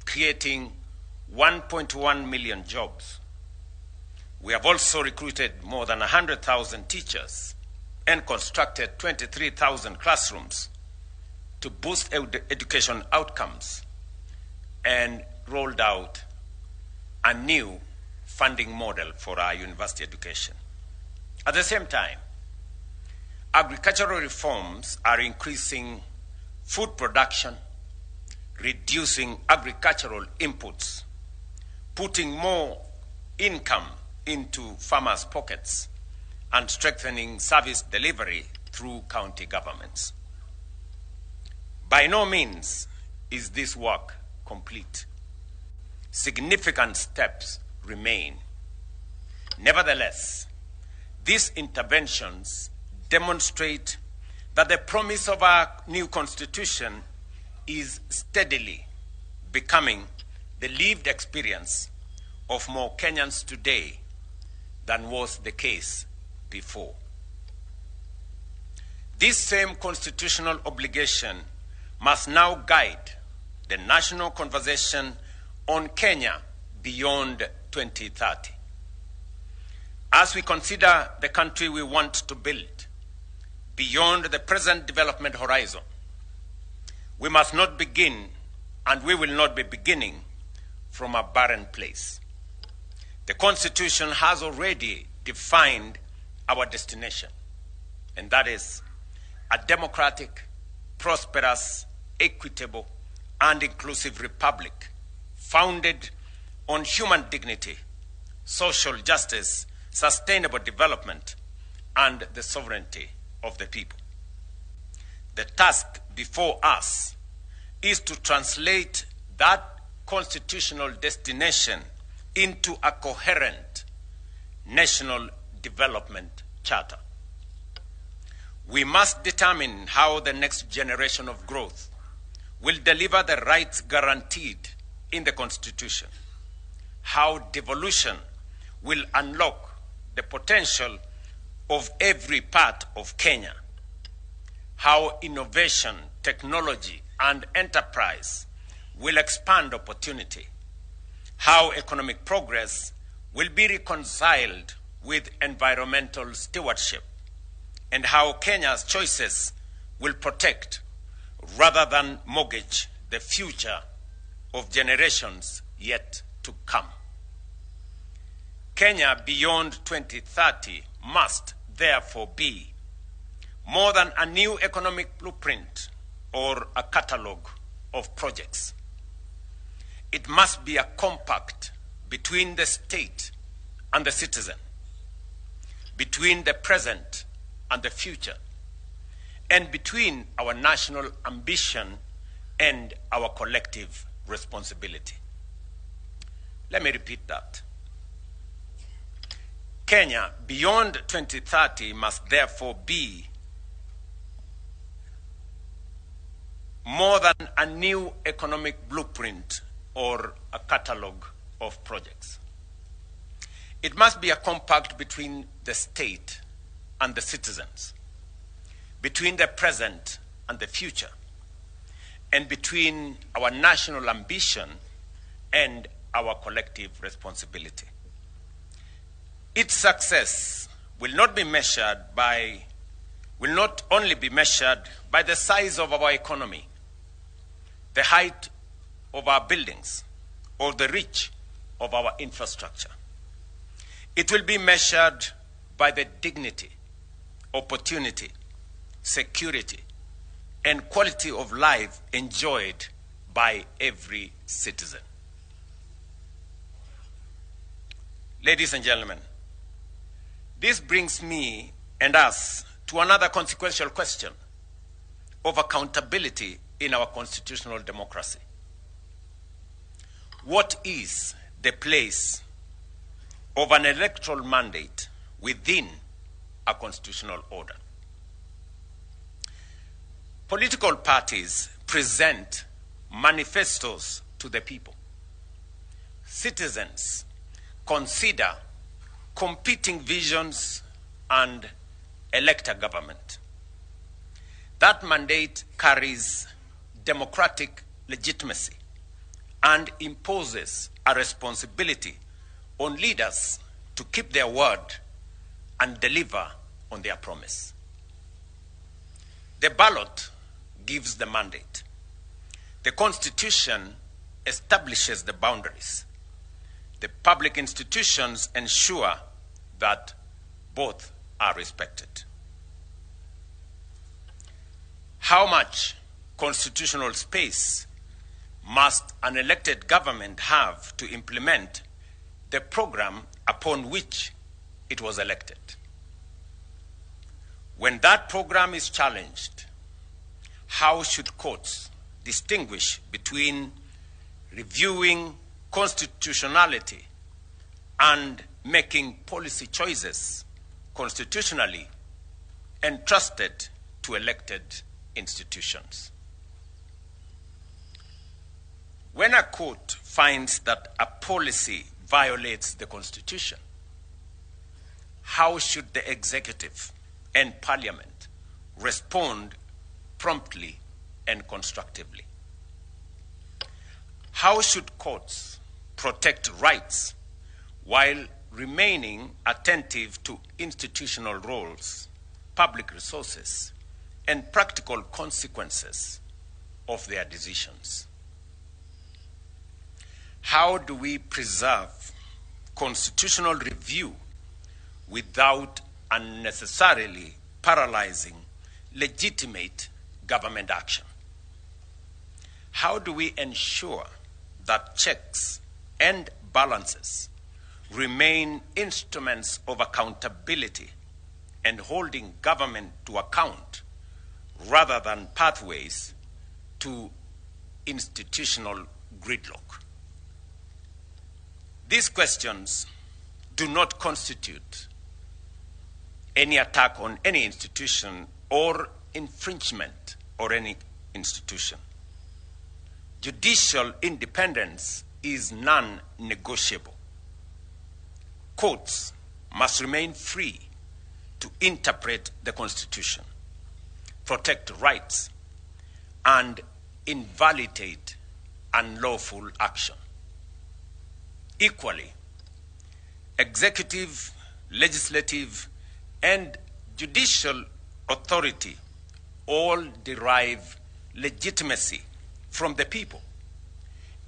creating 1.1 million jobs. We have also recruited more than 100,000 teachers and constructed 23,000 classrooms to boost education outcomes and rolled out a new funding model for our university education. At the same time, agricultural reforms are increasing food production, reducing agricultural inputs, putting more income into farmers' pockets, and strengthening service delivery through county governments. By no means is this work complete. Significant steps remain. Nevertheless, these interventions demonstrate that the promise of our new constitution is steadily becoming the lived experience of more Kenyans today than was the case before. This same constitutional obligation must now guide the national conversation on Kenya beyond 2030. As we consider the country we want to build beyond the present development horizon, we must not begin, and we will not be beginning, from a barren place. The Constitution has already defined our destination, and that is a democratic, prosperous, equitable, and inclusive republic founded on human dignity, social justice, sustainable development, and the sovereignty of the people. The task before us is to translate that constitutional destination into a coherent national development charter. We must determine how the next generation of growth will deliver the rights guaranteed in the Constitution, how devolution will unlock the potential of every part of Kenya, how innovation, technology, and enterprise will expand opportunity, how economic progress will be reconciled with environmental stewardship, and how Kenya's choices will protect rather than mortgage the future of generations yet to come. Kenya beyond 2030 must therefore be more than a new economic blueprint or a catalogue of projects. It must be a compact between the state and the citizen, between the present and the future, and between our national ambition and our collective responsibility. Let me repeat that. Kenya beyond 2030 must therefore be more than a new economic blueprint or a catalogue of projects. It must be a compact between the state and the citizens, between the present and the future, and between our national ambition and our collective responsibility. Its success will not only be measured by the size of our economy, the height of our buildings, or the reach of our infrastructure. It will be measured by the dignity, opportunity, security, and quality of life enjoyed by every citizen. Ladies and gentlemen, this brings me and us to another consequential question of accountability in our constitutional democracy. What is the place of an electoral mandate within a constitutional order? Political parties present manifestos to the people. Citizens consider competing visions and elect a government. That mandate carries democratic legitimacy and imposes a responsibility on leaders to keep their word and deliver on their promise. The ballot gives the mandate. The Constitution establishes the boundaries. The public institutions ensure that both are respected. How much constitutional space must an elected government have to implement the program upon which it was elected? When that program is challenged, how should courts distinguish between reviewing constitutionality and making policy choices constitutionally entrusted to elected institutions? When a court finds that a policy violates the Constitution, how should the executive and parliament respond promptly and constructively? How should courts protect rights while remaining attentive to institutional roles, public resources, and practical consequences of their decisions? How do we preserve constitutional review without unnecessarily paralyzing legitimate government action? How do we ensure that checks and balances remain instruments of accountability and holding government to account rather than pathways to institutional gridlock? These questions do not constitute any attack on any institution or infringement or any institution. Judicial independence is non-negotiable. Courts must remain free to interpret the Constitution, protect rights, and invalidate unlawful action. Equally, executive, legislative, and judicial authority all derive legitimacy from the people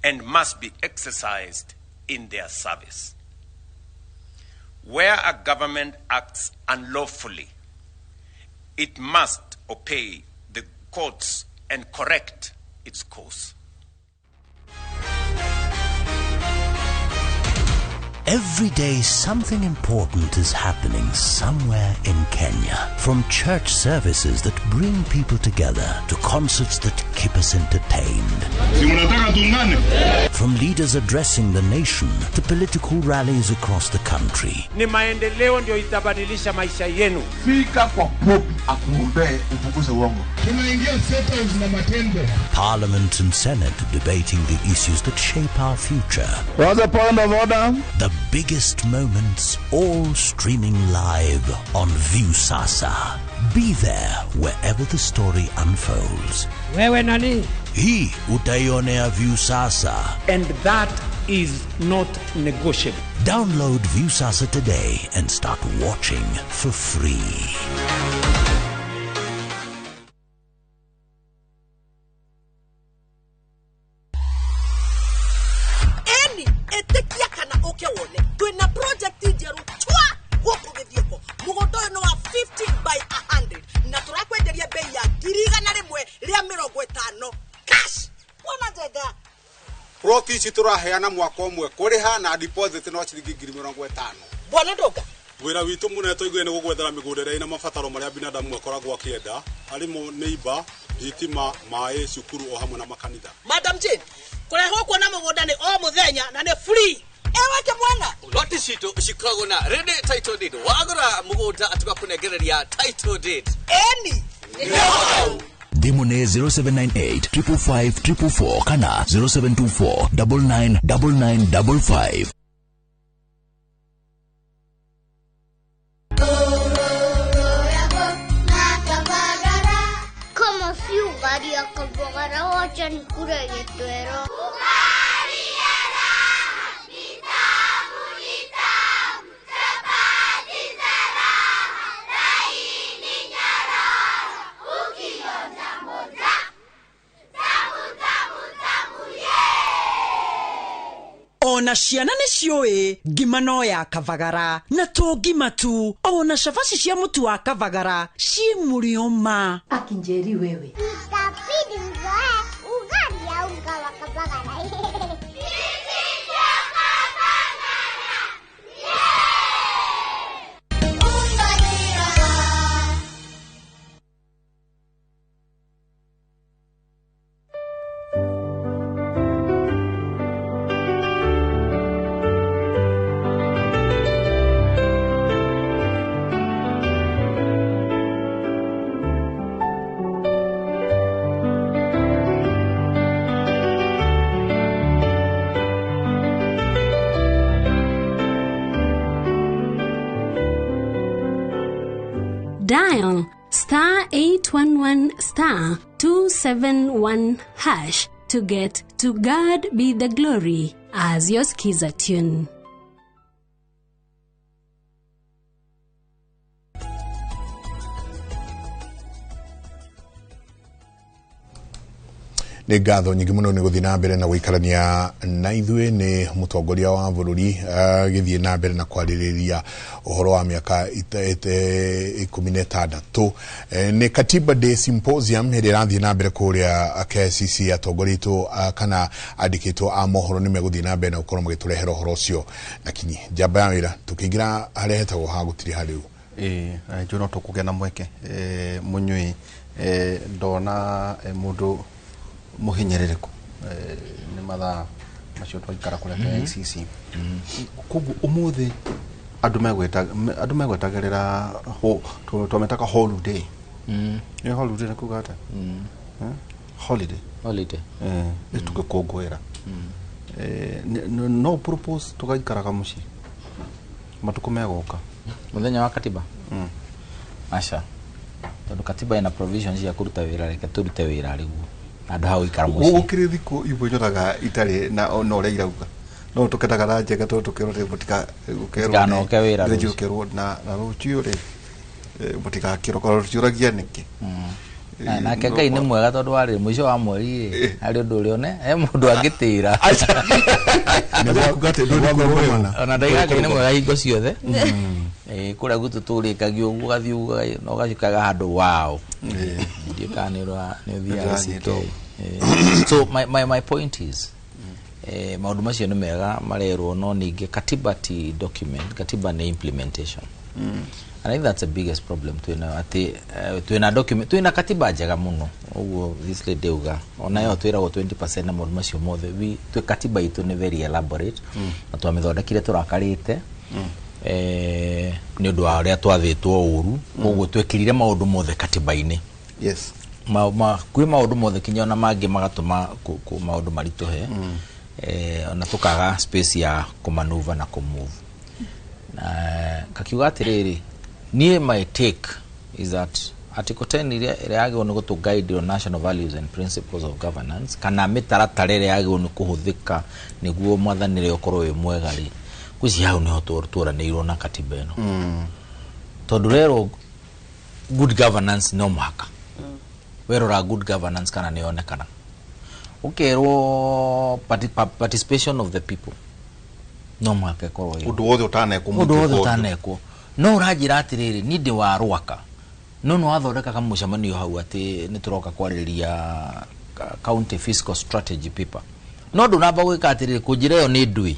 and must be exercised in their service. Where a government acts unlawfully, it must obey the courts and correct its course. Every day something important is happening somewhere in Kenya. From church services that bring people together to concerts that keep us entertained. From leaders addressing the nation to political rallies across the country. Ni maendeleo ndio itabadilisha maisha yenu. Fika kwa Pope akuombee upunguze uongo. Tunaingia settles na matendo. Parliament and Senate debating the issues that shape our future. What's the point of order? The biggest moments all streaming live on Viusasa. Be there wherever the story unfolds. Wewe nani? Hii utaionea Viusasa. And that is not negotiable. Download Viusasa today and start watching for free. Ĩtĩkia kana ũke wone twĩna project njerũ twa gũkũ Gĩthiũkũ. Mũgũnda ũyũ nĩ wa 50 by 100 na tũrakwenderia bei ya 150,000 cash. Wona njega. Ploti ici tũraheana mwaka ũmwe kũrĩha na deposit no ciringi 50,000. Bwana Ndoga, wĩra witũ mũnene tũiguire nĩ gũgwethera mĩgũnda ĩrĩa ĩna mabataro marĩa binadamu akoragwo akĩenda arĩmo nĩ imba, thitima, maĩ, cukuru o hamwe na makanitha. Madam Jane, kũrehwo kuona mũgũnda nĩ o mũthenya na nĩ free. Ewe kĩmwana. Loti citũ cikoragwo na ready title deed. Wagũra mũgũnda tũgakũnengereria title deed. Eni. No. Thimũ nĩ 0798 555 444 kana 0724 999955. Como Rũciũ ngari ya Kabagara wacha nikule gĩtwero. Ona ciana nĩ ciũĩ ngima no ya Kabagara na to ngima tu, ona cabaci cia mũtu wa Kabagara ci mũrĩo ma. Akinjeri wewe. Itabidi mzoe ugali ya unga wa Kabagara. Dial star 811 star 271 hash to get To God Be the Glory as your Skiza tune. Nĩ ngatho nyingĩ mũno nĩ gũthiĩ na mbere na gũikarania na ithuĩ. Nĩ mũtongoria wa bũrũri agĩthiĩ na mbere na kwarĩrĩria ũhoro wa mĩaka 16. Nĩ Katiba Day Symposium ĩrĩa ĩrathiĩ na mbere kũrĩa KICC, atongoretwo kana andĩkĩtwo a mohoro nĩ megũthiĩ na mbere na gũkorwo magĩtũrehera ũhoro ũcio na kinyi. Njamba ya wĩra tũkĩingĩra harĩa hetagwo ha gũtiriha rĩu. Ĩĩ njũ no tũkũgĩa na mweke mũnyui ndona mũndũ muhinyĩrĩrĩku nĩ mathaa macio twaikara kũrĩa KICC. Koguo ũmũthĩ andũ megwetagĩrĩra twametaga holiday. Nĩ holiday nĩ kuga atĩa? Holiday. Holiday. Nĩ tũgĩkũngũĩra. No propose tũgaikaraga mũciĩ matukũ megũka mũthenya wa katiba. Aca, tondũ katiba ina provisions cia kũruta wĩra, reke tũrute wĩra rĩguo andũ hau ikara mũciĩ. Gũkĩrĩ thikũ imwe nyonaga itarĩ na no ũrĩa irauga no tũkenaga na njega tondũ tũkerwo rĩ mũtikanoke wĩra rũciũ, ũkerwo na rũciũ rĩ mũtigakĩroka, rũciũragia nĩkĩ. Nake Ngai nĩ mwega tondũ warĩ mũico wa mweri rĩ harĩ ũndũ ũrĩa one he mũndũ angĩtĩra. Ona ndaiga Ngai nĩ mwega hingo ciothe. Kũrĩa gwitũ tũrĩkagia ũguo ũgathiĩ ũguo na ũgacikaga handũ wao ndiũ kana nĩ ũthiaga CK. So my point is maũndũ macio nĩ mega marerwo, no ningĩ katiba ti document, katiba nĩ implementation. And I think that's the biggest problem twina atĩ twina document, twina katiba njega mũno ũguo this lady uga ona yo twĩragwo 20% na maũndũ macio mothe. Twĩ katiba itũ nĩ very elaborate na twamĩthondekire tũrakarĩte nĩ ũndũ wa ũrĩa twathĩtwo ũru, koguo twekĩrire maũndũ mothe katiba-inĩ. Yes. Kwĩ maũndũ mothe kinya ona mangĩ magatũma maũndũ maritũhe ona tũkaga space ya kũmanuva na kũmove. Kakiuga atĩrĩrĩ, niĩ my take is that Article 10 ĩrĩa yagĩrĩirwo nĩ gũtũ guide on national values and principles of governance, kana mĩtaratara ĩrĩa yagĩrĩirwo nĩ kũhũthĩka nĩguo mwathanĩre ũkorwo wĩ mwega rĩ, ngwĩciria hau nĩho tũranĩirwo na katiba ĩno. Tondũ rero good governance no mũhaka werora good governance kana nĩ yonekana, ũkerwo participation of the people no mũhaka ĩkorwo ĩho. Ũndũ wothe ũtanekwo, ũndũ wothe ũtanekwo. No ũranjĩra atĩrĩrĩ, niĩ ndĩ wa Rwaka, no nĩ wathondeka kamũcemanio hau atĩ nĩ tũroka kwarĩrĩria county fiscal strategy paper, no ndũnamba gwĩka atĩrĩrĩ kũnjĩra ĩyo nĩ ndũĩ.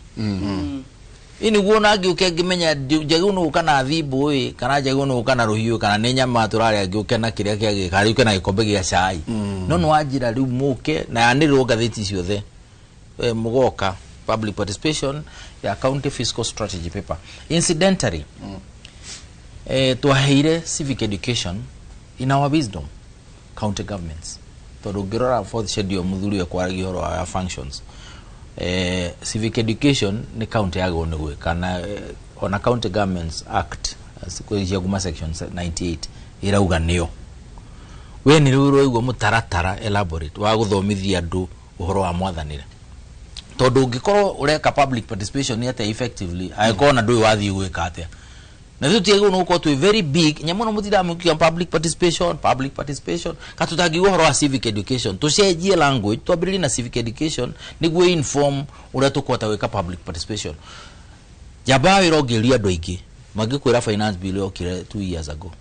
Ĩ nĩguo ona ngĩũke ngĩmenya njagĩrĩirwo nĩ gũka na thimbũ ĩ, kana njagĩrĩirwo nĩ gũka na rũhiũ, kana nĩ nyama tũrarĩa ngĩũke na kĩrĩa kĩagĩrĩire, kana ngĩũke na gĩkombe gĩa cai. No nĩ wanjĩra rĩu mũke na yanĩrĩrwo ngathĩti ciothe mũgoka public participation ya county fiscal strategy paper. Incidentally, twaheire civic education in our wisdom county governments, tondũ ũngĩrora fourth schedule mũthuri ekwaragia ũhoro wa functions. Civic education nĩ county yagĩrĩirwo nĩ gwĩka na ona County Governments Act cia kuma section 98 ĩrauga nĩyo. We nĩ rĩu ũraigua mũtaratara elaborate wa gũthomithia andũ ũhoro wa mwathanĩre, tondũ ũngĩkorwo ũreka public participation atĩa effectively angĩkorwo na ndũĩ wathiĩ gwĩka atĩa? Na ithuĩ tutiagĩrĩirwo nĩ gũkorwo twĩ very big nyamũ ĩno, mũtindaga public participation, public participation, ka tũtangĩigua ũhoro wa civic education. Tũcenjie language, twambĩrĩrie na civic education nĩguo inform ũrĩa tũkũhota gwĩka public participation. Njamba wĩra ũngĩũria andũ aingĩ mangĩkwĩra finance bill yokire 2 years ago.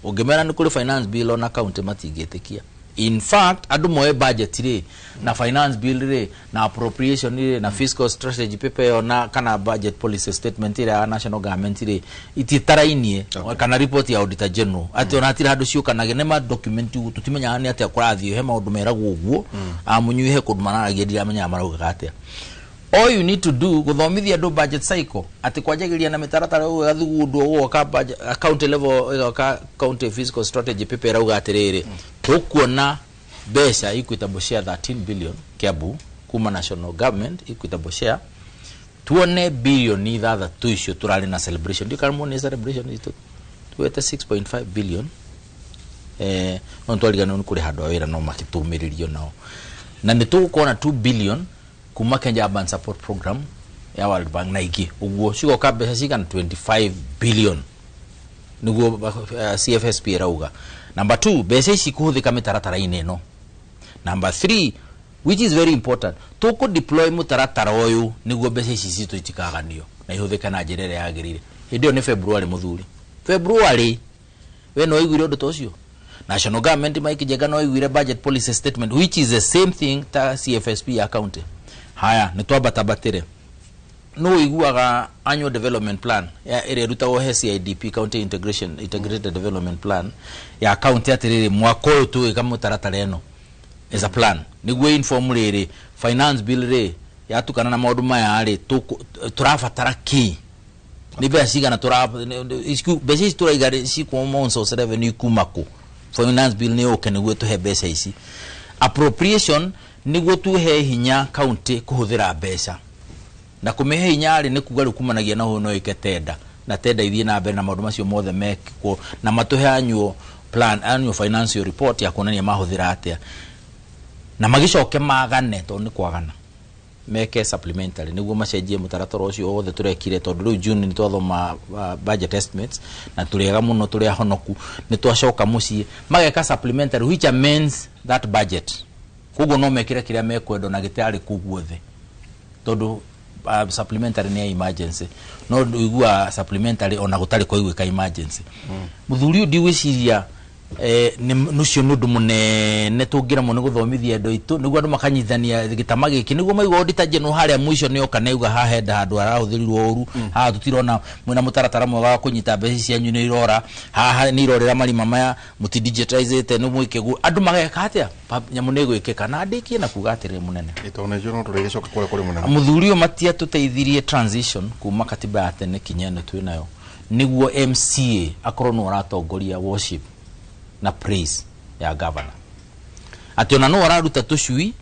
Ũngĩmera nĩ kũrĩ finance bill ona county, matingĩtĩkia. In fact, andũ moe budget rĩ, na finance bill rĩ, na appropriation rĩ, na fiscal strategy paper ĩyo, na kana budget policy statement ĩrĩa ya national government rĩ, ititarainie, kana report ya auditor general, atĩ ona hatirĩ handũ ciũkanagia. Nĩ ma document ũguo, tũtimenyaga nĩ atĩa kũrathiĩ. He maũndũ meragwo ũguo amunyui, he kũndũ mararagia, ndiramenyaga maraugaga atĩa. All you need to do guthomithia andu budget cycle, ati kwanjagĩria na mĩtaratara ũguo, ĩgathugundwo ũgoka county level, ĩgoka county fiscal strategy paper, ĩrauga atĩrĩrĩ, tũkuona mbeca equitable share 13 billion Kiambu kuma national government, equitable share tuone bilioni 6 icio tũrarĩ na celebration, ndiũ kana muone celebration itũ tuwete 6.5 billion, no twariganĩrwo nĩ kũrĩha andũ a wĩra no makĩtũmĩrĩrio nao, na nĩ tũgũkorwo na 2 billion kuma Kenya Urban Support Program ya World Bank na ingĩ ũguo, cigoka mbeca cigana? 25 billion nĩguo CFSP ĩrauga. Number 2, mbeca ici kũhũthĩka mĩtaratara-inĩ ĩno. Number 3, which is very important, tũkũ deploy mũtaratara ũyũ nĩguo mbeca ici citũ itikaganio na ihũthĩke na njĩra ĩrĩa yagĩrĩire. Hĩndĩ ĩyo nĩ February, mũthuri, February. We no waiguire ũndũ ta ũcio? National government, Mike Njenga, no waiguire budget policy statement, which is the same thing ta CFSP ya county? Haya, nĩ twambatambatĩre. No ũiguaga annual development plan ya ĩrĩa ĩrutagwo he CIDP, county integration, integrated development plan ya county, atĩrĩrĩ, mwaka ũyũ tũgĩka mũtaratara ĩno as a plan nĩguo inform rĩrĩ finance bill rĩ yatukana na maũndũ maya rĩ, tũrabatara kĩ, nĩ mbeca cigana, mbeca ici tũraiga rĩ, cikuma on source revenue kuma kũ? Finance bill nĩ yũke nĩguo tũhe mbeca ici appropriation, nĩguo tuhe hinya county kũhũthĩra mbeca, na kũmĩhe hinya rĩ, nĩ kuga rĩu kumanagia na ũyũ no ĩke tenda na tenda ithiĩ na mbere na maũndũ macio mothe mekwo, na matũhe annual plan, annual financial report ya kuonania mahũthĩra atĩa, na magĩcoke magane, tondũ nĩ kwagana meke supplementary nĩguo macenjie mũtaratara ũcio wothe tũrekire, tondũ rĩu June nĩ twathoma budget estimates na tũrĩega mũno, tũrĩ ahonoku, nĩ twacoka mũciĩ, mageka supplementary which amends that budget. Koguo no mekĩre kĩrĩa mekwenda na gĩtarĩ kũu guothe, tondũ supplementary nĩ ya emergency, no ũigua supplementary ona gũtarĩ kwaiguĩka emergency. Mũthuri ũyũ, ndigwĩciria nĩ ũcio nĩ ũndũ mũnene tũngĩremwo nĩ gũthomithia andũ aitũ nĩguo andũ makanyitithania gĩtama gĩkĩ, nĩguo maigua auditor general harĩa mũico nĩ oka nĩauga haha henda handũ harahũthĩrirwo ũru, haha tũtirona mwĩna mũtaratara mwega wa kũnyita mbeca cianyu, nĩ irora haha, nĩ irorĩra marima maya, mũtidigitizĩte, nĩ mwĩke guo, andũ mageka atĩa? Nyamũ nĩ ĩgwĩkĩka na ndĩkie na kuga atĩrĩrĩ, mũnene. Tondũ nĩnjũĩ no tũrĩgĩcoka kũrĩa kũrĩ mũnene. Mũthuri ũyũ, matiatũteithirie transition kuma katiba ya tene kinya ĩno twĩ nayo, nĩguo MCA akorwo nĩ ũratongoria worship na praise ya governor, atĩ ona no araruta tũcui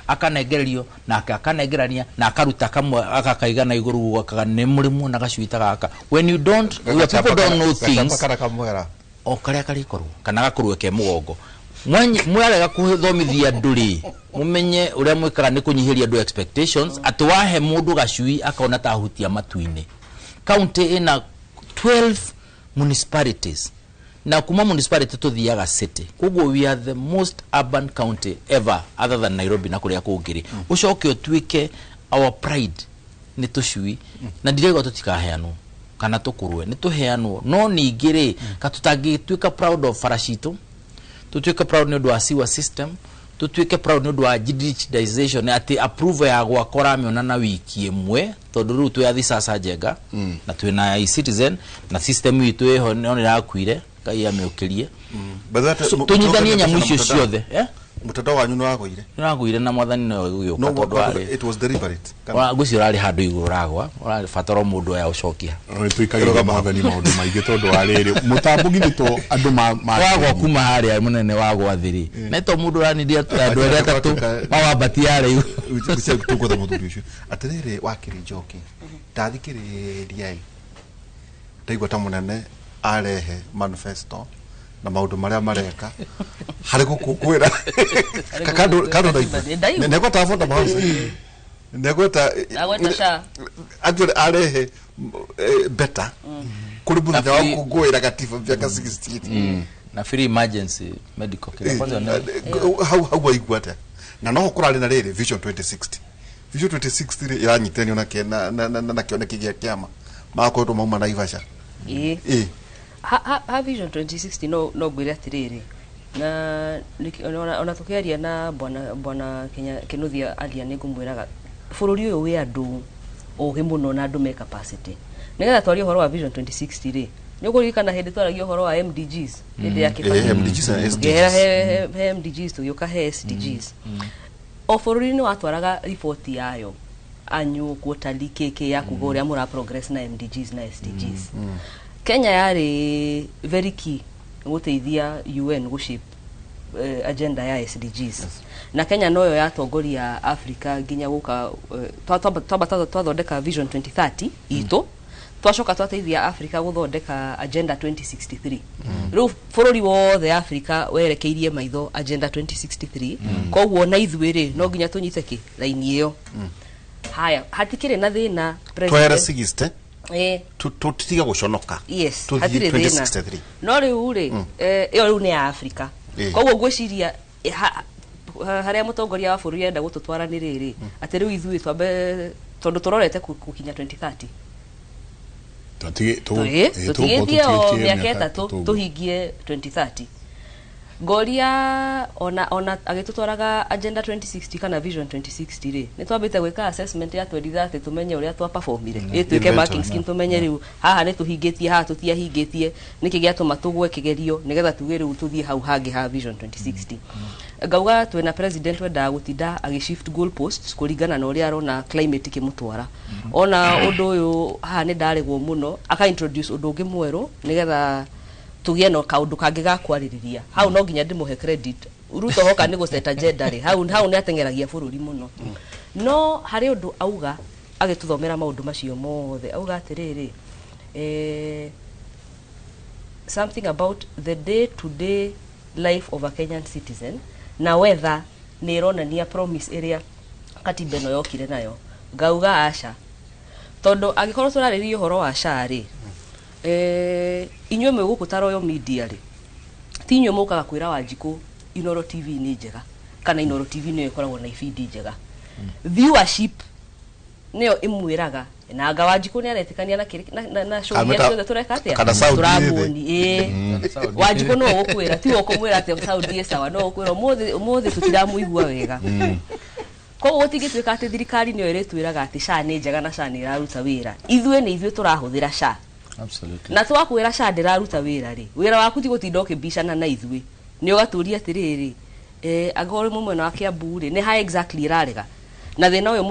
akanengererio nake akanengerania na akaruta kamwe agakaiga na igũrũ gakaga nĩ mũrĩ muona gacui ta gaka. When you don't, when people don't know things, kana kamwera. O karĩa karĩkorwo kana gakorwo ke mũgongo. Mwarega kũthomithia andũ rĩ, mũmenye ũrĩa mwĩkaga nĩ kũnyihĩria andũ expectations, atĩ wahe mũndũ gacui akona ta ahutia matu-inĩ. County ĩna 12 municipalities, na kuma municipality tuthiaga city, koguo we are the most urban county ever other than Nairobi na kũrĩa kũngĩ rĩ, ũcoke ũtuĩke our pride nĩ tũcui, na ndiraigua tũtikaheanwo kana tũkũrwe, nĩ tũheanwo, no ningĩ rĩ, ka tũtangĩtuĩka proud of bara citũ, tutuĩke proud nĩ ũndũ wa sewer system, tutuĩke proud nĩ ũndũ wa digitization, atĩ approval ya gwakwa ũramĩona na wiki ĩmwe, tondũ rĩu twĩ athi sasa Njenga na twĩna e-citizen na system itũ ĩho, no nĩ ĩrakuire, Ngai amĩũkĩrie. So, tũnyitanie nyamũ icio ciothe, eh? Mutandao wanyu nĩ wagũire. Nĩ wagũire na mwathani nĩwe gũgĩũka. No, tondũ warĩ it was deliberate. Ngwĩciria ũrarĩ handũ igũrũ ũragwa, ũrabatara o mũndũ aya ũcokia. Tũikagĩria mwathani maũndũ maingĩ, tondũ wa rĩrĩ mũtambo githĩ to andũ ma wagwa kuma harĩa mũnene wagwa thĩ rĩ, na to mũndũ ũraniria andũ arĩa atatũ mawambatia harĩa igũrũ. Tũgwetha mũthuri ũcio. Atĩrĩrĩ, wakiri Njoki, ndathikĩrĩria ĩ, ndaigua ta mũnene arehe manifesto Na maũndũ marĩa mareka harĩ gũkũngũĩra kando kando ndaigua negweta affordable housing, negweta Agweta SHA. Actually arehe better kũrĩ mũthenya wa gũkũngũĩra gatiba mĩaka 16. Na free emergency medical care kwanza Hau hau waigua atĩa? Na noho kũrarĩ na rĩrĩ Vision 2060. Vision 2060 rĩ ĩranyitanio na kĩoneki gĩa kĩama magakoretwo mauma Naivasha. Ĩĩ. Ĩĩ. Ha Vision 2060 no ngwĩre atĩrĩrĩ, na ona tũkĩaria na bwana Kenya Kinuthia aria, nĩ ngũmwĩraga bũrũri ũyũ wĩ andũ ũgĩ mũno na andũ me capacity nĩgetha twarie ũhoro wa Vision 2060 rĩ. Nĩ ũkũririkana hĩndĩ twaragia ũhoro wa MDGs hĩndĩ ya Kibaki? MDGs na SDGs. Tũkĩehera he MDGs, tũgĩũka he SDGs. O bũrũri nĩ watwaraga riboti yayo annual, quarterly, KK ya kuga ũrĩa mũra progress na MDGs na SDGs. Kenya yarĩ very key gũteithia UN gũshape agenda ya SDGs. Na Kenya noyo yatongoria Africa nginya gũka twamba twathondeka Vision 2030 itũ, twacoka twateithia Africa gũthondeka Agenda 2063. Rĩu bũrũri wothe Africa werekeirie maitho Agenda 2063. Koguo na ithuĩ rĩ, no nginya tũnyite kĩ raini ĩyo. Haya, hatikĩrĩ na thĩna. Twehere 60, tũtige gũconoka. Yes. Tũthiĩ Hatirĩ thĩna. 2063. No rĩu rĩ, ĩyo rĩu nĩ ya Africa. Koguo ngwĩciria harĩa mũtongoria wa bũrũri arenda gũtũtwara nĩ rĩrĩ, atĩ rĩu ithuĩ twambe, tondũ tũrorete gũkinya 2030, tũtigĩtie o mĩaka 3 tũhingie 2030. Ngoria ona agĩtũtwaraga Agenda 2060 kana Vision 2060 rĩ, nĩ twambĩte gwĩka assessment ya 2030 tũmenye ũrĩa twaperformire, ĩ twĩke Inventory. Marking scheme, tũmenye rĩu haha nĩ tũhingĩtie, haha tũtiahingĩtie, nĩkĩ gĩatũma tũgwe kĩgerio, nĩgetha tuge rĩu tũthiĩ hau hangĩ ha Vision 2060. Ngauga twĩna president wendaga gũtinda agĩ shift goal posts kũringana na ũrĩa arona climate ĩkĩmũtwara. Ona ũndũ ũyũ haha nĩ ndarĩgwo mũno, aka introduce ũndũ ũngĩ mwerũ nĩgetha tũgĩe na kaũndũ kangĩ ga kwarĩrĩria. Hau no nginya ndĩmũhe credit. Ruto hoka nĩ gũset agenda rĩ, hau nĩ ateng'eragia bũrũri mũno. No harĩ ũndũ auga agĩtũthomera maũndũ macio mothe, auga atĩrĩrĩ, something about the day to day life of a Kenyan citizen na whether nĩ ĩronania promise ĩrĩa katiba ĩno yokire nayo. Ngauga aca, tondũ angĩkorwo tũrarĩrĩria ũhoro wa SHA rĩ, inyuĩ mwĩ gũkũ ta Royal Media rĩ, ti inyuĩ mũkaga kwĩra Wanjikũ Inoro TV nĩ njega kana Inoro TV nĩyo ĩkoragwo na ibindi njega. Viewership nĩyo ĩmwĩraga, na anga Wanjikũ nĩ aretĩkania na na show iria ciothe tũreka atĩa. Kana sound ĩ thĩ. Tũramuoni ĩĩ Wanjikũ no ũgũkwĩra, tiwe ũkũmwĩra atĩ sound ĩ sawa, no ũkwĩra ũmũthĩ ũmũthĩ tũtiramũigua wega. Koguo gũtingĩtuĩka atĩ thirikari nĩyo ĩrĩtwĩraga atĩ SHA nĩ njega na SHA nĩ ĩraruta wĩra. Ithuĩ nĩ ithuĩ tũrahũthĩra SHA. Na twakwĩra SHA ndĩraruta wĩra rĩ, wĩra waku ti gũtinda ũkĩmbicana na ithuĩ, nĩ ũgatũria atĩrĩrĩ, angĩkorwo ũrĩ mwena wa Kiambu rĩ, nĩ ha exactly ĩrarega na thĩna ũyũ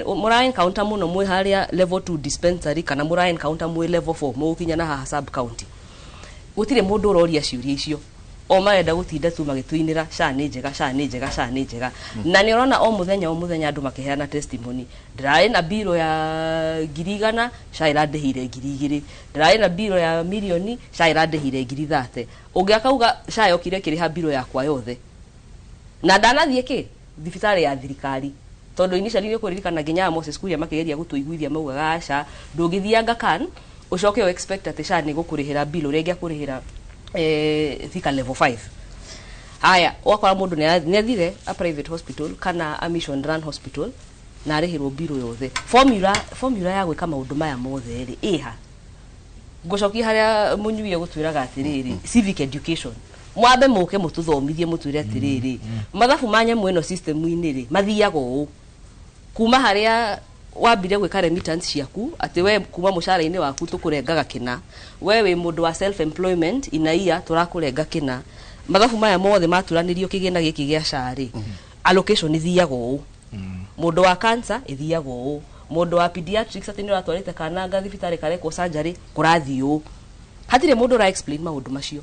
mũra encounter mũno mwĩ harĩa level 2 dispensary kana mũra encounter mwĩ level 4 mũgũkinya na haha sub county. Gũtirĩ mũndũ ũroria ciũria icio, o marenda gũtinda tu magĩtũinĩra SHA nĩ njega, SHA nĩ njega, SHA nĩ njega. Na nĩ ũrona o mũthenya o mũthenya andũ makĩheana testimony: ndĩrarĩ na biro ya 100,000, SHA ĩrandĩhire 2,000; ndĩrarĩ na biro ya mirioni, SHA ĩrandĩhire 30,000. Ũngĩ akauga SHA yokire ĩkĩrĩha biro yakwa yothe na ndanathiĩ kĩ thibitarĩ ya thirikari. Tondũ initially nĩ kũririkana nginya Moses Kuria makĩgeria gũtũiguithia maugaga aca, ndũngĩthiĩ Aga Khan ũcoke ũ expect atĩ SHA nĩ gũkũrĩhĩra bill ũrĩa ĩngĩakũrĩhĩra Thika level 5. Haya, wakora mũndũ nĩ athire a private hospital kana a mission run hospital na arĩhĩrwo bill yothe. Formula ya gwĩka maũndũ maya mothe rĩ, ĩha ngũcokia harĩa mũnyuie gũtwĩraga atĩrĩrĩ, civic education. Mwambe mũke mũtũthomithie, mũtwĩre atĩrĩrĩ, mathabu ma nyamũ ĩno system-inĩ rĩ, mathiaga ũũ kuma harĩa wambire gwĩka remittance ciaku, atĩ we kuma mũcara-inĩ waku tũkũrengaga kĩna, we wĩ mũndũ wa self employment inaia tũrakũrenga kĩna. Mathabu maya mothe maturanĩrio kĩgĩna gĩkĩ gĩa SHA rĩ, allocation ithiaga ũũ, mũndũ wa cancer ĩthiaga ũũ, mũndũ wa pediatrics atĩ nĩ ũratwarĩte kana thibitarĩ karekwo surgery kũrathiĩ ũũ. Hatirĩ mũndũ ũra explain maũndũ macio.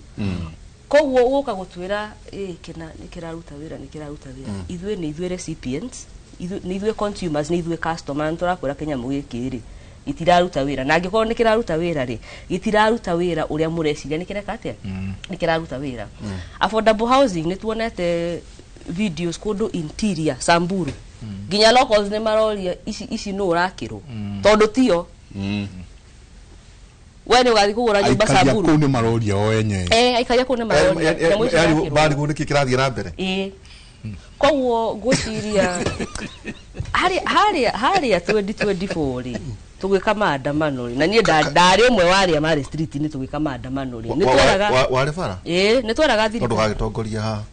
Koguo ũgũka gũtwĩra ĩ kĩna nĩ kĩraruta wĩra, nĩ kĩraruta wĩra. Ithuĩ nĩ ithuĩ recipients, nĩ ithuĩ consumers, nĩ ithuĩ customer, nĩ tũrakwĩra kĩnyamũ gĩkĩ rĩ Itiraruta wĩra, na angĩkorwo nĩ kĩraruta wĩra rĩ, gĩtiraruta wĩra ũrĩa mũreciria nĩ kĩreka atĩa, nĩ kĩraruta wĩra. Affordable housing, nĩ tuonete videos kũndũ interior Samburu, nginya locals nĩ maroria ici nũ ũrakĩrwo, tondũ tio we nĩ ũgathiĩ kũgũra nyũmba Aikaria Samburu. Kũu nĩ maroria o enyewe. Eh, aikaria kũu nĩ maroria nyamũ ici irakĩrwo. Barigwo nĩkĩ kĩrathiĩ na mbere. Ĩĩ, koguo ngwĩciria harĩa 2024 rĩ, tũgĩka maandamano rĩ, na niĩ ndarĩ ũmwe wa arĩa marĩ street-inĩ tũgĩka maandamano rĩ, nĩ tweraga Warĩ bara. Ĩĩ, nĩ tweraga Tondũ thirikari gagĩtongoria haha.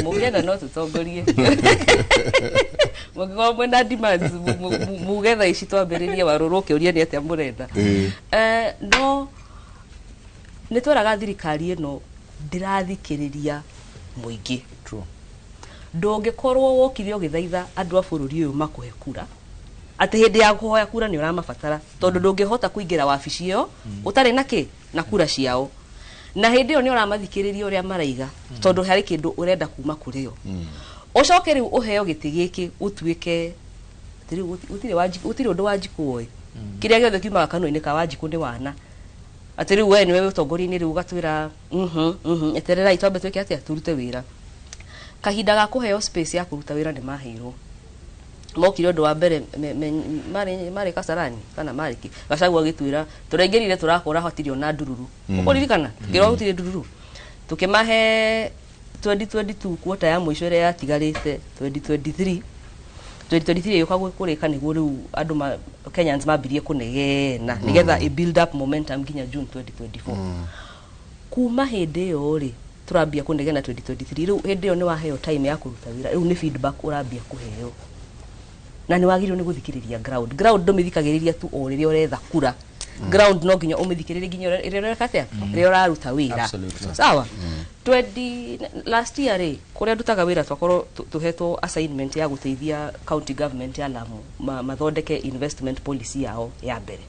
Mũngĩenda no tũtongorie, mũngĩkorwo mwĩna demands muge thaa ici twambĩrĩrie warũrũ ũkĩũria nĩ atĩa mũrenda. No nĩ tweraga thirikari ĩno ndĩrathikĩrĩria mũingĩ. Ndũngĩkorwo wokire ũgĩthaitha andũ a bũrũri ũyũ makũhe kura, atĩ hĩndĩ ya kũhoya kura nĩ ũramabatara, tondũ ndũngĩhota kũingĩra wabici ĩyo ũtarĩ na kĩ na kura ciao, na hĩndĩ ĩyo nĩ ũramathikĩrĩria ũrĩa maraiga, tondũ harĩ kĩndũ ũrenda kuma kũrĩ o. Ũcoke rĩu ũheo gĩtĩ gĩkĩ ũtuĩke atĩ rĩu gũtirĩ ũndũ Wanjikũ oĩ, kĩrĩa gĩothe kiumaga kanua-inĩ ka Wanjikũ nĩ wana, atĩ rĩu we nĩwe ũtongoria-inĩ, rĩu ũgatwĩra etererai twambe twĩke atĩa, turute wĩra. Kahinda ga kũheo space ya kũruta wĩra nĩ maheirwo. Mokire ũndũ wa mbere marĩ Kasarani kana marĩ kĩ, Gachagua agĩtwĩra tũraingĩrire tũrakora hatirĩ ona ndururu. Ũkũririkana tukĩrwo gũtirĩ ndururu, tũkĩmahe 2022 quarter ya mũico ĩrĩa yatigarĩte. 2023 2023 ĩgĩũka kũrĩka nĩguo rĩu andũ ma Kenyans mambirie kũnegena nĩgetha ĩ build up momentum nginya June 2024. Kuma hĩndĩ ĩyo rĩ, tũrambia kũnegena 2023. Rĩu hĩndĩ ĩyo nĩ waheo time ya kũruta wĩra, rĩu nĩ feedback ũrambia kũheo, na nĩ wagĩrĩirwo nĩ gũthikĩrĩria ground. Ground ndũmĩthikagĩrĩria tu o rĩrĩa ũretha kura. Ground no nginya ũmĩthikĩrĩrie nginya rĩrĩa ũreka atĩa, rĩrĩa ũraruta wĩra. Sawa, 20 last year rĩ, kũrĩa ndutaga wĩra, twakorwo tũhetwo assignment ya gũteithia county government ya Lamu mathondeke investment policy yao ya mbere.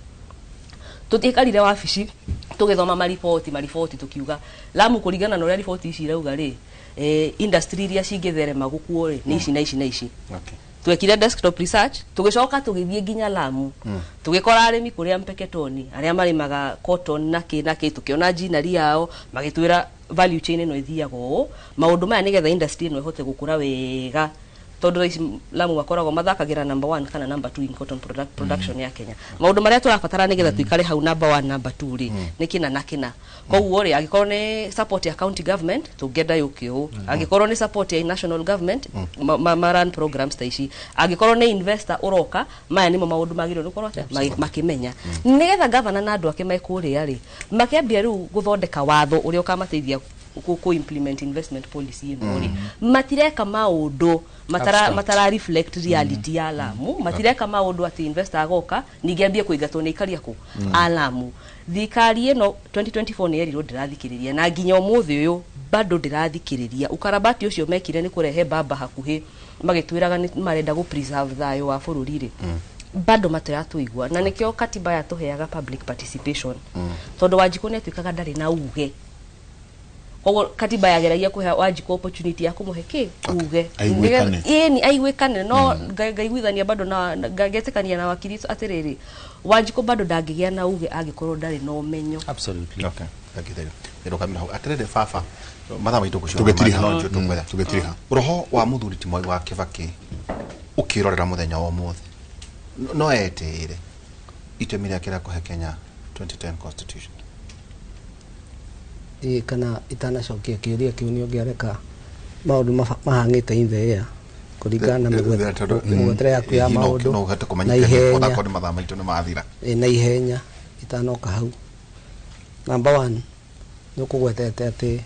Tũtiikarire wabici tũgĩthoma mariboti, tukiuga Lamu kũringana na ũrĩa riboti ici irauga rĩ, industry iria cingĩtherema gũkuo rĩ, nĩ ici na ici na ici. Twekire desktop research, tũgĩcoka tũgĩthiĩ nginya Lamu, tũgĩkora arĩmi kũrĩa Mpeketoni arĩa marĩmaga cotton na kĩ na kĩ, tũkĩona ginnery yao, magĩtwĩra value chain ĩno ĩthiaga ũũ, maũndũ maya nĩgetha industry ĩno ĩhote gũkũra wega, tondũ thaa ici Lamu makoragwo mathakagĩra number one kana number two in cotton production ya Kenya. Maũndũ marĩa tũrabatara nĩgetha tũikare hau number one, number two rĩ, nĩ kĩna na kĩna. Koguo rĩ, angĩkorwo nĩ support ya county government, tũngĩenda yũke ũũ, angĩkorwo nĩ support ya national government, ma run programs ta ici, angĩkorwo nĩ investor ũroka, maya nĩmo maũndũ magĩrĩirwo nĩ gũkorwo atĩa makĩmenya, nĩgetha gavana na andũ ake me kũrĩa rĩ, makĩambia rĩu gũthondeka watho ũrĩa ũkamateithia ku implement investment policy ĩno rĩ, matireka maũndũ matara Abstract. matara reflect reality ya Lamu. Matireka maũndũ atĩ investor agoka ningĩ ambie kũingatwo nĩ aikari akũ a Lamu. Thirikari ĩno 2024 nĩ yerirwo ndĩrathikĩrĩria, na nginya ũmũthĩ ũyũ bado ndĩrathikĩrĩria. Ũkarabati ũcio mekire nĩ kũrehe baba hakuhĩ, magĩtwĩraga nĩ marenda gũ preserve thayũ wa bũrũri rĩ, bado matiratũigua, na nĩkĩo katiba yatũheaga public participation, tondũ Wanjikũ nĩ atuĩkaga ndarĩ na uge. Koguo katiba yageragia kũhe Wanjikũ opportunity ya kũmũhe kĩ uge. Aiguĩkane. Ĩni, aiguĩkane. No ngaiguithania bado na ngagetĩkania na wakiri atĩrĩrĩ, Wanjikũ bado ndangĩgĩa na uge angĩkorwo ndarĩ na ũmenyo. Absolutely. Okay. Thank you, thank you. Nĩrũkamĩra hau. Atĩrĩrĩ baba, mathaa maitũ gũcoka Tũgĩtiriha. no njuo tũkwetha. Tũgĩtiriha. Roho wa mũthuri ti Mwai wa Kĩbakĩ ũkĩrorera mũthenya wa ũmũthĩ, no etĩĩre itemi rĩake rĩa kũhe Kenya 2010 constitution? Ĩ, kana itanacokia kĩũria kĩu, nĩ ũngĩareka maũndũ mahang'ĩte in the air kũringana na mĩgwethere yaku ya maũndũ no ũhote na kũmanyithania ihenya. Onakorwo nĩ mathaa maitũ nĩ mathira. Ĩ, na ihenya itanoka hau. Number one, nĩ ũkũgwetete atĩ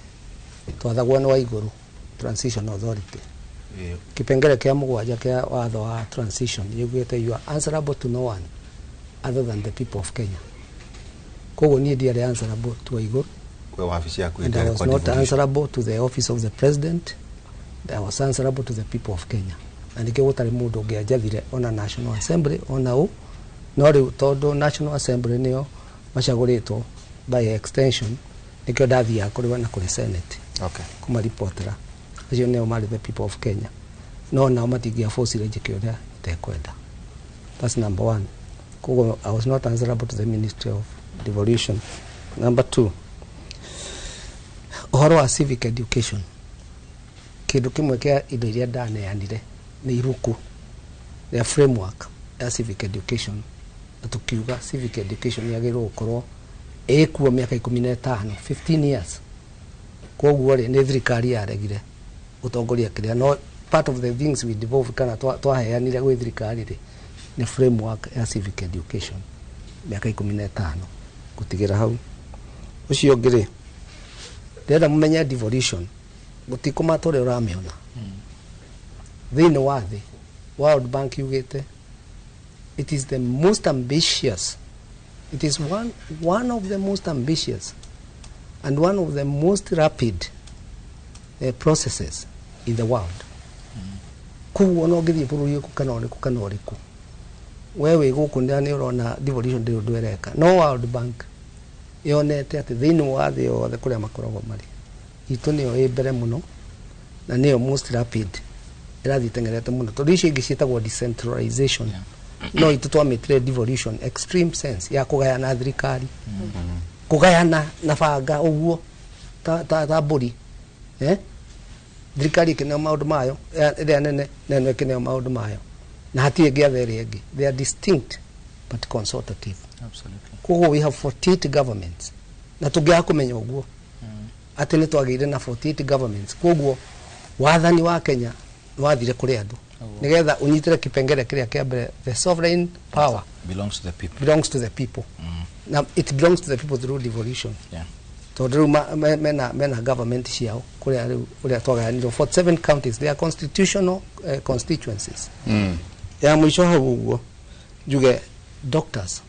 twathagwo nĩ Waigũrũ Transition Authority. Kipengele kĩa mũgwanja kĩa watho wa transition yugĩte, "You are answerable to no one other than the people of Kenya." Koguo niĩ ndiarĩ answerable to Waigũrũ We wabici yaku and I ĩtarĩ was kwa not devolution. answerable to the office of the president. I was answerable to the people of Kenya, na nĩkĩo gũtarĩ mũndũ ũngĩanjathire ona National Assembly ona ũ. No rĩu tondũ National Assembly nĩo macagũrĩtwo by extension, nĩkĩo ndathiaga kũrĩ na kũrĩ Senate kũmaripotera. Acio nĩo marĩ the people of Kenya, no nao matingĩabocire njĩke ũrĩa itekwenda. That's number one. Koguo I was not answerable to the Ministry of Devolution. Number 2, ũhoro wa civic education, kĩndũ kĩmwe kĩa indo iria ndaneanire nĩ ibuku rĩa framework ya civic education, na tũkiuga civic education yagĩrĩirwo gũkorwo ĩkuo mĩaka 15, 15 years. Koguo rĩ, nĩ thirikari yaregire gũtongoria kĩrĩa, no part of the things we devolved kana twaheanire gwĩ thirikari rĩ, nĩ framework ya civic education mĩaka 15 gũtigĩra hau. Ũcio ũngĩ rĩ, ndĩrenda mũmenye devolution gũtikũmata ũrĩa ũramĩona thĩinĩ wa thĩ. World Bank yugĩte it is the most ambitious, it is one of the most ambitious and one of the most rapid processes in the world. Koguo no ngĩthiĩ bũrũri ũrĩkũ kana ũrĩkũ kana ũrĩkũ, we wĩ gũkũ nĩ ũrona devolution ndĩrĩ ũndũ ĩreka, no World Bank yonete atĩ thĩinĩ wa thĩ yothe kũrĩa makoragwo marĩ, itũ nĩyo ĩ mbere mũno na nĩyo most rapid, ĩrathiĩ ĩteng'erete mũno, tondũ icio ingĩ ciĩtagwo decentralization, no itũ twamĩtire devolution extreme sense ya kũgayana thirikari, kũgayana na banga ũguo ta mbũri, thirikari ĩkĩneo maũndũ mayo ĩrĩa nene na ĩno ĩkĩneo maũndũ mayo, na hatirĩ ĩngĩatha ĩrĩa ĩngĩ. They are distinct but consultative. Koguo we have 48 governments, na tũngĩaga kũmenya ũguo atĩ nĩ twagĩire na 48 governments, koguo wathani wa Kenya nĩwathire kũrĩ andũ nĩgetha ũnyitĩre kipengele kĩrĩa kĩa mbere, the sovereign power belongs to the people, belongs to the people. Na it belongs to the people through devolution. Tondũ rĩu mena government ciao kũrĩa rĩu ũrĩa twagayanirwo 47 counties, they are constitutional constituencies. Ya mũico hau ũguo njuge doctors,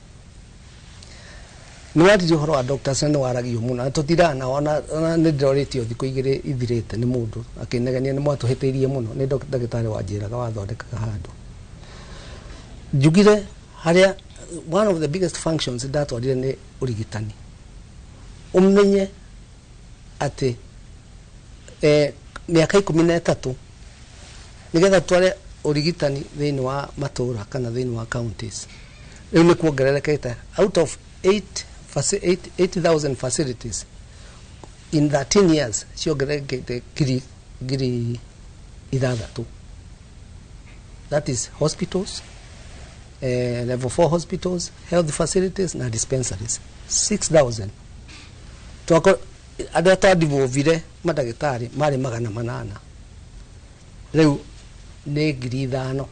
nĩ waririe ũhoro wa doctors na nĩ waragio mũno, na tũtirana ona nĩ ndĩrorĩtio thikũ igĩrĩ ithirĩte nĩ mũndũ akĩnegenia nĩ mwatũhĩtĩirie mũno, nĩ ndagĩtarĩ wanjĩraga wathondekaga handũ. Njugire harĩa one of the biggest functions ndatwarire nĩ ũrigitani. Ũmenye atĩ mĩaka 13 nĩgetha tware ũrigitani thĩinĩ wa matũra kana thĩinĩ wa counties, rĩu nĩ kuongererekete out of 8,000 facilities in 13 years ciongererekete 6,000. That is hospitals, level 4 hospitals, health facilities na dispensaries 6,000. Twako arĩa twadivovire mandagĩtarĩ marĩ 800, rĩu nĩ 5,000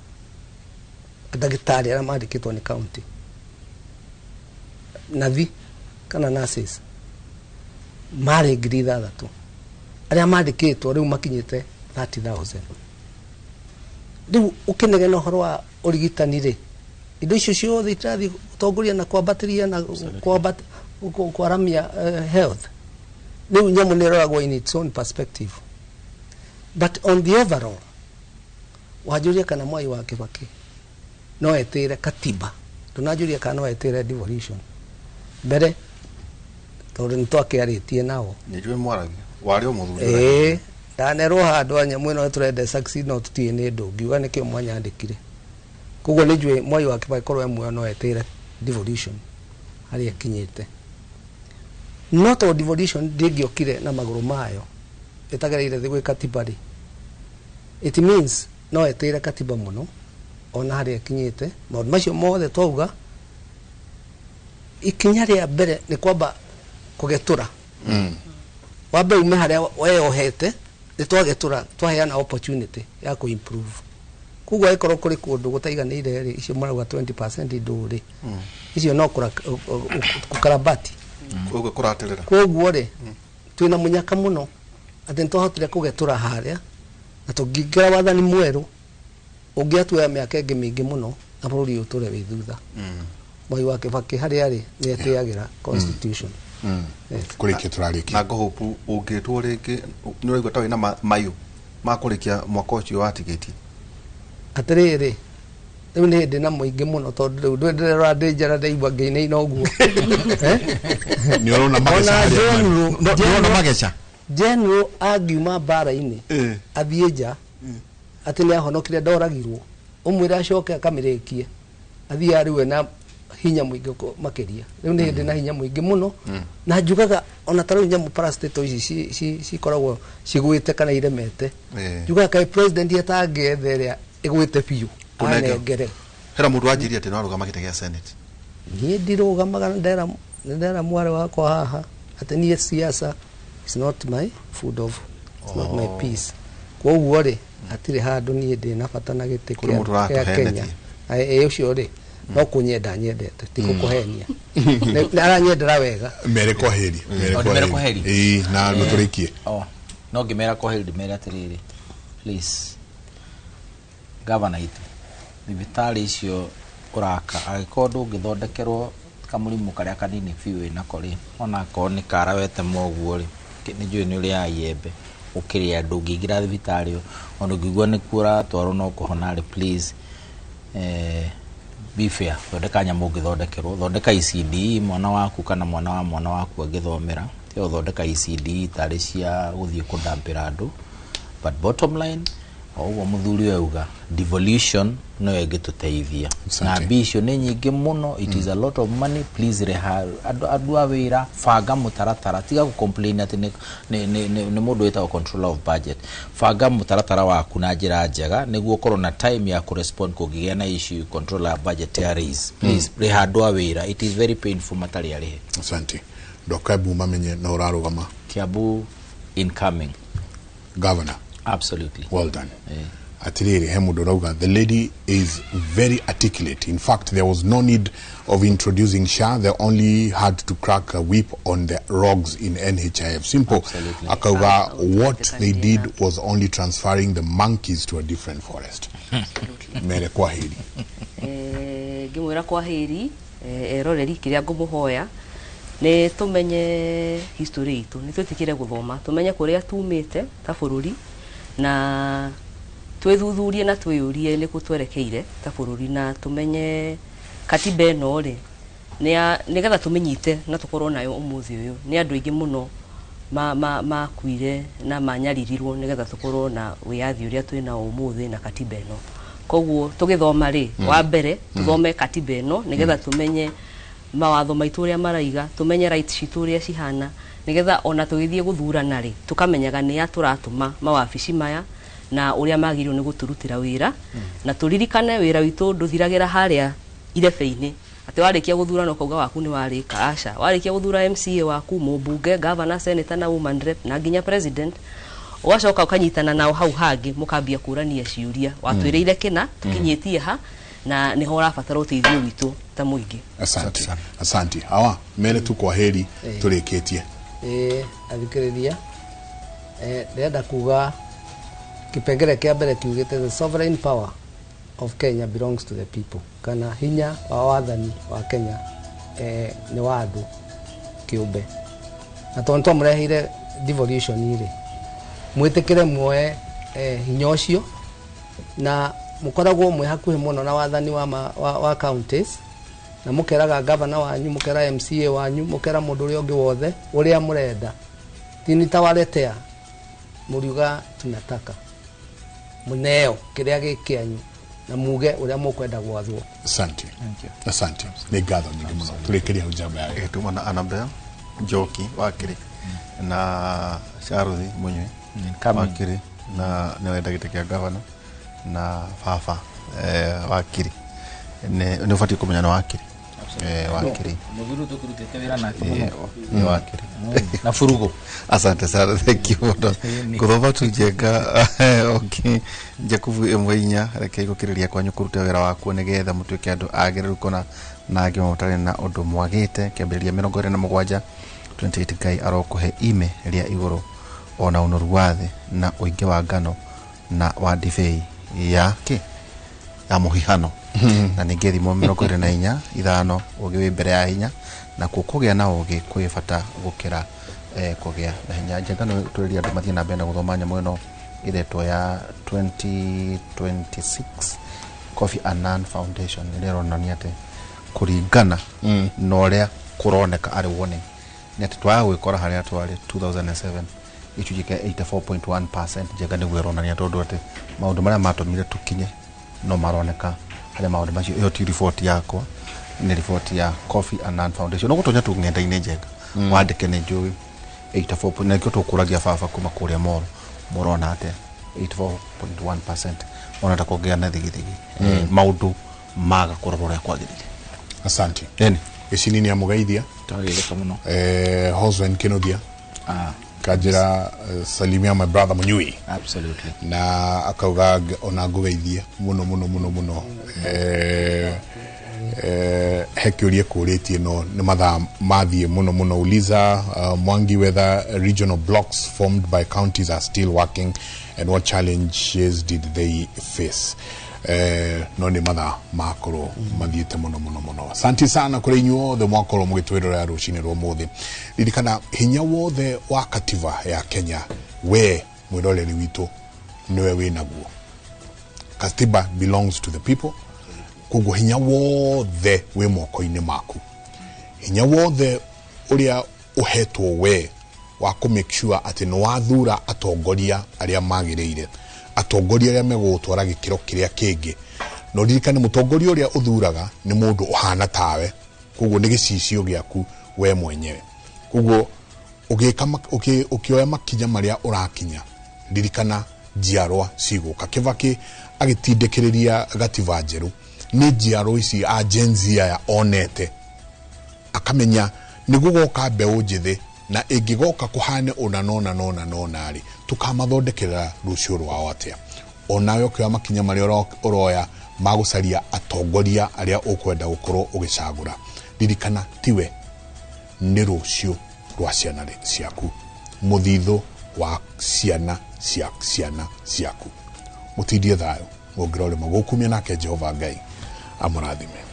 ndagĩtarĩ arĩa mandĩkĩtwo nĩ county, nathi kana nurses marĩ 6,000, arĩa mandĩkĩtwo rĩu makinyĩte 30,000. Rĩu ũkĩnegena ũhoro wa ũrigitani rĩ, indo icio ciothe itirathiĩ gũtongoria na kwambatĩria na kwaramia health. Rĩu nyamũ nĩ ĩroragwo in its own perspective, but on the overall wanjũria kana Mwai wa Kibaki no etĩre katiba, ndũnanjũria kana no etĩre devolution mbere, tondũ nĩ twakĩarĩtie nao. Nĩ njũĩ mwaragia warĩ o mũthuri. Ndanerwo handũ a nyamũ ĩno tũrenda succeed no tũtiĩ nĩ ndũ ngiuga nĩkĩo mwanyandĩkire. Koguo nĩ njũĩ Mwai wa Kibaki korwo e muoyo no etĩre devolution harĩa ĩkinyĩte, no tondũ devolution ndĩngĩokire na magũrũ mayo ĩtagereire thĩ gwĩ katiba rĩ, it means no etĩre katiba mũno ona harĩa ĩkinyĩte. Maũndũ macio mothe twauga ikinya rĩa mbere nĩ kwamba kũgetũra, wambe ume harĩa weyohete, nĩ twagetũra twaheana opportunity ya kũ improve. Koguo angĩkorwo kũrĩ kũndũ gũtaiganĩire rĩ, icio marauga 20% indo rĩ, icio no kũkarabati ũguo kũratĩrĩra. Koguo rĩ, twĩna mũnyaka mũno atĩ nĩ twahotire kũgetũra harĩa na tũngĩingĩra wathani mwerũ ũngĩatuoya mĩaka ĩngĩ mĩingĩ mũno na bũrũri ũyũ ũtũre wĩ thutha. Mwai wa Kibaki harĩa arĩ nĩ etĩagĩra constitution. Kũrĩkia tũrarĩkia na ngũhũpu ũngĩtwo rĩngĩ nĩ ũraigua ta wĩna mayũ ma kũrĩkia mwaka ũcio watigĩtie. Atĩrĩrĩ, rĩu nĩ hĩndĩ na mũingĩ mũno tondũ rĩu ndĩrerora ndĩ njara ndaigua ngĩinaina ũguo. Nĩ ũrona mageca harĩa nĩ ũrona mageca. General angiuma mbara-inĩ athiĩ nja atĩ nĩ ahonokire ndoragirwo, ũmwĩre acoke akamĩrĩkie athiĩ arĩwe na Hinya mũingĩ makĩria. Rĩu nĩ ndĩ na hinya mũingĩ mũno, na njugaga ona ta rĩu nyamũ parastatal ici cikoragwo cigwĩte kana iremete, njugaga kaĩ president atangĩetha ĩrĩa ĩgwĩte biũ anengere. Hena mũndũ wanjirie atĩ no arũgama gĩtĩ gĩa senate. Niĩ ndirũgamaga, ndera mwarĩ wakwa haha atĩ niĩ siasa is not my food of, it's not my peace. Koguo rĩ, hatirĩ handũ niĩ ndĩ na bata na gĩtĩ kĩa Kenya. Ĩ ũcio rĩ, no kũnyenda nyendete, ti gũkũhenia. Aranyendera wega. Mere kwaheri. Mere kwaheri. Ĩĩ, na tũrĩkie. No ngĩmera kwaheri, ndĩmere atĩrĩrĩ, please gavana itũ, thibitarĩ icio ũraka, angĩkorwo ndũngĩthondekerwo kamũrimũ karĩa kanini biũ wĩnako rĩ, onakorwo nĩ kara wetema ũguo rĩ, nĩ njũĩ nĩ ũrĩaga iembe ũkĩrĩa, ndũngĩingĩra thibitarĩ ona ũngĩigua nĩkuo ũratwarwo no kũhona rĩ, please be fair, thondeka nyamũ ũngĩthondekerwo, thondeka ECDE mwana waku kana mwana wa mwana waku angĩthomera, tiga gũthondeka ECDE tarĩ cia gũthiĩ kũdampĩra andũ. But bottom line, o ũguo mũthuri auga, devolution no ĩngĩtũteithia. Na mbia icio nĩ nyingĩ mũno, it is a lot of money. Please reha andũ a wĩra, banga mũtaratara, tiga gũ complain atĩ nĩ mũndũ wĩtagwo controller of budget. Banga mũtaratara waku na njĩra njega nĩguo ũkorwo na time ya kũrespond kũngĩgĩa na issue controller of budget ya raise. Please reha andũ a wĩra, it is very painful matarĩ arĩhe. Asante. Ndokabu mamenye na ũrarũgama. Kiambu incoming governor. Absolutely. Well done. Atiriri he mundu rauga, the lady is very articulate. In fact, there was no need of introducing SHA. They only had to crack a whip on the rogues in NHIF. Simple. Absolutely. Akauga, what they did was only transferring the monkeys to a different forest. Absolutely. Mere kwaheri. Ngimwira kwaheri, eroreri kiria ngumuhoya nĩ tumenye history itu, nĩ twĩtĩkĩre gũthoma, tumenye kũrĩa tumĩte ta bũrũri, na twĩthuthurie na twĩyũrie nĩ kũ twerekeire ta bũrũri, na tumenye katiba ĩno rĩ nĩgetha tũmĩnyite na tũkorwo nayo ũmũthĩ ũyũ. Nĩ andũ aingĩ mũno makuire na manyaririrwo nĩgetha tũkorwo na wĩyathi ũrĩa twĩ nao ũmũthĩ na katiba ĩno. Koguo tũgĩthoma rĩ, wa mbere tũthome katiba ĩno nĩgetha tũmenye mawatho maitũ ũrĩa maraiga, tũmenye rights citũ ũrĩa cihana, nĩgetha ona tũgĩthiĩ gũthurana rĩ, tũkamenyaga nĩ a tũratũma mawabici maya na ũrĩa magĩrĩirwo nĩ gũtũrutĩra wĩra, na tũririkane wĩra witũ ndũthiragĩra harĩa irebe-inĩ atĩ warĩkia gũthurana ũkauga waku nĩ warĩka. Aca, warĩkia gũthura MCA waku, mũmbunge, governor, senator na woman rep na nginya president, ũgacoka ũkanyitana nao hau hangĩ mũkambia kũrania ciũria, watwĩrĩire kĩna tũkinyĩtie ha, na nĩho ũrabatara ũteithio witũ ta mũingĩ. Asante. Asante. Awa mere tu kwaheri tũrĩkĩtie. Athikĩrĩria, ndĩrenda kuga kipengele kĩa mbere kiugĩte the sovereign power of Kenya belongs to the people, kana hinya wa wathani wa Kenya nĩ wa andũ kĩũmbe. Na tondũ twamũreheire devolution rĩ, mwĩtĩkĩre muoe hinya ũcio, na mũkoragwo mwĩ hakuhĩ mũno na wathani wa counties, na mũkeraga governor wanyu, mũkera MCA wanyu, mũkera mũndũ ũrĩa ũngĩ wothe ũrĩa mũrenda. Ti nitawaletea, mũriuga tunataka mũneo kĩrĩa gĩ kĩanyu na muge ũrĩa mũkwenda gwathwo. Asante. Asante. Nĩ ngatho nyingĩ mũno. Tũrĩkĩrie hau njamba ya tuma na Annabel Njoki wakiri na Charles Munyui wakiri na nĩwenda gĩtĩ kĩa governor na baba wakiri nĩ ũbatiĩ kũmenya nĩ wakiri. Wakiri mũthuri tũkĩrutĩte wĩra nake mũno nĩ wakiri na furugo. Asante sana, thank you mũno. Ngũthoma tu Njenga okay Jakubu 1:4 reke gũkĩrĩria kwanyu kũruta wĩra wakuo nĩgetha mũtuĩke andũ agĩrĩru kũna na angĩ mũtarĩ na ũndũ mwagĩte. Kĩambĩrĩria 27 28 Ngai arokũhe ime rĩa igũrũ ona ũnoru wa thĩ na ũingĩ wa ngano na wa ndibei ya kĩ ya mũhihano. Na ningĩ thimo 24 5 ũgĩ wĩ mbere ya hinya, na kũgĩa na ũgĩ kwĩ bata gũkĩra kũgĩa na hinya. Njenga no twĩrĩrie andũ mathiĩ na mbere na gũthoma nyamũ ĩno ĩretwo ya 2026 Kofi Annan Foundation, ĩrĩa ĩronania atĩ kũringana na ũrĩa kũroneka arĩ warning nĩ atĩ twaga gwĩkora harĩa twarĩ 2007 gĩcunjĩ kĩa 84.1%. Njenga nĩguo ĩronania tondũ atĩ maũndũ marĩa matũmire tũkinye no maroneka harĩa maũndũ macio. Ĩyo ti riboti yakwa, Nĩ riboti ya Kofi Annan Foundation. No gũtonya tu ng'enda-inĩ njega wandĩke nĩ njũĩ 84 na nĩkĩo tũkũragia baba kuma kũrĩa moro morona atĩa 84.1% ona ta kũngĩa na thigithigi. Maũndũ maga kũrorwo ũrĩa kwagĩrĩire. Asante. Eni. Gĩcini nĩ amũgeithia. Twagĩrĩka mũno. Hoswen Kinothia. Kanjĩra salimia my brother Munyui. Absolutely. Na akauga ona ngũgeithie mũno mũno mũno mũno. He kĩũria kũrĩtie no nĩ mathaa mathiĩ mũno mũno. Uliza Mwangi whether regional blocks formed by counties are still working and what challenges did they face. No nĩ mathaa makorwo mathiĩte mũno mũno mũno. Asante sana kũrĩ inyuĩ othe mwakorwo mũgĩtwĩrorera rũcinĩ rwa ũmũthĩ. Ririkana hinya wothe wa katiba ya Kenya we mwĩroreri witũ nĩwe wĩnaguo. Katiba belongs to the people. Koguo hinya wothe wĩ moko-inĩ maku, hinya wothe ũrĩa ũhetwo we wa kũ make sure atĩ nĩ wathura atongoria arĩa magĩrĩire, atongoria arĩa megũgũtwara gĩkĩro kĩrĩa kĩngĩ. Na ũririkane mũtongoria ũrĩa ũthuraga nĩ mũndũ ũhana tawe, koguo nĩ gĩcicio gĩaku we mwenyewe. Koguo ũkĩoya makinya marĩa ũrakinya, ririkana njiarwa cigũka. Kĩbakĩ agĩtindĩkĩrĩria gatiba njerũ nĩ njiarwa ici a Gen Z aya onete, akamenya nĩ gũgoka mbeũ njĩthĩ na ĩngĩgoka kũhane ũna nona nona nona rĩ, tũkamathondekera rũciũ rwao atĩa. Onawe ũkĩoya makinya marĩa ũroya ma gũcaria atongoria arĩa ũkwenda gũkorwo ũgĩcagũra, ririkana tiwe, nĩ rũciũ rwa ciana ciaku, mũthithũ wa ciana cia ciana ciaku. Mũtindie thayũ mũngĩrorĩma gũkumia nake Jehova Ngai amũrathime.